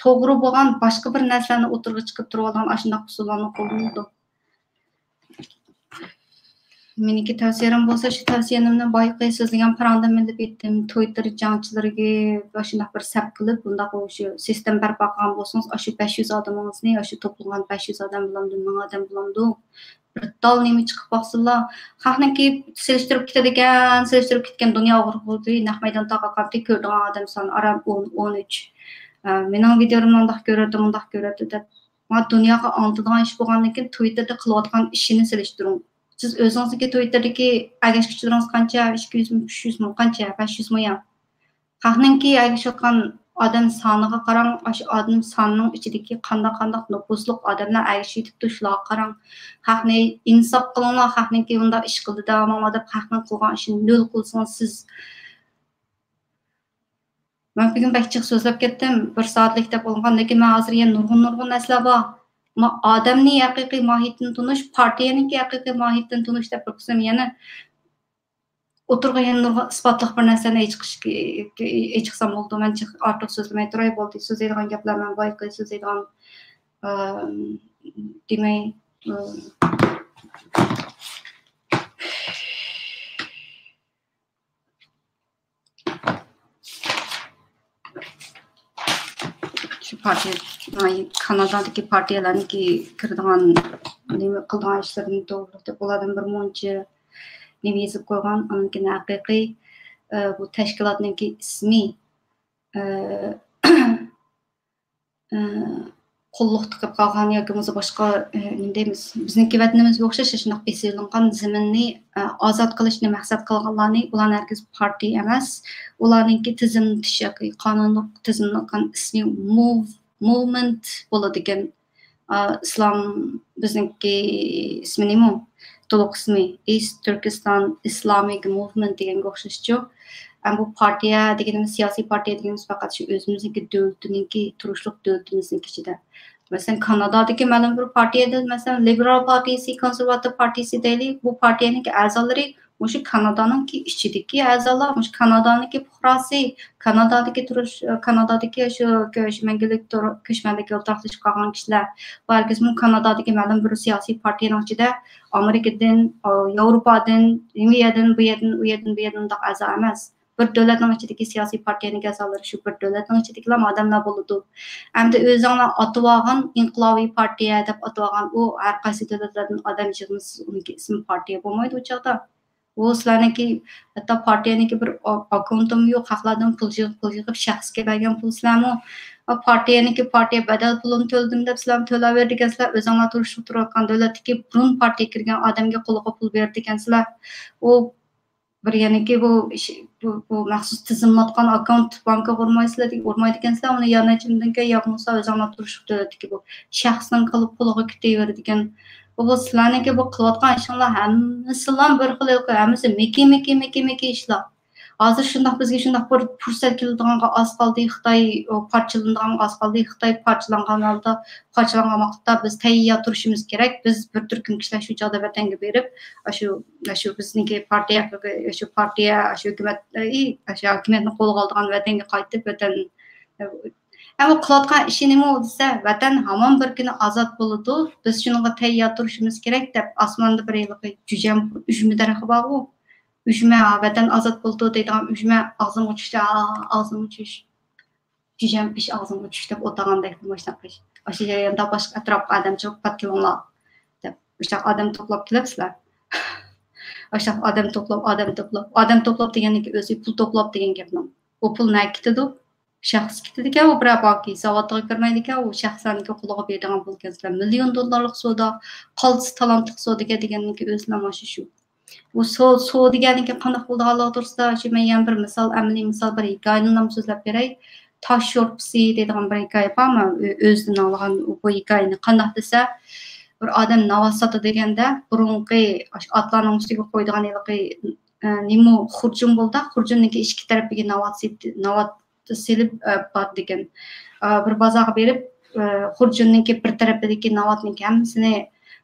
توغرا بولغان باشقا بىر نەرسىلەرنى ئوتتۇرىغا چىقىپ تۇرۇۋالىدىغان ئاشۇنداق ئۇسۇللارنى قوللىنىدۇ. مېنىڭكى تەۋسىيەم بولسا، شۇ تەۋسىيەمنى بايىقى سۆزلىگەن پاراڭدىن مېلىپ ئېيتتىم. تۋىتتېر جەڭچىلىرىگە شۇنداق بىر سەپ قىلىپ، بۇنداق شۇ سىستېما بەرپا قىلغان بولسىڭىز، ئاشۇ بەش يۈز ئادىمىڭىزنى، ئاشۇ توپلىغان بەش يۈز ئادەم بولامدۇ، مىڭ ئادەم بولامدۇ، بىر تال نېمە چىقىپ باقسىنلا، خەقنىڭكى سېلىشتۇرۇپ كېتىدىكەن، سېلىشتۇرۇپ كەتكەن دۇنيا ئۇيغۇر قۇرۇلتىيى نەق مەيدان تارقاتقانتى كۆرىدىغان ئادەم سانى ئاران ئون، ئون ئۈچ. ئە، مېنىڭ ۋىدىيولىرىمنى مۇنداق كۆرۈۋاتىدۇ، مۇنداق كۆرۈۋاتىدۇ دەپ. مانا دۇنياغا ئاڭلىتىدىغان ئىش بولغاندىن كېيىن، تۋىتتېردا قىلىۋاتقان ئىشىنى سېلىشتۇرۇڭ. سىز ئۆزىڭىزنىڭكى تۋىتتېردىكى ئەگەشكۈچىلىرىڭىز قانچە؟ ئىككى يۈزمۇ، ئۈچ يۈزمۇ، قانچە؟ بەش يۈزمۇ يا؟ خەقنىڭكى ئەگىشىۋاتقان ئادەم سانىغا قاراڭ، ئاشۇ ئادەم سانىنىڭ ئىچىدىكى قانداق، قانداق نوپۇسلۇق ئادەملەر ئەگىشىۋېتىپتۇ، شۇلارغا قاراڭ. خەقنى ئىنساپ قىلىڭلار، خەقنىڭكى ئۇنداق ئىش قىلدى دەۋالماڭلار دەپ، خەقنىڭ قىلغان ئىشىنى نۆل قىلسىڭىز سىز. مەن بۈگۈن بەك جىق سۆزلەپ كەتتىم، بىر سائەتلىك دەپ ئالغان، لېكىن مەن ھازىر يەنە نۇرغۇن، نۇرغۇن نەرسىلەر بار. ما-، ئادەمنى ھەقىقىي ماھىيىتىنى تونۇش، پارتىيەنىڭكى ھەقىقىي ماھىيىتىنى تونۇش دەپ بىر قىسىم يەنە ئوتتۇرىغا يەنە نۇرغۇن ئىسپاتلىق بىر نەرسىلەرنى ئېچىقىش-، ئېچىقسام بولىدۇ. مەن جىق-، ئارتۇق سۆزلىمەي تۇراي، بولدى. سۆزلەيدىغان گەپلەر مەن بايىقى سۆزلەيدىغان، ئىم، دېمەي، ئىم، شۇ پارتىيە، كانادادىكى پارتىيەلەرنىڭكى كىرىدىغان، نېمە قىلىدىغان ئىشلىرىنى توغرىلىتىپ، ئۇلاردىن بىر مۇنچە نېمە يېزىپ قويغان، ئانىڭكىنى ھەقىقىي، ئە، بۇ تەشكىلاتنىڭكى ئىسمى، ئە، ئە، قۇللۇقتا قېلىپ قالغان ياكى بولمىسا باشقا، ئە، نېمە دەيمىز، بىزنىڭكى ۋەتىنىمىزگە ئوخشاش شۇنداق بېسىۋېلىنغان زېمىننى، ئە، ئازاد قىلىشنى مەقسەت قىلغانلارنى، ئۇلارنى ھەرگىز پارتىيە ئەمەس، ئۇلارنىڭكى تىزىملىتىش ياكى قانۇنلۇق تىزىملىغان ئىسمى موۋ-، موۋمېنت بولىدىكەن. ئا، ئىسلام، بىزنىڭكى ئىسمى نېمە؟ تولۇق ئىسمى East Turkestan Islamic Movement دېگەنگە ئوخشاشچۇ. ئەمما بۇ پارتىيە دېگىنىمىز، سىياسىي پارتىيە دېگىنىمىز پەقەت شۇ ئۆزىمىزنىڭكى دۆلىتىنىڭكى، تۇرۇشلۇق دۆلىتىمىزنىڭكى ئىچىدە. مەسىلەن، كانادادىكى مەلۇم بىر پارتىيەدە، مەسىلەن، لىبېرال پارتىيىسى، كونسېرۋاتىپ پارتىيىسى دەيلى، بۇ پارتىيەنىڭكى ئەزالىرى مۇشۇ كانادانىڭكى ئىچىدىكى ئەزالار، مۇشۇ كانادانىڭكى پۇقراسى، كانادادىكى تۇرۇش، كانادادىكى شۇ كۆچ-، مەڭگۈلۈك تۇر-، كۆچمەنلىككە ئولتۇراقلىشىپ قالغان كىشىلەر. بۇ ھەرگىزمۇ كانادادىكى مەلۇم بىر سىياسىي پارتىيەنىڭ ئىچىدە ئامېرىكىدىن، ياۋروپادىن، نېمە يەردىن، بۇ يەردىن، ئۇ يەردىن، بۇ يەردىن ئۇنداق ئەزا ئەمەس. بىر دۆلەتنىڭ ئىچىدىكى سىياسىي پارتىيەنىڭ ئەزالىرى شۇ بىر دۆلەتنىڭ ئىچىدىكىلا ئادەملەر بولىدۇ. ئەمدى ئۆزۈڭلار ئاتىۋالغان ئىنقىلابىي پارتىيە دەپ ئاتىۋالغان ئۇ ھەر قايسى دۆلەتلەردىن ئادەم يىغمىسىز، ئۇنىڭكى ئىسمى پارتىيە بولمايدۇ ئۇ چاغدا. ئۇ سىلەرنىڭكى ھەتتا پارتىيەنىڭكى بىر ئا-، ئاككونتىمۇ يوق، خەقلەردىن پۇل يىغىپ، پۇل يىغىپ، شەخسكە بەرگەن پۇل سىلەرمۇ؟ ئا، پارتىيەنىڭكى پارتىيە بەدەل پۇلىنى تۆلىدىم دەپ سىلەرمۇ تۆلەۋېرىدىكەنسىلەر، ئۆزۈڭلار تۇرۇشلۇق تۇرۇۋاتقان دۆلەتتىكى بۇرۇن پارتىيەگە كىرگەن ئادەمگە قولىغا پۇل بېرىدىكەنسىلەر. ئۇ بىر يەنىكى بۇ، بۇ، بۇ مەخسۇس تىزىملاتقان ئاككاونت بانكىغا ئۇرمايسىلەر، ئۇرمايدىكەنسىلەر، ئۇنى يا نەچچە يىلدىن كېيىن يا بولمىسا ئۆزۈڭلار تۇرۇشلۇق دۆلەتتىكى بۇ شەخسنىڭ قىلىپ قولىغا كېتىۋېرىدىكەن. بۇ، بۇ سىلەرنىڭكى بۇ قىلىۋاتقان ئىشىڭلار ھەممىسىلا بىر خىل، ھەممىسى مىكى، مىكى، مىكى، مىكى ئىشلار. ھازىر شۇنداق، بىزگە شۇنداق بىر پۇرسەت كېلىدىغانغا ئاز قالدى. خىتاي پارچىلىنىدىغانغا ئاز قالدى. خىتاي پارچىلانغان ھالدا، پارچىلانغان ۋاقىتتا بىز تەييار تۇرۇشىمىز كېرەك. بىز بىر تۈركۈم كىشىلەر شۇ چاغدا ۋەتەنگە بېرىپ، ئاشۇ، ئاشۇ بىزنىڭكى پارتىيە، شۇ پارتىيە، ئاشۇ ھۆكۈمەت، ئى، ئاشۇ ھاكىمىيەتنى قولغا ئالىدىغان ۋەتەنگە قايتىپ، ۋەتەن، ئەمما قىلىۋاتقان ئىشى نېمە دېسە، ۋەتەن ھامان بىر كۈنى ئازاد بولىدۇ. بىز شۇنىڭغا تەييار تۇرۇشىمىز كېرەك دەپ، ئاسماندا بىر ھېلىقى جۈجەم ئۈجمە دەرىخى بارغۇ. ئۈجمە، ۋەتەن ئازاد بولىدۇ دەيدىغان ئۈجمە ئاغزىمغا چۈشتى، ئا، ئاغزىمغا چۈش. جۈجەم پىش ئاغزىمغا چۈش دەپ ئولتۇرغاندەك مۇشۇنداق ئىش. ئاشۇ جەرياندا باشقا ئەتراپقا ئادەم چىقىپ، پات كېلىڭلار دەپ، مۇشۇنداق ئادەم توپلاپ كېلىپسىلەر. ئاشۇنداق ئادەم توپلاپ، ئادەم توپلاپ، ئادەم توپلاپ دېگەننىڭكى ئۆزى پۇل توپلاپ دېگەن گەپنىڭ. ئۇ پۇل نەگە كېتىدۇ؟ شەخس كېتىدىكەن، ئۇ بىرەر بانكا ھېساباتىغا كىرمەيدىكەن، ئۇ شەخسلەرنىڭكى قولىغا بېرىدىغان بولىدىكەنسىلەر. مىليون دوللارلىق سودا، قالتىس تالانتلىق سودىگەر دېگەننىڭكى ئۆزىلا مانا شۇ. بۇ سو-، سودىگەرنىڭكى قانداق بولىدىغانلىقى توغرىسىدا شۇ مەن يەنە بىر مىسال، ئەمەلىي مىسال، بىر ھېكايىنىلا سۆزلەپ بېرەي. تاش شورپىسى دەيدىغان بىر ھېكايە بار، مەن ئۆ-، ئۆزىدىن ئاڭلىغان بۇ ھېكايىنى. قانداق دېسە، بىر ئادەم ناۋات ساتىدۇ دېگەندە، بۇرۇنقى ئاشۇ ئاتلارنىڭ ئۈستىگە قويىدىغان ھېلىقى، ئە، نېمە، خۇرجۇن بولىدۇ، خۇرجۇننىڭكى ئىككى تەرىپىگە ناۋات سېتى-، ناۋات سېلىپ، ئە، بارىدىكەن. ئە، بىر بازارغا بېرىپ، ئە، خۇرجۇننىڭكى بىر تەرىپىدىكى ناۋاتنىڭكى ھەممىسىنى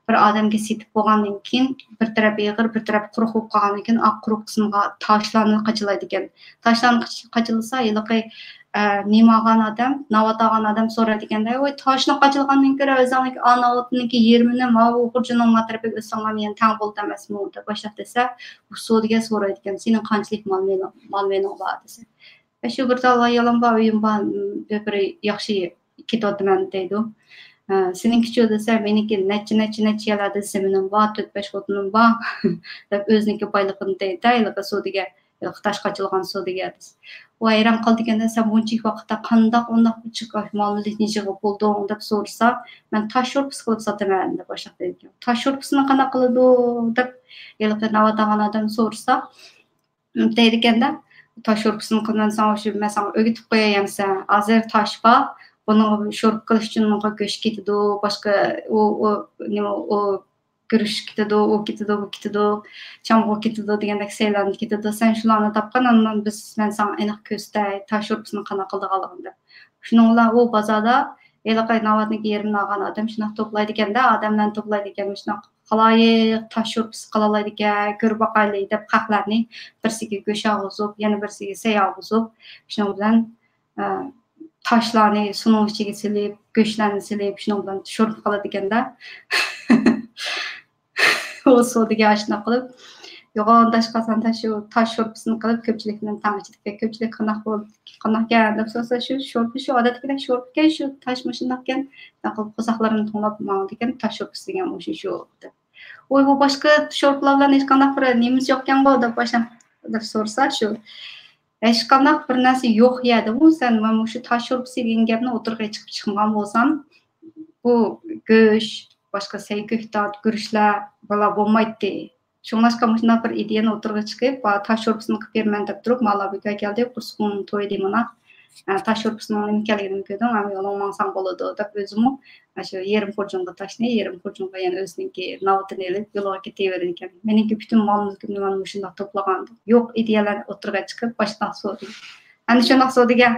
بىر ئادەمگە سېتىپ بولغاندىن كېيىن، بىر تەرەپ ئېغىر، بىر تەرەپ قۇرۇق بولۇپ قالغاندىن كېيىن، ئاق قۇرۇق قىسمىغا تاشلارنى قاچىلايدىكەن. تاشلارنى قاچ-، قاچىلىسا، ھېلىقى، ئە، نېمە ئالغان ئادەم، ناۋات ئالغان ئادەم سورايدىكەن-دە، ۋاي، تاشنى قاچىلىغاندىن كۆرە ئۆزۈڭنىڭكى ئا ناۋىتىنىڭكى يېرىمىنى ماۋۇ خۇرجۇننىڭ ما تەرىپىگە ئۆتسەڭلارمۇ يەنە تەڭ بولىدۇ ئەمەسمۇ؟ دەپ باشلاپ دېسە، ئۇ سودىگەر سورايدىكەن، سېنىڭ قانچىلىك مال مېلىڭ، مال مېلىڭ بار دېسە. شۇ بىر تال ئايالىم بار، ئۆيۈم بار، بىر، بىر ياخشى كېتىۋاتىمەن دەيدۇ. ئە، سېنىڭكىچۇ دېسە، مېنىڭكى نەچچە، نەچچە، نەچچە يەرلەردە زېمىنىم بار، تۆت، بەش خوتۇنۇم بار دەپ ئۆزىنىڭكى بايلىقىنى دەيدۇ، ھېلىقى سودىگەر، ھېلىقى تاش قاچىلىغان سودىگەر دېسە. ئۇ ھەيران قالىدىكەن-دە، سەن بۇنچىلىك ۋاقىتتا قانداق ئۇنداق جىق مال-مۈلۈكنى يىغىپ بولدۇڭ دەپ سورىسا، مەن تاش شورپىسى قىلىپ ساتىمەن دەپ باشلاپ دەيدىكەن. تاش شورپىسىنى قانداق قىلىدۇ دەپ ھېلىقى ناۋات ئالغان ئادەم سورىسا، دەيدىكەن-دە، تاش شورپىسىنى قىلىمەن ساڭا، شۇ مەن ساڭا ئۆگىتىپ قوياي ئەمسە. ھازىر تاش بار، بۇنىڭ شورپا قىلىش ئۈچۈن بۇنىڭغا گۆش كېتىدۇ، باشقا ئۇ، ئۇ، نېمە، ئۇ گۈرۈچ كېتىدۇ، ئۇ كېتىدۇ، بۇ كېتىدۇ، چامغۇر كېتىدۇ دېگەندەك سەيلەندە كېتىدۇ. سەن شۇلارنى تاپقىن، ئاندىن بىز، مەن ساڭا ئېنىق كۆرسىتەي، تاش شورپىسىنى قانداق قىلىدىغانلىقىنى دەپ. شۇنىڭ بىلەن ئۇ بازاردا ھېلىقى ناۋاتنىڭكى يېرىمىنى ئالغان ئادەم شۇنداق توپلايدىكەن-دە، ئادەملەرنى توپلايدىكەن، شۇنداق خالايىق تاش شورپىسى قىلالايدىكەن، كۆرۈپ باقايلى دەپ خەقلەرنى بىرسىگە گۆش ئالغۇزۇپ، يەنە بىرسىگە سەي ئالغۇزۇپ، شۇنىڭ بىلەن، ئە، تاشلارنى سۇنىڭ ئىچىگە سېلىپ، گۆشلەرنى سېلىپ، شۇنىڭ بىلەن شورپا قىلىدىكەن-دە. ئۇ سودىگەر ئاشۇنداق قىلىپ، يوغان تاش قازاندا شۇ تاش شورپىسىنى قىلىپ، كۆپچىلىك بىلەن تەڭ ئىچىدىكەن. كۆپچىلىك قانداق بولدى، قانداقكەن دەپ سورىسا، شۇ شورپا، شۇ ئادەتتىكىدەك شورپىكەن، شۇ تاش مۇشۇنداقكەن، شۇنداق قىلىپ قورساقلىرىنى توڭلاپ ماڭىدىكەن، تاش شورپىسى دېگەن مۇشۇ شۇ دەپ. ۋوي، بۇ باشقا شورپىلار بىلەن ھېچقانداق بىر نېمىمىز يوقكەنغۇ دەپ باشلاپ دەپ سورىسا، شۇ ھېچقانداق بىر نەرسە يوق يەردىمۇ سەن مانا مۇشۇ تاش شورپىسى دېگەن گەپنى ئوتتۇرىغا چىقىپ چىقمىغان بولسام، بۇ گۆش، باشقا سەي كۆكتات، گۈرۈچلەر، بۇلار بولمايتتى. شۇڭلاشقا مۇشۇنداق بىر ئىدىيەنى ئوتتۇرىغا چىقىپ، «تاش شورپىسىنى قىلىپ بېرىمەن» دەپ تۇرۇپ، مالا بىكار كەلدى، قورسىقىڭنى تويدى مانا. ئە، تاش شورپىسىنىڭ نېمە ئىكەنلىكىنى كۆردۈڭ، ھەم يولۇڭ ماڭساڭ بولىدۇ دەپ ئۆزىمۇ ئاشۇ يېرىم خۇرجۇنغا تاشنى، يېرىم خۇرجۇنغا يەنە ئۆزىنىڭكى ناۋىتىنى ئېلىپ يولىغا كېتىۋېرىدىكەن. مېنىڭكى پۈتۈن مال مۈلكۈمنى مانا مۇشۇنداق توپلىغان. يوق ئىدىيەلەر ئوتتۇرىغا چىقىپ، باشقا سودىگەر. ئەنە شۇنداق سودىگەر.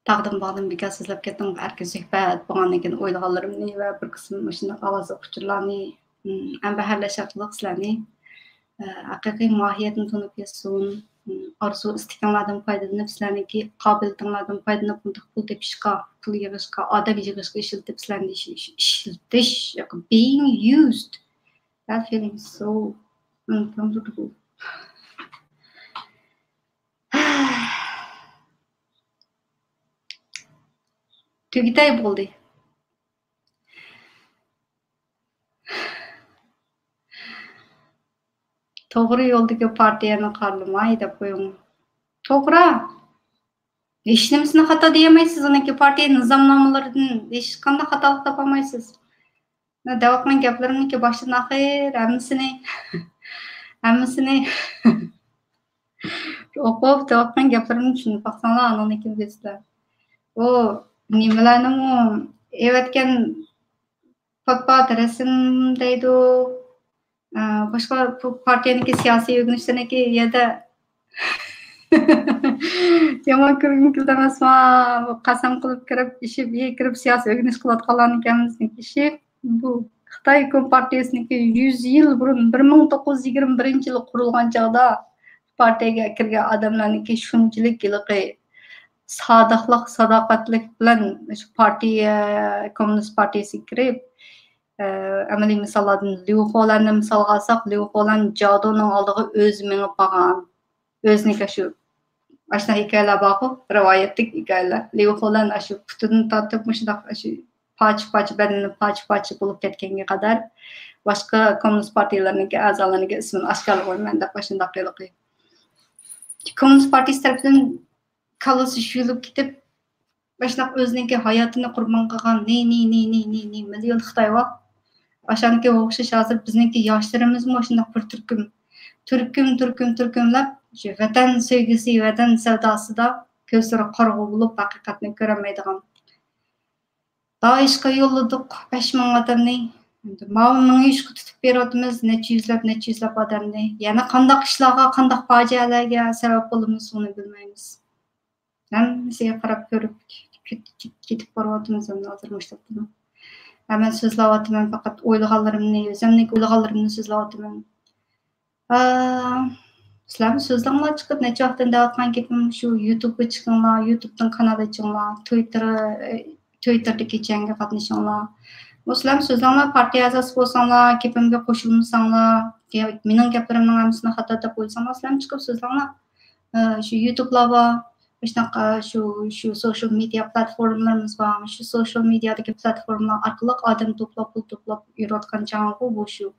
تاغدىن باغدىن بىكار سۆزلەپ كەتتىم. ئەركىن سۆھبەت بولغاندىن كېيىن ئويلىغانلىرىمنى ۋە بىر قىسىم مۇشۇنداق ئاۋازلىق ئۇچۇرلارنى، ئەمبەھەرلەش ئارقىلىق سىلەرنى، ئە، ھەقىقىي ماھىيەتنى تونۇپ يەتسۇن. ئارزۇ ئىستىكىڭلاردىن پايدىلىنىپ، سىلەرنىڭكى قابىلىيىتىڭلاردىن پايدىلىنىپ، بۇنداق پۇل تېپىشقا، پۇل يىغىشقا، ئادەم يىغىشقا ئىشلىتىپ، سىلەرنى ئىش-، ئىش-، ئىشلىتىش، being used. That feeling so uncomfortable. تۈگىتەي بولدى. توغرا يولدىكى پارتىيەنى قارىلىماي دەپ قويۇڭ. توغرا. ھېچنېمىسىنى خاتا دېيەلمەيسىز، ئۇنىڭكى پارتىيە نىزامنامىلىرىدىن ھېچقانداق خاتالىق تاپالمايسىز. دەۋاتقان گەپلىرىمنىڭكى باشتىن ئاخىر ھەممىسىنى، ھەممىسىنى ئوقۇپ، دەۋاتقان گەپلىرىمنى چۈشىنىپ باقساڭلار، ئانىڭدىن كېيىن بىلىسىلەر. ئۇ نېمىلەرنىمۇ ئېۋەتكەن پات-پات رەسىم دەيدۇ، ئە، باشقا پارتىيەنىڭكى سىياسىي ئۆگىنىشلىرىنىڭكى يەردە يامان كۆرگۈم كېلىدۇ ئەمەسما؟ بۇ قەسەم قىلىپ كىرىپ، ئىشىپ، يېگە كىرىپ سىياسىي ئۆگىنىش قىلىۋاتقانلارنىڭ ھەممىسىنىڭكى ئىشى بۇ. خىتاي كومپارتىيەسىنىڭكى يۈز يىل بۇرۇن، بىر مىڭ توققۇز يۈز يىگىرمە بىرىنچى يىلى قۇرۇلغان چاغدا پارتىيەگە كىرگەن ئادەملەرنىڭكى شۇنچىلىك ھېلىقى سادىقلىق، ساداقەتلىك بىلەن شۇ پارتىيە، كوممۇنىست پارتىيەسىگە كىرىپ، ئە، ئەمەلىي مىساللاردىن ليۇ خولەننى مىسالغا ئالساق، ليۇ خولەن جادۇنىڭ ئالدىغا ئۆزى مېڭىپ بارغان. ئۆزىنىڭكى شۇ، ئاشۇنداق ھېكايىلەر بارغۇ، رىۋايەتلىك ھېكايىلەر. ليۇ خولەن ئاشۇ پۇتىدىن تارتىپ مۇشۇنداق ئاشۇ پارچە-پارچە، بەدىنى پارچە-پارچە بولۇپ كەتكەنگە قەدەر باشقا كوممۇنىست پارتىيەلەرنىڭكى ئەزالىرىنىڭكى ئىسمىنى ئاشكارىلىغۇيمەن دەپ ئاشۇنداق ھېلىقى كوممۇنىست پارتىيىسى تەرىپىدىن كاللىسى شۈيۈلۈپ كېتىپ، مۇشۇنداق ئۆزىنىڭكى ھاياتىنى قۇربان قىلغان نى، نى، نى، نى، نى، نى مىليون خىتاي بار. ئاشۇنىڭكىگە ئوخشاش ھازىر بىزنىڭكى ياشلىرىمىزمۇ شۇنداق بىر تۈركۈم، تۈركۈم، تۈركۈم، تۈركۈملەپ، شۇ ۋەتەن سۆيگۈسى، ۋەتەن سەۋداسىدا كۆزلىرى قارىغۇ بولۇپ، ھەقىقەتنى كۆرەلمەيدىغان. دائىشقا يوللىدۇق بەش مىڭ ئادەمنى. ئەمدى ماۋۇ مىڭ ئۈچكە تۇتۇپ بېرىۋاتىمىز، نەچچە يۈزلەپ، نەچچە يۈزلەپ ئادەمنى. يەنە قانداق ئىشلارغا، قانداق پاجىئەلەرگە سەۋەب بولىمىز، ئۇنى بىلمەيمىز. ھەممىسىگە قاراپ كۆرۈپ كېتىپ بارىۋاتىمىز ئەمدى ھازىر مۇشۇ تاپتىمۇ. ھە، مەن سۆزلەۋاتىمەن، پەقەت ئويلىغانلىرىمنى، ئۆزۈمنىڭ ئويلىغانلىرىمنى سۆزلەۋاتىمەن. ئا، سىلەرمۇ سۆزلەڭلار چىقىپ، نەچچە ۋاقىتتىن دەۋاتقان گېپىم شۇ، يۇتۇبقا چىقىڭلار، يۇتۇبتىن قانال ئېچىڭلار، تىۋىتتېر، تىۋىتتېردىكى جەڭگە قاتنىشىڭلار. بۇ سىلەرمۇ سۆزلەڭلار، پارتىيە ئەزاسى بولساڭلار، گېپىمگە قوشۇلمىساڭلار، يا مېنىڭ گەپلىرىمنىڭ ھەممىسىنى خاتا دەپ ئويلىساڭلار، سىلەرمۇ چىقىپ سۆزلەڭلار. ئە، شۇ يۇتۇبلار بار، شۇنداق، ئە، شۇ، شۇ سوشيال مېدىيا پلاتفورمىلىرىمىز بار. شۇ سوشيال مېدىيادىكى پلاتفورمىلار ئارقىلىق ئادەم توپلاپ، پۇل توپلاپ يۈرۈۋاتقان جەڭغۇ بۇ شۇ.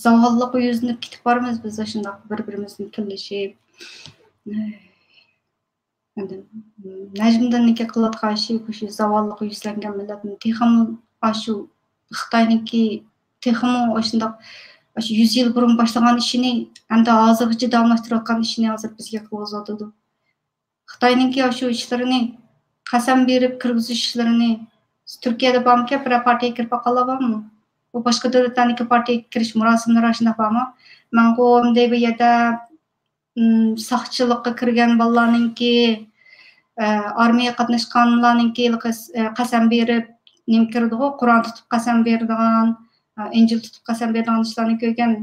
زاۋاللىققا يۈزلىنىپ كېتىپ بارىمىز بىز، شۇنداق بىر-بىرىمىزنى تىللىشىپ. ئەمدى نەجمىدىننىڭكى قىلىۋاتقان ئىشى، مۇشۇ زاۋاللىققا يۈزلەنگەن مىللەتنى تېخىمۇ، ئاشۇ خىتاينىڭكى تېخىمۇ ئاشۇنداق، ئاشۇ يۈز يىل بۇرۇن باشلىغان ئىشىنى، ئەمدى ھازىرغىچە داۋاملاشتۇرۇۋاتقان ئىشىنى ھازىر بىزگە قىلغۇزۇۋاتىدۇ. خىتاينىڭكى ئاشۇ ئىشلىرىنى، قەسەم بېرىپ كىرگۈزۈش ئىشلىرىنى، تۈركىيەدە بارمىكەن، بىرەر پارتىيەگە كىرىپ باققانلار بارمۇ؟ بۇ باشقا دۆلەتلەرنىڭكى پارتىيەگە كىرىش مۇراسىملىرى ئاشۇنداق بارمۇ؟ مەنغۇ ئەمدى بۇ يەردە، ئىم، ساقچىلىققا كىرگەن بالىلارنىڭكى، ئە، ئارمىيەگە قاتناشقانلارنىڭكى قەس-، ئە، قەسەم بېرىپ، نېمە كىرىدىغۇ، قۇرئان تۇتۇپ قەسەم بېرىدىغان، ئە، ئىنجىل تۇتۇپ قەسەم بېرىدىغان ئىشلارنى كۆرگەن.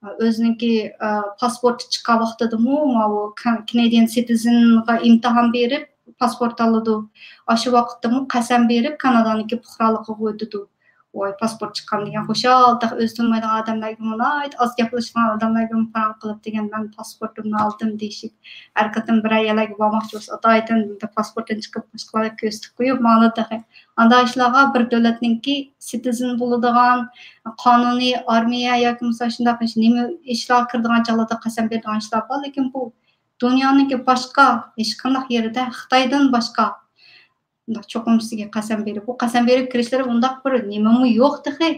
ئە، ئۆزىنىڭكى، ئە، پاسپورتى چىققان ۋاقتىدىمۇ ماۋۇ كان-، كېنېدىيەن سىتىزېنغا ئىمتىھان بېرىپ پاسپورت ئالىدۇ. ئاشۇ ۋاقىتتىمۇ قەسەم بېرىپ كانادانىڭكى پۇقرالىقىغا ئۆتىدۇ. ۋاي، پاسپورت چىققان دېگەن خۇشال، تېخى ئۆزى تونۇمايدىغان ئادەملەرگىمۇ، ناھايىتى ئاز گەپلىشىدىغان ئادەملەرگىمۇ پاراڭ قىلىپ دېگەن، مەن پاسپورتۇمنى ئالدىم دېيىشىپ، ئەركىتىن بىرەر يەرلەرگە بارماقچى بولسا، ئاتايىتىن پاسپورتتىن چىقىپ باشقىلارغا كۆرسىتىپ قويۇپ، مانا تېخى ئانداق ئىشلارغا بىر دۆلەتنىڭكى سىتىزېن بولىدىغان، قانۇنىي ئارمىيە ياكى بولمىسا شۇنداق نېمە ئىشلارغا كىرىدىغان چاغلاردا قەسەم بېرىدىغان ئىشلار بار، لېكىن بۇ دۇنيانىڭكى باشقا ھېچقانداق يېرىدە خىتايدىن باشقا مۇنداق چوقۇم سىزگە قەسەم بېرىپ، بۇ قەسەم بېرىپ كىرىشلىرى ئۇنداق بىر نېمىمۇ يوق تېخى.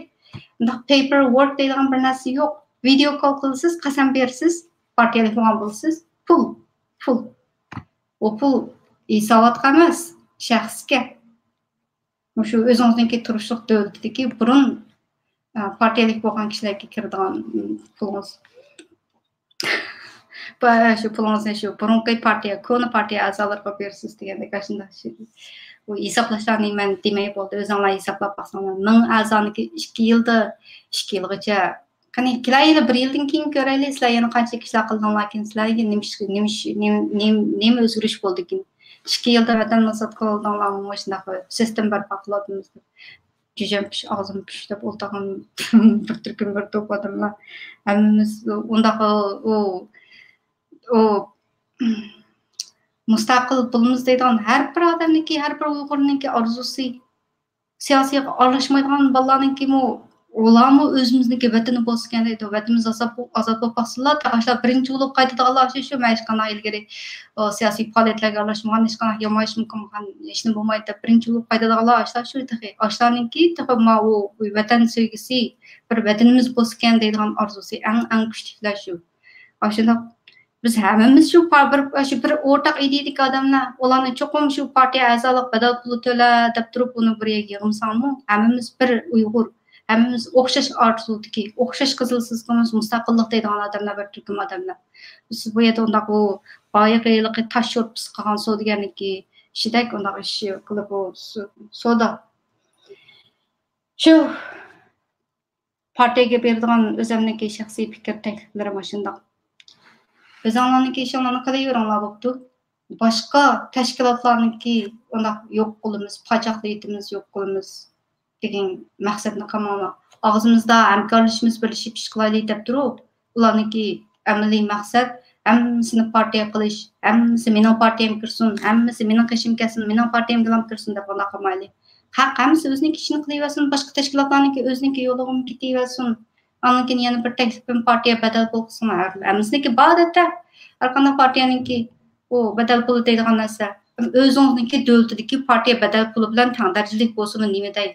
ئۇنداق paperwork دەيدىغان بىر نەرسە يوق. ۋىدېو كول قىلىسىز، قەسەم بېرىسىز، پارتىيەلىك بولغان بولىسىز. پۇل، پۇل. ئۇ پۇل ھېساباتقا ئەمەس، شەخسكە. مۇشۇ ئۆزىڭىزنىڭكى تۇرۇشلۇق دۆلىتىدىكى بۇرۇن، ئە، پارتىيەلىك بولغان كىشىلەرگە كىرىدىغان، ئىم، پۇلىڭىز. بۇ، شۇ پۇلىڭىزنى شۇ بۇرۇنقى پارتىيە، كونا پارتىيە ئەزالىرىغا بېرىسىز دېگەندەك ئاشۇنداق شۇ، بۇ ھېسابلاشلارنى مەن دېمەي بولدى، ئۆزۈڭلار ھېسابلاپ باقساڭلار. مىڭ ئەزانىڭكى ئىككى يىلدا، ئىككى يىلغىچە، قېنى، كېلەر يىلى بىر يىلدىن كېيىن كۆرەيلى، سىلەر يەنە قانچە كىشىلەر قىلدىڭلاركىن، سىلەرگە نېمە ئىش، نېمە ئىش، نېمە، نېمە، نېمە ئۆزگىرىش بولدىكىن؟ ئىككى يىلدا ۋەتەننى ئازاد قىلىۋالدىڭلارمۇ، مۇشۇنداق سىستېما بەرپا قىلىۋاتىمىز دەپ. جۈجەم پىش، ئاغزىم پىش دەپ ئولتۇرغان بىر تۈركۈم بىر توپ ئادەملەر. ھەممىمىز ئۇنداق، ئۇ، ئۇ، مۇستەقىل بولىمىز دەيدىغان ھەر بىر ئادەمنىڭكى، ھەر بىر ئۇيغۇرنىڭكى ئارزۇسى. سىياسىيغا ئارىلاشمايدىغان بالىلارنىڭكىمۇ ئۇلارمۇ ئۆزىمىزنىڭكى ۋەتىنى بولسىكەن دەيدۇ. ۋەتىنىمىز ئازاد بو-، ئازاد بولۇپ باقسۇنلا، ئاشۇلار بىرىنچى بولۇپ قايتىدىغانلار شۇ، شۇ. مەن ھېچقانداق ئىلگىرى، ئۇ، سىياسىي پائالىيەتلەرگە ئارىلاشمىغان، ھېچقانداق يامايىشمۇ قىلمىغان، ھېچنېمە بولمايدۇ دەپ بىرىنچى بولۇپ قايتىدىغانلار ئاشۇلار شۇ تېخى. ئاشۇلارنىڭكى تېخى ماۋۇ ۋەتەن سۆيگۈسى، بىر ۋەتىنىمىز بولسىكەن دەيدىغان ئارزۇسى ئەڭ، ئەڭ كۈچلۈكلەر شۇ. ئاشۇنداق بىز ھەممىمىز شۇ پا-، بىر، شۇ بىر ئورتاق ئىدىيىدىكى ئادەملەر. ئۇلارنى چوقۇم شۇ پارتىيە ئەزالىق بەدەل پۇلى تۆلە دەپ تۇرۇپ، ئۇنى بىر يەرگە يىغمىساڭمۇ، ھەممىمىز بىر ئۇيغۇر، ھەممىمىز ئوخشاش ئارزۇدىكى، ئوخشاش قىزىل سىزىقىمىز مۇستەقىللىق دەيدىغان ئادەملەر، بىر تۈركۈم ئادەملەر. بىز بۇ يەردە ئۇنداق ئۇ بايىقى ھېلىقى تاش شورپىسى قىلغان سودىگەرنىڭكى ئىشىدەك ئۇنداق ئىش قىلىپ، ئۇ سو-، سودا. شۇ پارتىيەگە بېرىدىغان ئۆزۈمنىڭكى شەخسىي پىكىر تەكلىپلىرىم ئاشۇنداق. ئۆزۈڭلارنىڭكى ئىشىڭلارنى قىلىۋېرىڭلار بوپتۇ. باشقا تەشكىلاتلارنىڭكى ئۇنداق يوق قىلىمىز، پاچاقلىۋېتىمىز، يوق قىلىمىز دېگەن مەقسەتنى قىلماڭلار. ئاغزىمىزدا ھەمكارلىشىمىز، بىرلىشىپ ئىش قىلايلى دەپ تۇرۇپ، ئۇلارنىڭكى ئەمەلىي مەقسەت ھەممىسىنى پارتىيە قىلىش، ھەممىسى مېنىڭ پارتىيەمگە كىرسۇن، ھەممىسى مېنىڭ قېشىمغا كەلسۇن، مېنىڭ پارتىيەمگىلا كىرسۇن دەپ ئۇنداق قىلمايلى. خەق ھەممىسى ئۆزىنىڭكى ئىشىنى قىلىۋەرسۇن، باشقا تەشكىلاتلارنىڭكى ئۆزىنىڭكى يولىغىمۇ كېتىۋەرسۇن. ئاندىن كېيىن يەنە بىر تەكلىپىم پارتىيە بەدەل پۇل قىلسۇن. ھەممىسىنىڭكى بار دەتتە. ھەر قانداق پارتىيەنىڭكى ئۇ بەدەل پۇلى دەيدىغان نەرسە. ئۆزىڭىزنىڭكى دۆلىتىدىكى پارتىيە بەدەل پۇلى بىلەن تەڭ دەرىجىلىك بولسىمۇ نېمە دەي؟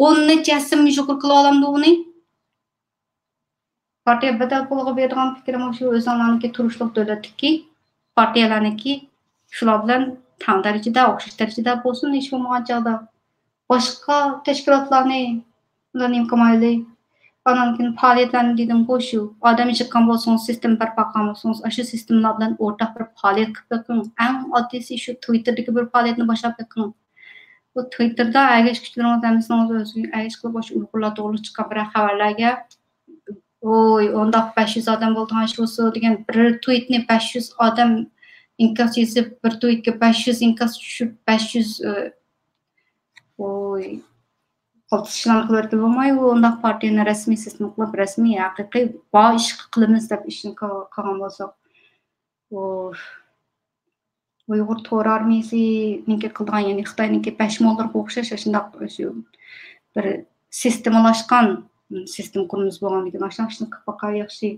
ئون نەچچە ھەسسە يۇقىرى قىلىۋالامدۇ ئۇنى؟ پارتىيە بەدەل پۇلىغا بېرىدىغان پىكرىم شۇ، ئۆزۈڭلارنىڭكى تۇرۇشلۇق دۆلەتتىكى پارتىيەلەرنىڭكى شۇلار بىلەن تەڭ دەرىجىدە، ئوخشاش دەرىجىدە بولسۇن، ھېچ بولمىغان چاغدا. باشقا تەشكىلاتلارنى، ئۇلار نېمە قىلمايلى؟ ئانان كېيىن پائالىيەتلەرنى دېدىمغۇ شۇ، ئادەم يىغقان بولسىڭىز، سىستېما بەرپا قىلغان بولسىڭىز، ئاشۇ سىستېمىلار بىلەن ئورتاق بىر پائالىيەت قىلىپ بېقىڭ. ئەڭ ئاددىيسى شۇ تىۋىتتېردىكى بىر پائالىيەتنى باشلاپ بېقىڭ. بۇ تىۋىتتېردا ئەگەشكۈچىلىرىڭىز ھەممىسىنىڭ ئۆزىگە ئەگەشكىلى، ئاشۇ ئۇيغۇرلار توغرىلىق چىققان بىرەر خەۋەرلەرگە، ۋوي، ئۇنداق بەش يۈز ئادەم بولىدىغان شۇسۇ دېگەن بىر تۋىتنى بەش يۈز ئادەم ئىنكاس يېزىپ، بىر تۋىتكە بەش يۈز ئىنكاس چۈشۈپ، بەش يۈز، ئى، ۋوي، قالتىس ئىشلارنى قىلىۋەتكىلى بولماي، ئۇ ئۇنداق پارتىيەنى رەسمىي سىستېما قىلىپ، رەسمىي، ھەقىقىي بار ئىشقا قىلىمىز دەپ ئىشنى قىل-، قىلغان بولساق. ئۇ ئۇيغۇر تور ئارمىيىسىنىڭكى قىلىدىغان، يەنى خىتاينىڭكى پەشمانلىرىغا ئوخشاش، ئاشۇنداق شۇ بىر سىستېمىلاشقان سىستېما قۇرۇلمىسى بولغاندىكىن، ئاشۇنداق ئىشنى قىلىپ باققان ياخشى.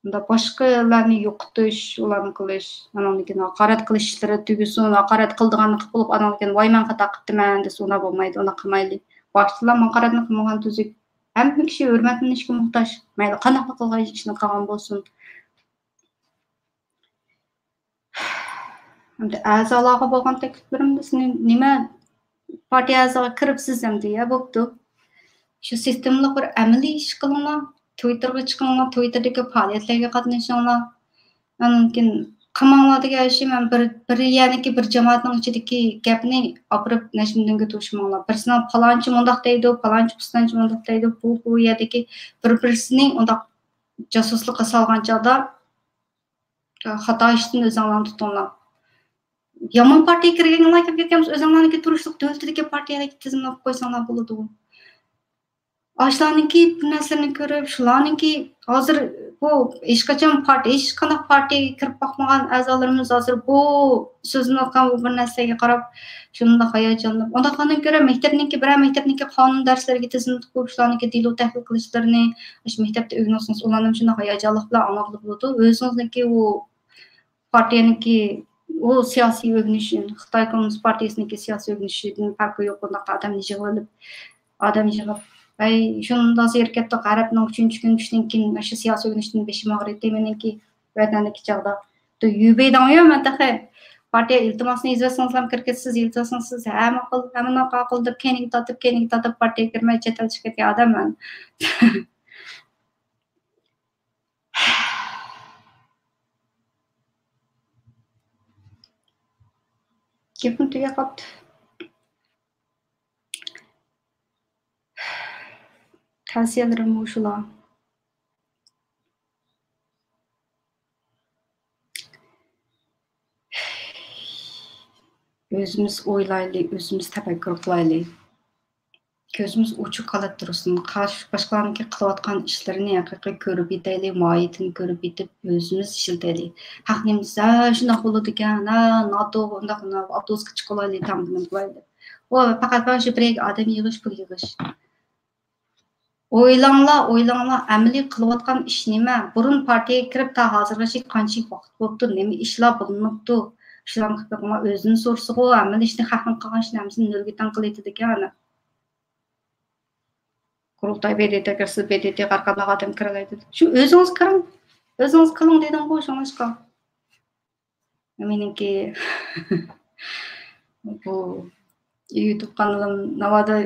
ئۇنداق باشقىلارنى يوقىتىش، ئۇلارنى قىلىش، ئاناندىن كېيىن ھاقارەت قىلىش ئىشلىرى تۈگىسۇن، ھاقارەت قىلىدىغاننى قىلىپ بولۇپ، ئاناندىن كېيىن ۋاي، مەن خاتا قىپتىمەن دېسە، ئۇنداق بولمايدۇ، ئۇنداق قىلمايلى. باشتىلا ھاقارەتنى قىلمىغان تۈزۈك. ھەممە كىشى ھۆرمەتلىنىشكە موھتاج. مەيلى قانداقلا قىلغان ئىشنى قىلغان بولسۇن. ئەمدى ئەزالارغا بولغان تەكلىپلىرىم، سىز نېمە، پارتىيە ئەزاغا كىرىپسىز ئەمدى، يا بوپتۇ. شۇ سىستېمىلىق بىر ئەمەلىي ئىش قىلىڭلار. تىۋىتتېرغا چىقىڭلار، تىۋىتتېردىكى پائالىيەتلەرگە قاتنىشىڭلار. ئاندىن كېيىن قىلماڭلار دېگەن ئىشى، مەن بىر، بىر يەرنىكى، بىر جامائەتنىڭ ئىچىدىكى گەپنى ئاپىرىپ نەجمىدىنگە توشۇماڭلار. بىرسىنىڭ پالانچى مۇنداق دەيدۇ، پالانچى پۇستانچى مۇنداق دەيدۇ، بۇ، بۇ يەردىكى بىر-، بىرسىنى ئۇنداق جاسۇسلۇققا سالغان چاغدا، خاتا ئىشتىن ئۆزۈڭلارنى تۇتۇڭلار. يامان پارتىيەگە كىرگەنلەر كىرىپ كەتكەن بولسا، ئۆزۈڭلارنىڭكى تۇرۇشلۇق دۆلىتىدىكى پارتىيەلەرگە تىزىملاپ قويساڭلار بولىدىغۇ. ئاشۇلارنىڭكى بىر نەرسىلىرىنى كۆرۈپ، شۇلارنىڭكى ھازىر بۇ ھېچقاچان پارتىيە، ھېچقانداق پارتىيەگە كىرىپ باقمىغان ئەزالىرىمىز ھازىر بۇ سۆزلىنىۋاتقان بۇ بىر نەرسىلەرگە قاراپ، شۇنداق ھاياجانلىنىپ، ئۇنداقلارنى كۆرۈپ، مەكتەپنىڭكى، بىرەر مەكتەپنىڭكى قانۇن دەرسلىرىگە تىزىملىتىپ قويۇپ، شۇلارنىڭكى دېلو تەھلىل قىلىشلىرىنى، ئاشۇ مەكتەپتە ئۆگىنىۋاتسىڭىز، ئۇلارنى شۇنداق ھاياجانلىق بىلەن ئاڭلىغىلى بولىدۇ. ئۆزىڭىزنىڭكى ئۇ پارتىيەنىڭكى ئۇ سىياسىي ئۆگىنىشى، خىتاي كوممۇنىست پارتىيىسىنىڭكى سىياسىي ئۆگىنىشىدىن پەرقى يوق، بۇنداق ئادەمنى يىغىۋېلىپ، ئادەم يىغىپ، ھەي، شۇنداق زېرىكىپ كەتتۇق، غەربنىڭ ئۈچىنچى كۈنى چۈشتىن كېيىن ئاشۇ سىياسىي ئۆگىنىشتىن بېشىم ئاغرىيتتى مېنىڭكى ۋەتەندىكى چاغدا. يۈبېيداڭيۇ مەن تېخى پارتىيە ئىلتىماسىنى يېزىۋەتسىڭىزلام كىرىپ كېتىسىز، يېزىۋەتسىڭىز سىز ھە ماقۇل، ھە ماقۇل دەپ كەينىگە تارتىپ، كەينىگە تارتىپ پارتىيەگە كىرمەي چەت ئەلگە چىقىپ كەتكەن ئادەم مەن. گېپىم تۈگەپ قاپتۇ. تەۋسىيەلىرىم مۇشۇلا. ئۆزىمىز ئويلايلى، ئۆزىمىز تەپەككۇر قىلايلى. كۆزىمىز ئوچۇق قالاپ تۇرسۇن. قاش-، باشقىلارنىڭكى قىلىۋاتقان ئىشلىرىنى ھەقىقىي كۆرۈپ يېتەيلى، ماھىيىتىنى كۆرۈپ يېتىپ، ئۆزىمىز ئىشلىتەيلى. ھەق نېمە دېسە، ھە، شۇنداق بولىدىكەن، ھە، ناتوغرا، ئۇنداق، ئۇنداق، ئاپتوبۇسقا چىقىۋالايلى، تامدىن قىلايلى. ئۇ پەقەت مانا شۇ بىر يەرگە ئادەم يىغىش، پۇل يىغىش. ئويلاڭلار، ئويلاڭلار، ئەمەلىي قىلىۋاتقان ئىش نېمە؟ بۇرۇن پارتىيەگە كىرىپ تا ھازىرغىچە قانچىلىك ۋاقىت بوپتۇ؟ نېمە ئىشلار بولۇنۇپتۇ؟ شۇلارنى قىلىپ بېقىڭلار، ئۆزىدىن سورىسىغۇ، ئەمەلىي ئىشنى، خەقنىڭ قىلغان ئىشىنى ھەممىسىنى نۆلگە تەڭ قىلىۋېتىدىكەن ئانا. قۇرۇلتاي ب د ت كىرسە، ب د ت ھەر قانداق ئادەم كىرەلەيدۇ. شۇ ئۆزىڭىز كىرىڭ، ئۆزىڭىز قىلىڭ دېدىمغۇ، شۇڭلاشقا. مېنىڭكى بۇ يۇتۇب قانىلىم ناۋادا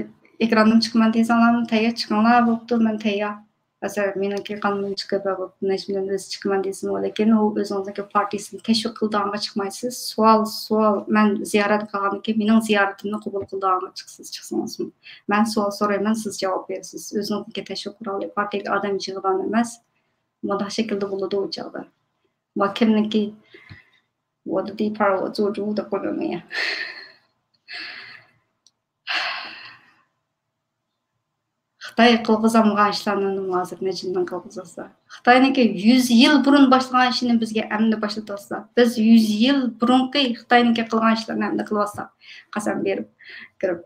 ئېكراندىن چىقىمەن دېسەڭلارمۇ تەييار، چىقىڭلار، بوپتۇ، مەن تەييار. ھازىر مېنىڭكى قانىلىم چىقىپ، بوپتۇ، نەجمىدىن ئۆزى چىقىمەن دېسىمۇ، لېكىن ئۇ ئۆزىڭىزنىڭكى پارتىيىسىنى تەشۋىق قىلىدىغانغا چىقمايسىز. سوئال، سوئال، مەن زىيارەت قىلغاندىكىن مېنىڭ زىيارىتىمنى قوبۇل قىلىدىغانغا چىقسىز، چىقسىڭىزمۇ. مەن سوئال سورايمەن، سىز جاۋاب بېرىسىز. ئۆزىڭىزنىڭكى تەشۋىق قورالى، پارتىيەگە ئادەم يىغىدىغان ئەمەس. مۇنداق شەكىلدە بولىدۇ ئۇ چاغدا. ما كىمنىڭكى ۋودا دېيىپ، پارا ۋودا زۇ جۇ دەپ قويمايمەن يا. خىتاي قىلغۇزالمىغان ئىشلارنى ھازىر نەجمىدىن قىلغۇزۇۋاتسا. خىتاينىڭكى يۈز يىل بۇرۇن باشلىغان ئىشىنى بىزگە ئەمدى باشلىتىۋاتسا. بىز يۈز يىل بۇرۇنقى خىتاينىڭكى قىلغان ئىشلىرىنى ئەمدى قىلىۋاتسا. قەسەم بېرىپ، كىرىپ.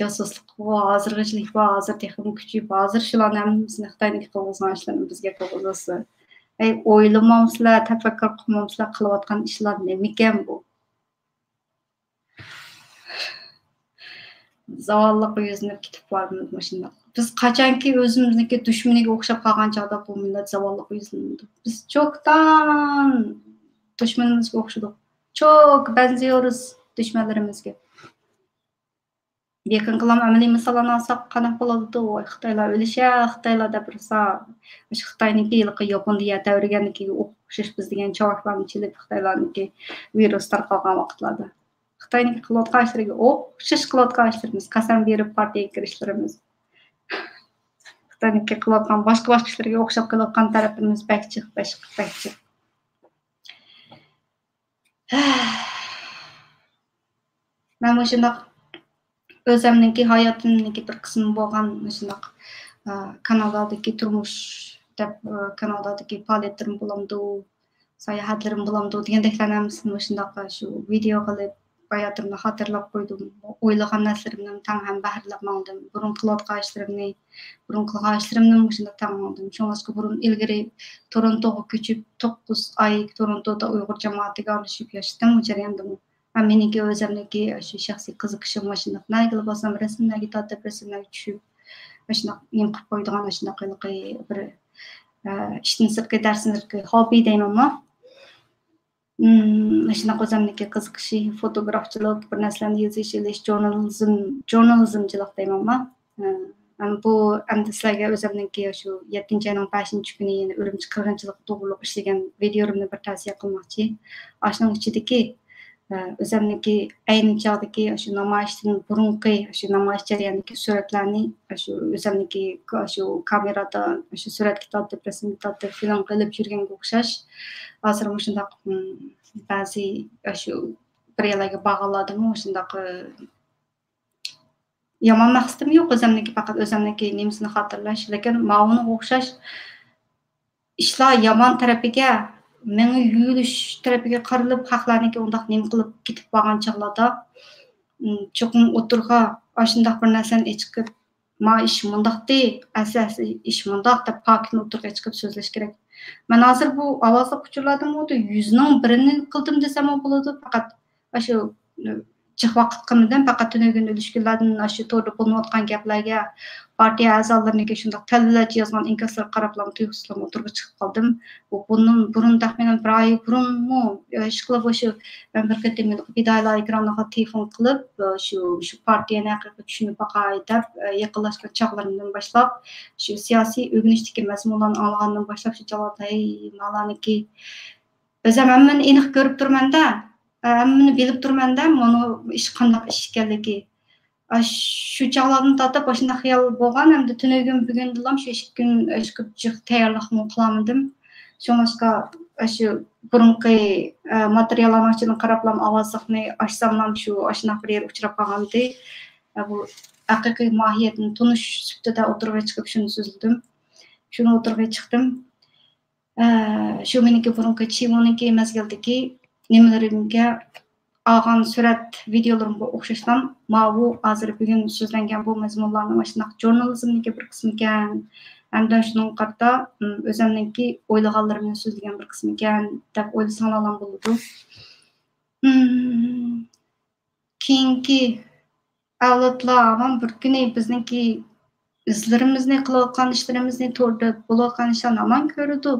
جاسۇسلۇق بۇ ھازىرغىچىلىك بار، ھازىر تېخىمۇ كۈچىيىپ، ھازىر شۇلارنى ھەممىسىنى خىتاينىڭكى قىلغۇزغان ئىشلىرىنى بىزگە قىلغۇزۇۋاتسا. ئەي، ئويلىمامسىلەر، تەپەككۇر قىلمامسىلەر، قىلىۋاتقان ئىشلار نېمىكەن بۇ؟ زاۋاللىققا يۈزلىنىپ كېتىپ بارىمىز مۇشۇنداق. بىز قاچانكى ئۆزىمىزنىڭكى دۈشمىنىگە ئوخشاپ قالغان چاغدا بۇ مىللەت زاۋاللىققا يۈزلىنىدۇ. بىز چوكتان دۈشمىنىمىزگە ئوخشىدۇق. چوك بەنزىيورۇز دۈشمەنلىرىمىزگە. يېقىنقىلام ئەمەلىي مىساللارنى ئالساق قانداق بولىدۇ؟ ۋاي، خىتايلار ئۆلۈشە، خىتايلار دەپ بىرسا، مۇشۇ خىتاينىڭكى ھېلىقى ياپوندا يەر تەۋرىگەننىكىگە ئوخشاش بىز دېگەن چاۋاكلارنى چېلىپ، خىتايلارنىڭكى ۋىرۇس تارقالغان ۋاقىتلاردا. خىتاينىڭكى قىلىۋاتقان ئىشلىرىگە ئوخشاش قىلىۋاتقان ئىشلىرىمىز، قەسەم بېرىپ پارتىيەگە كىرىشلىرىمىز. خىتاينىڭكى قىلىۋاتقان باشقا، باشقا ئىشلىرىگە ئوخشاپ قىلىۋاتقان تەرەپلىرىمىز بەك جىق، بەك، بەك جىق. مەن مۇشۇنداق ئۆزۈمنىڭكى ھاياتىمنىڭكى بىر قىسمى بولغان مۇشۇنداق، ئا، كانادادىكى تۇرمۇش دەپ، ئا، كانادادىكى پائالىيەتلىرىم بولامدۇ، ساياھەتلىرىم بولامدۇ دېگەندەكلەرنى ھەممىسىنى مۇشۇنداق شۇ ۋىدېئو قىلىپ، ھاياتىمنى خاتىرىلەپ قويدۇم. ئويلىغان نەرسىلىرىمنىڭ تەڭ ھەم بەھرىلەپ ماڭدىم. بۇرۇن قىلىۋاتقان ئىشلىرىمنى، بۇرۇن قىلغان ئىشلىرىمنى مۇشۇنداق تەڭ ماڭدىم. شۇڭلاشقا بۇرۇن ئىلگىرى تورونتوغا كۆچۈپ، توققۇز ئاي تورونتودا ئۇيغۇر جامائىتىگە ئارىلىشىپ ياشىدىم، بۇ جەرياندىمۇ. ھەم مېنىڭكى ئۆزۈمنىڭكى شۇ شەخسىي قىزىقىشىم مۇشۇنداق. نەگىلا بارسام رەسىملەرگە تارتىپ، رەسىملەرگە چۈشۈپ، مۇشۇنداق نېمە قىلىپ قويىدىغان، مۇشۇنداق ھېلىقى بىر، ئە، ئىشتىن سىرتقى، دەرستىن سىرتقى ھوببى دەيمەنما. ئىم، مۇشۇنداق ئۆزۈمنىڭكى قىزىقىشى، فوتوگرافچىلىق، بىر نەرسىلەرنى يېزىش، ئېلىش، ژۇرنالىزم، ژۇرنالىزمچىلىق دەيمەنما. ئە، مەن بۇ ئەمدى سىلەرگە ئۆزۈمنىڭكى شۇ يەتتىنچى ئاينىڭ بەشىنچى كۈنى يەنە ئۈرۈمچى قىرغىنچىلىقى توغرۇلۇق ئىشلىگەن ۋىدېئولىرىمنى بىر تەۋسىيە قىلماقچى. ئاشۇنىڭ ئىچىدىكى، ئە، ئۆزۈمنىڭكى ئەينى چاغدىكى ئاشۇ نامايىشتىن بۇرۇنقى، ئاشۇ نامايىش جەريانىدىكى سۈرەتلەرنى، ئاشۇ ئۆزۈمنىڭكى، ئاشۇ كامېرادا، ئاشۇ سۈرەتكە تارتىپ، رەسىمگە تارتىپ، فىلىم قىلىپ يۈرگەنگە ئوخشاش. ھازىر مۇشۇنداق، ئىم، بەزى ئاشۇ بىر يەرلەرگە بارغانلاردىمۇ مۇشۇنداق، ئە، يامان مەقسىتىم يوق، ئۆزۈمنىڭكى، پەقەت ئۆزۈمنىڭكى نېمىسىنى خاتىرىلەش. لېكىن ماۋۇنىڭغا ئوخشاش ئىشلار يامان تەرىپىگە، مېڭە يۇيۇلۇش تەرىپىگە قارىلىپ، خەقلەرنىڭكى ئۇنداق نېمە قىلىپ كېتىپ بارغان چاغلاردا، ئىم، چوقۇم ئوتتۇرىغا ئاشۇنداق بىر نەرسىنى ئېچىقىپ، ما ئىش مۇنداقتى، ئەسلى، ئەسلى ئىش مۇنداق دەپ پاكىتنى ئوتتۇرىغا ئېچىقىپ سۆزلەش كېرەك. مەن ھازىر بۇ ئاۋازلىق ئۇچۇرلاردىمۇ يۈزنىڭ بىرىنى قىلدىم دېسەممۇ بولىدۇ، پەقەت ئاشۇ جىق ۋاقىت قىلمىدىم، پەقەت تۈنۈگۈن ئۈلۈشكۈنلەردىن ئاشۇ توردا بولۇنۇۋاتقان گەپلەرگە، پارتىيە ئەزالىرىنىڭكى شۇنداق تەلۋىلەرچە يازغان ئىنكاسلىرىغا قاراپلا تۇيۇقسىزلا ئوتتۇرىغا چىقىپ قالدىم. بۇ بۇندىن بۇرۇن، تەخمىنەن بىر ئاي بۇرۇنمۇ، ئىشقىلىپ، ئاشۇ مەن بىر قېتىم پىدائىيلار ئېكرانىغا تېلېفون قىلىپ، شۇ، شۇ پارتىيەنى ھەقىقىي چۈشىنىپ باقاي دەپ، يېقىنلاشقان چاغلىرىمدىن باشلاپ، شۇ سىياسىي ئۆگىنىشتىكى مەزمۇنلارنى ئاڭلىغاندىن باشلاپ، شۇ چاغلاردا، ھەي، مالارنىڭكى ئۆزۈم ھەممىنى ئېنىق كۆرۈپ تۇرمەن-دە، ھەممىنى بىلىپ تۇرمەن-دە، مۇنۇ ئىش قانداق ئىش ئىكەنلىكى. ئاشۇ چاغلاردىن تارتىپ ئاشۇنداق خىيال بولغان، ئەمدى تۈنۈگۈن، بۈگۈندىلا شۇ ئىككى كۈن ئىشقىلىپ جىق تەييارلىقمۇ قىلالمىدىم. شۇڭلاشقا ئاشۇ بۇرۇنقى، ئە، ماتېرىياللارنىڭ ئىچىدىن قاراپلا ئاۋازلىقنى ئاچساملا شۇ ئاشۇنداق بىر يەر ئۇچراپ قالغانىدى. ئە، بۇ ھەقىقىي ماھىيەتنى تونۇش سۈپىتىدە ئوتتۇرىغا چىقىپ شۇنى سۆزلىدىم. شۇنى ئوتتۇرىغا چىقتىم. ئە، شۇ مېنىڭكى بۇرۇنقى چىۋۇنىڭكى مەزگىلدىكى نېمىلىرىمگە ئالغان سۈرەت ۋىدېئولىرىمغا ئوخشاشلا، ماۋۇ ھازىر بۈگۈن سۆزلەنگەن بۇ مەزمۇنلارنىڭ مۇشۇنداق ژۇرنالىزمنىڭكى بىر قىسمىكەن، ھەمدە شۇنىڭغا قارىتا، ئىم، ئۆزۈمنىڭكى ئويلىغانلىرىمنى سۆزلىگەن بىر قىسمىكەن دەپ ئويلىساڭلارلا بولىدۇ. ئىم، كېيىنكى ئەۋلادلار ھامان بىر كۈنى بىزنىڭكى ئىزلىرىمىزنى، قىلىۋاتقان ئىشلىرىمىزنى، توردا بولۇۋاتقان ئىشلارنى ھامان كۆرىدۇ،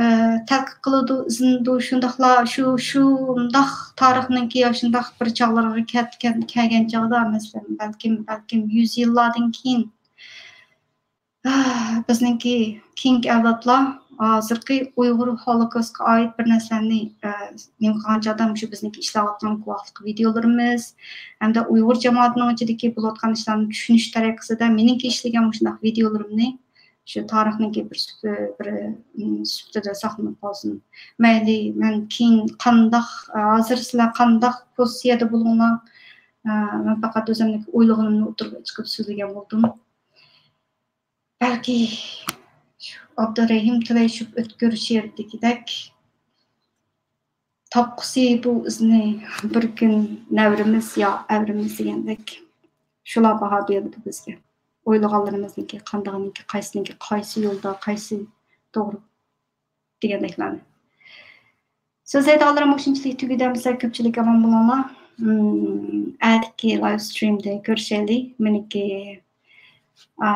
ئە، تەتقىق قىلىدۇ، ئىزدىنىدۇ. شۇنداقلا شۇ، شۇنداق تارىخنىڭكى ئاشۇنداق بىر چاغلىرىغا كەتكەن، كەلگەن چاغدا، مەسىلەن، بەلكىم، بەلكىم يۈز يىللاردىن كېيىن، ئە، بىزنىڭكى كېيىنكى ئەۋلادلار ھازىرقى ئۇيغۇر ھولوكوستقا ئائىت بىر نەرسىلەرنى، ئە، نېمە قىلغان چاغدا مۇشۇ بىزنىڭكى ئىشلەۋاتقان گۇۋاھلىق ۋىدېئولىرىمىز ھەمدە ئۇيغۇر جامائىتىنىڭ ئىچىدىكى بولۇۋاتقان ئىشلارنى چۈشىنىش تەرىقىسىدە مېنىڭكى ئىشلىگەن مۇشۇنداق ۋىدېئولىرىمنى شۇ تارىخنىڭكى بىر سۈپە-، بىر، ئىم، سۈپىتىدە ساقلىنىپ قالسۇن. مەيلى، مەن كېيىن قانداق، ھازىر سىلەر قانداق پوزىتسىيەدە بولۇڭلار، ئە، مەن پەقەت ئۆزۈمنىڭكى ئويلىغىنىمنى ئوتتۇرىغا چىقىپ سۆزلىگەن بولدۇم. بەلكى شۇ ئابدۇرېھىم تىلەيشۇپ ئۆتكۈر شېئىرىدىكىدەك، تاپقۇسى بۇ ئىزنى بىر كۈن نەۋرىمىز يا ئەۋرىمىز دېگەندەك، شۇلار باھا بېرىدۇ بىزگە. ئويلىغانلىرىمىزنىڭكى قاندىقىنىڭكى، قايسىنىڭكى، قايسى يولدا، قايسى توغرا دېگەندەكلەرنى. سۆزلەيدىغانلىرىم مۇشۇنچىلىك تۈگىدى. ئەمىسە كۆپچىلىك ئامان بولۇڭلار. ئىم، ئەتىكى لايف سترىمدە كۆرۈشەيلى. مېنىڭكى، ئا،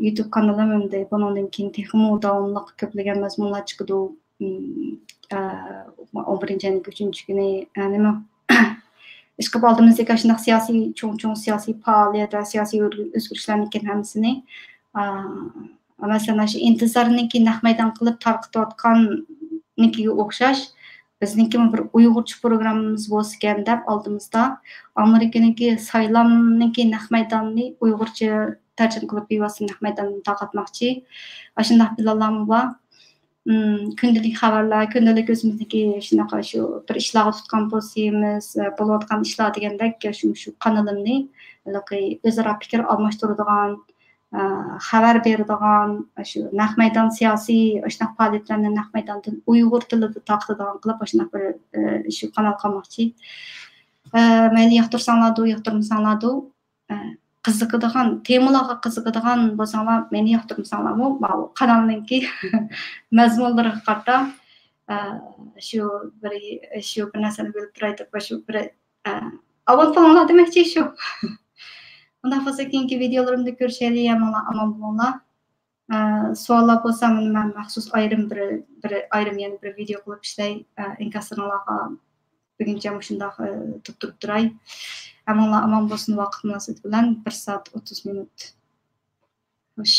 يۇتۇب كانىلىم ئەمدى بۇنىڭدىن كېيىن تېخىمۇ داۋاملىق كۆپلىگەن مەزمۇنلار چىقىدۇ. ئىم، ئا، ئون بىرىنچى ئاينىڭ ئۈچىنچى كۈنى، ئا، نېمە؟ ئىشقىلىپ ئالدىمىزدىكى ئاشۇنداق سىياسىي، چوڭ-چوڭ سىياسىي پائالىيەت ۋە سىياسىي ئۆزگىرىشلەرنىڭكى ھەممىسىنى، ئا، مەسىلەن، ئاشۇ ئىنتىزارنىڭكى نەق مەيدان قىلىپ تارقىتىۋاتقاننىڭكىگە ئوخشاش، بىزنىڭكىمۇ بىر ئۇيغۇرچە پروگراممىمىز بولسىكەن دەپ ئالدىمىزدا ئامېرىكىنىڭكى سايلامنىڭكى نەق مەيدانىنى ئۇيغۇرچە تەرجىمە قىلىپ بىۋاسىتە نەق مەيداندىن تارقاتماقچى. ئاشۇنداق پىلانلارمۇ بار. ئىم، كۈندىلىك خەۋەرلەر، كۈندىلىك ئۆزىمىزنىڭكى شۇنداق شۇ بىر ئىشلارغا تۇتقان پوزىتسىيىمىز، ئە، بولۇۋاتقان ئىشلار دېگەندەك، شۇ، شۇ قانىلىمنى ھېلىقى ئۆزئارا پىكىر ئالماشتۇرىدىغان، ئە، خەۋەر بېرىدىغان، شۇ نەق مەيدان سىياسىي ئاشۇنداق پائالىيەتلەرنى نەق مەيداندىن ئۇيغۇر تىلىدا تارقىتىدىغان قىلىپ، ئاشۇنداق بىر، ئە، شۇ قانال قالماقچى. ئە، مەيلى ياقتۇرساڭلاردا، ياقتۇرمىساڭلاردا، ئە، قىزىقىدىغان، تېمىلارغا قىزىقىدىغان بولساڭلار، مېنى ياقتۇرمىساڭلارمۇ، ماۋۇ قانالنىڭكى مەزمۇنلىرىغا قارىتا، ئە، شۇ بىر، شۇ بىر نەرسىنى بىلىپ تۇراي دەپ، شۇ بىر، ئە، ئاۋۇنت بولۇڭلار دېمەكچى شۇ. ئۇنداق بولسا كېيىنكى ۋىدېئولىرىمدا كۆرۈشەيلى، ھەممىڭلار ئامان بولۇڭلار. ئە، سوئاللار بولسا مانا مەن مەخسۇس ئايرىم بىر، بىر ئايرىم يەنە بىر ۋىدېئو قىلىپ ئىشلەي. ئە، ئىنكاسلىرىڭلارغا بۈگۈنچە مۇشۇنداق، ئە، تۇتتۇرۇپ تۇراي. ھەممىڭلار ئامان بولسۇن، ۋاقىت مۇناسىۋىتى بىلەن بىر سائەت ئوتتۇز مىنۇت. خوش.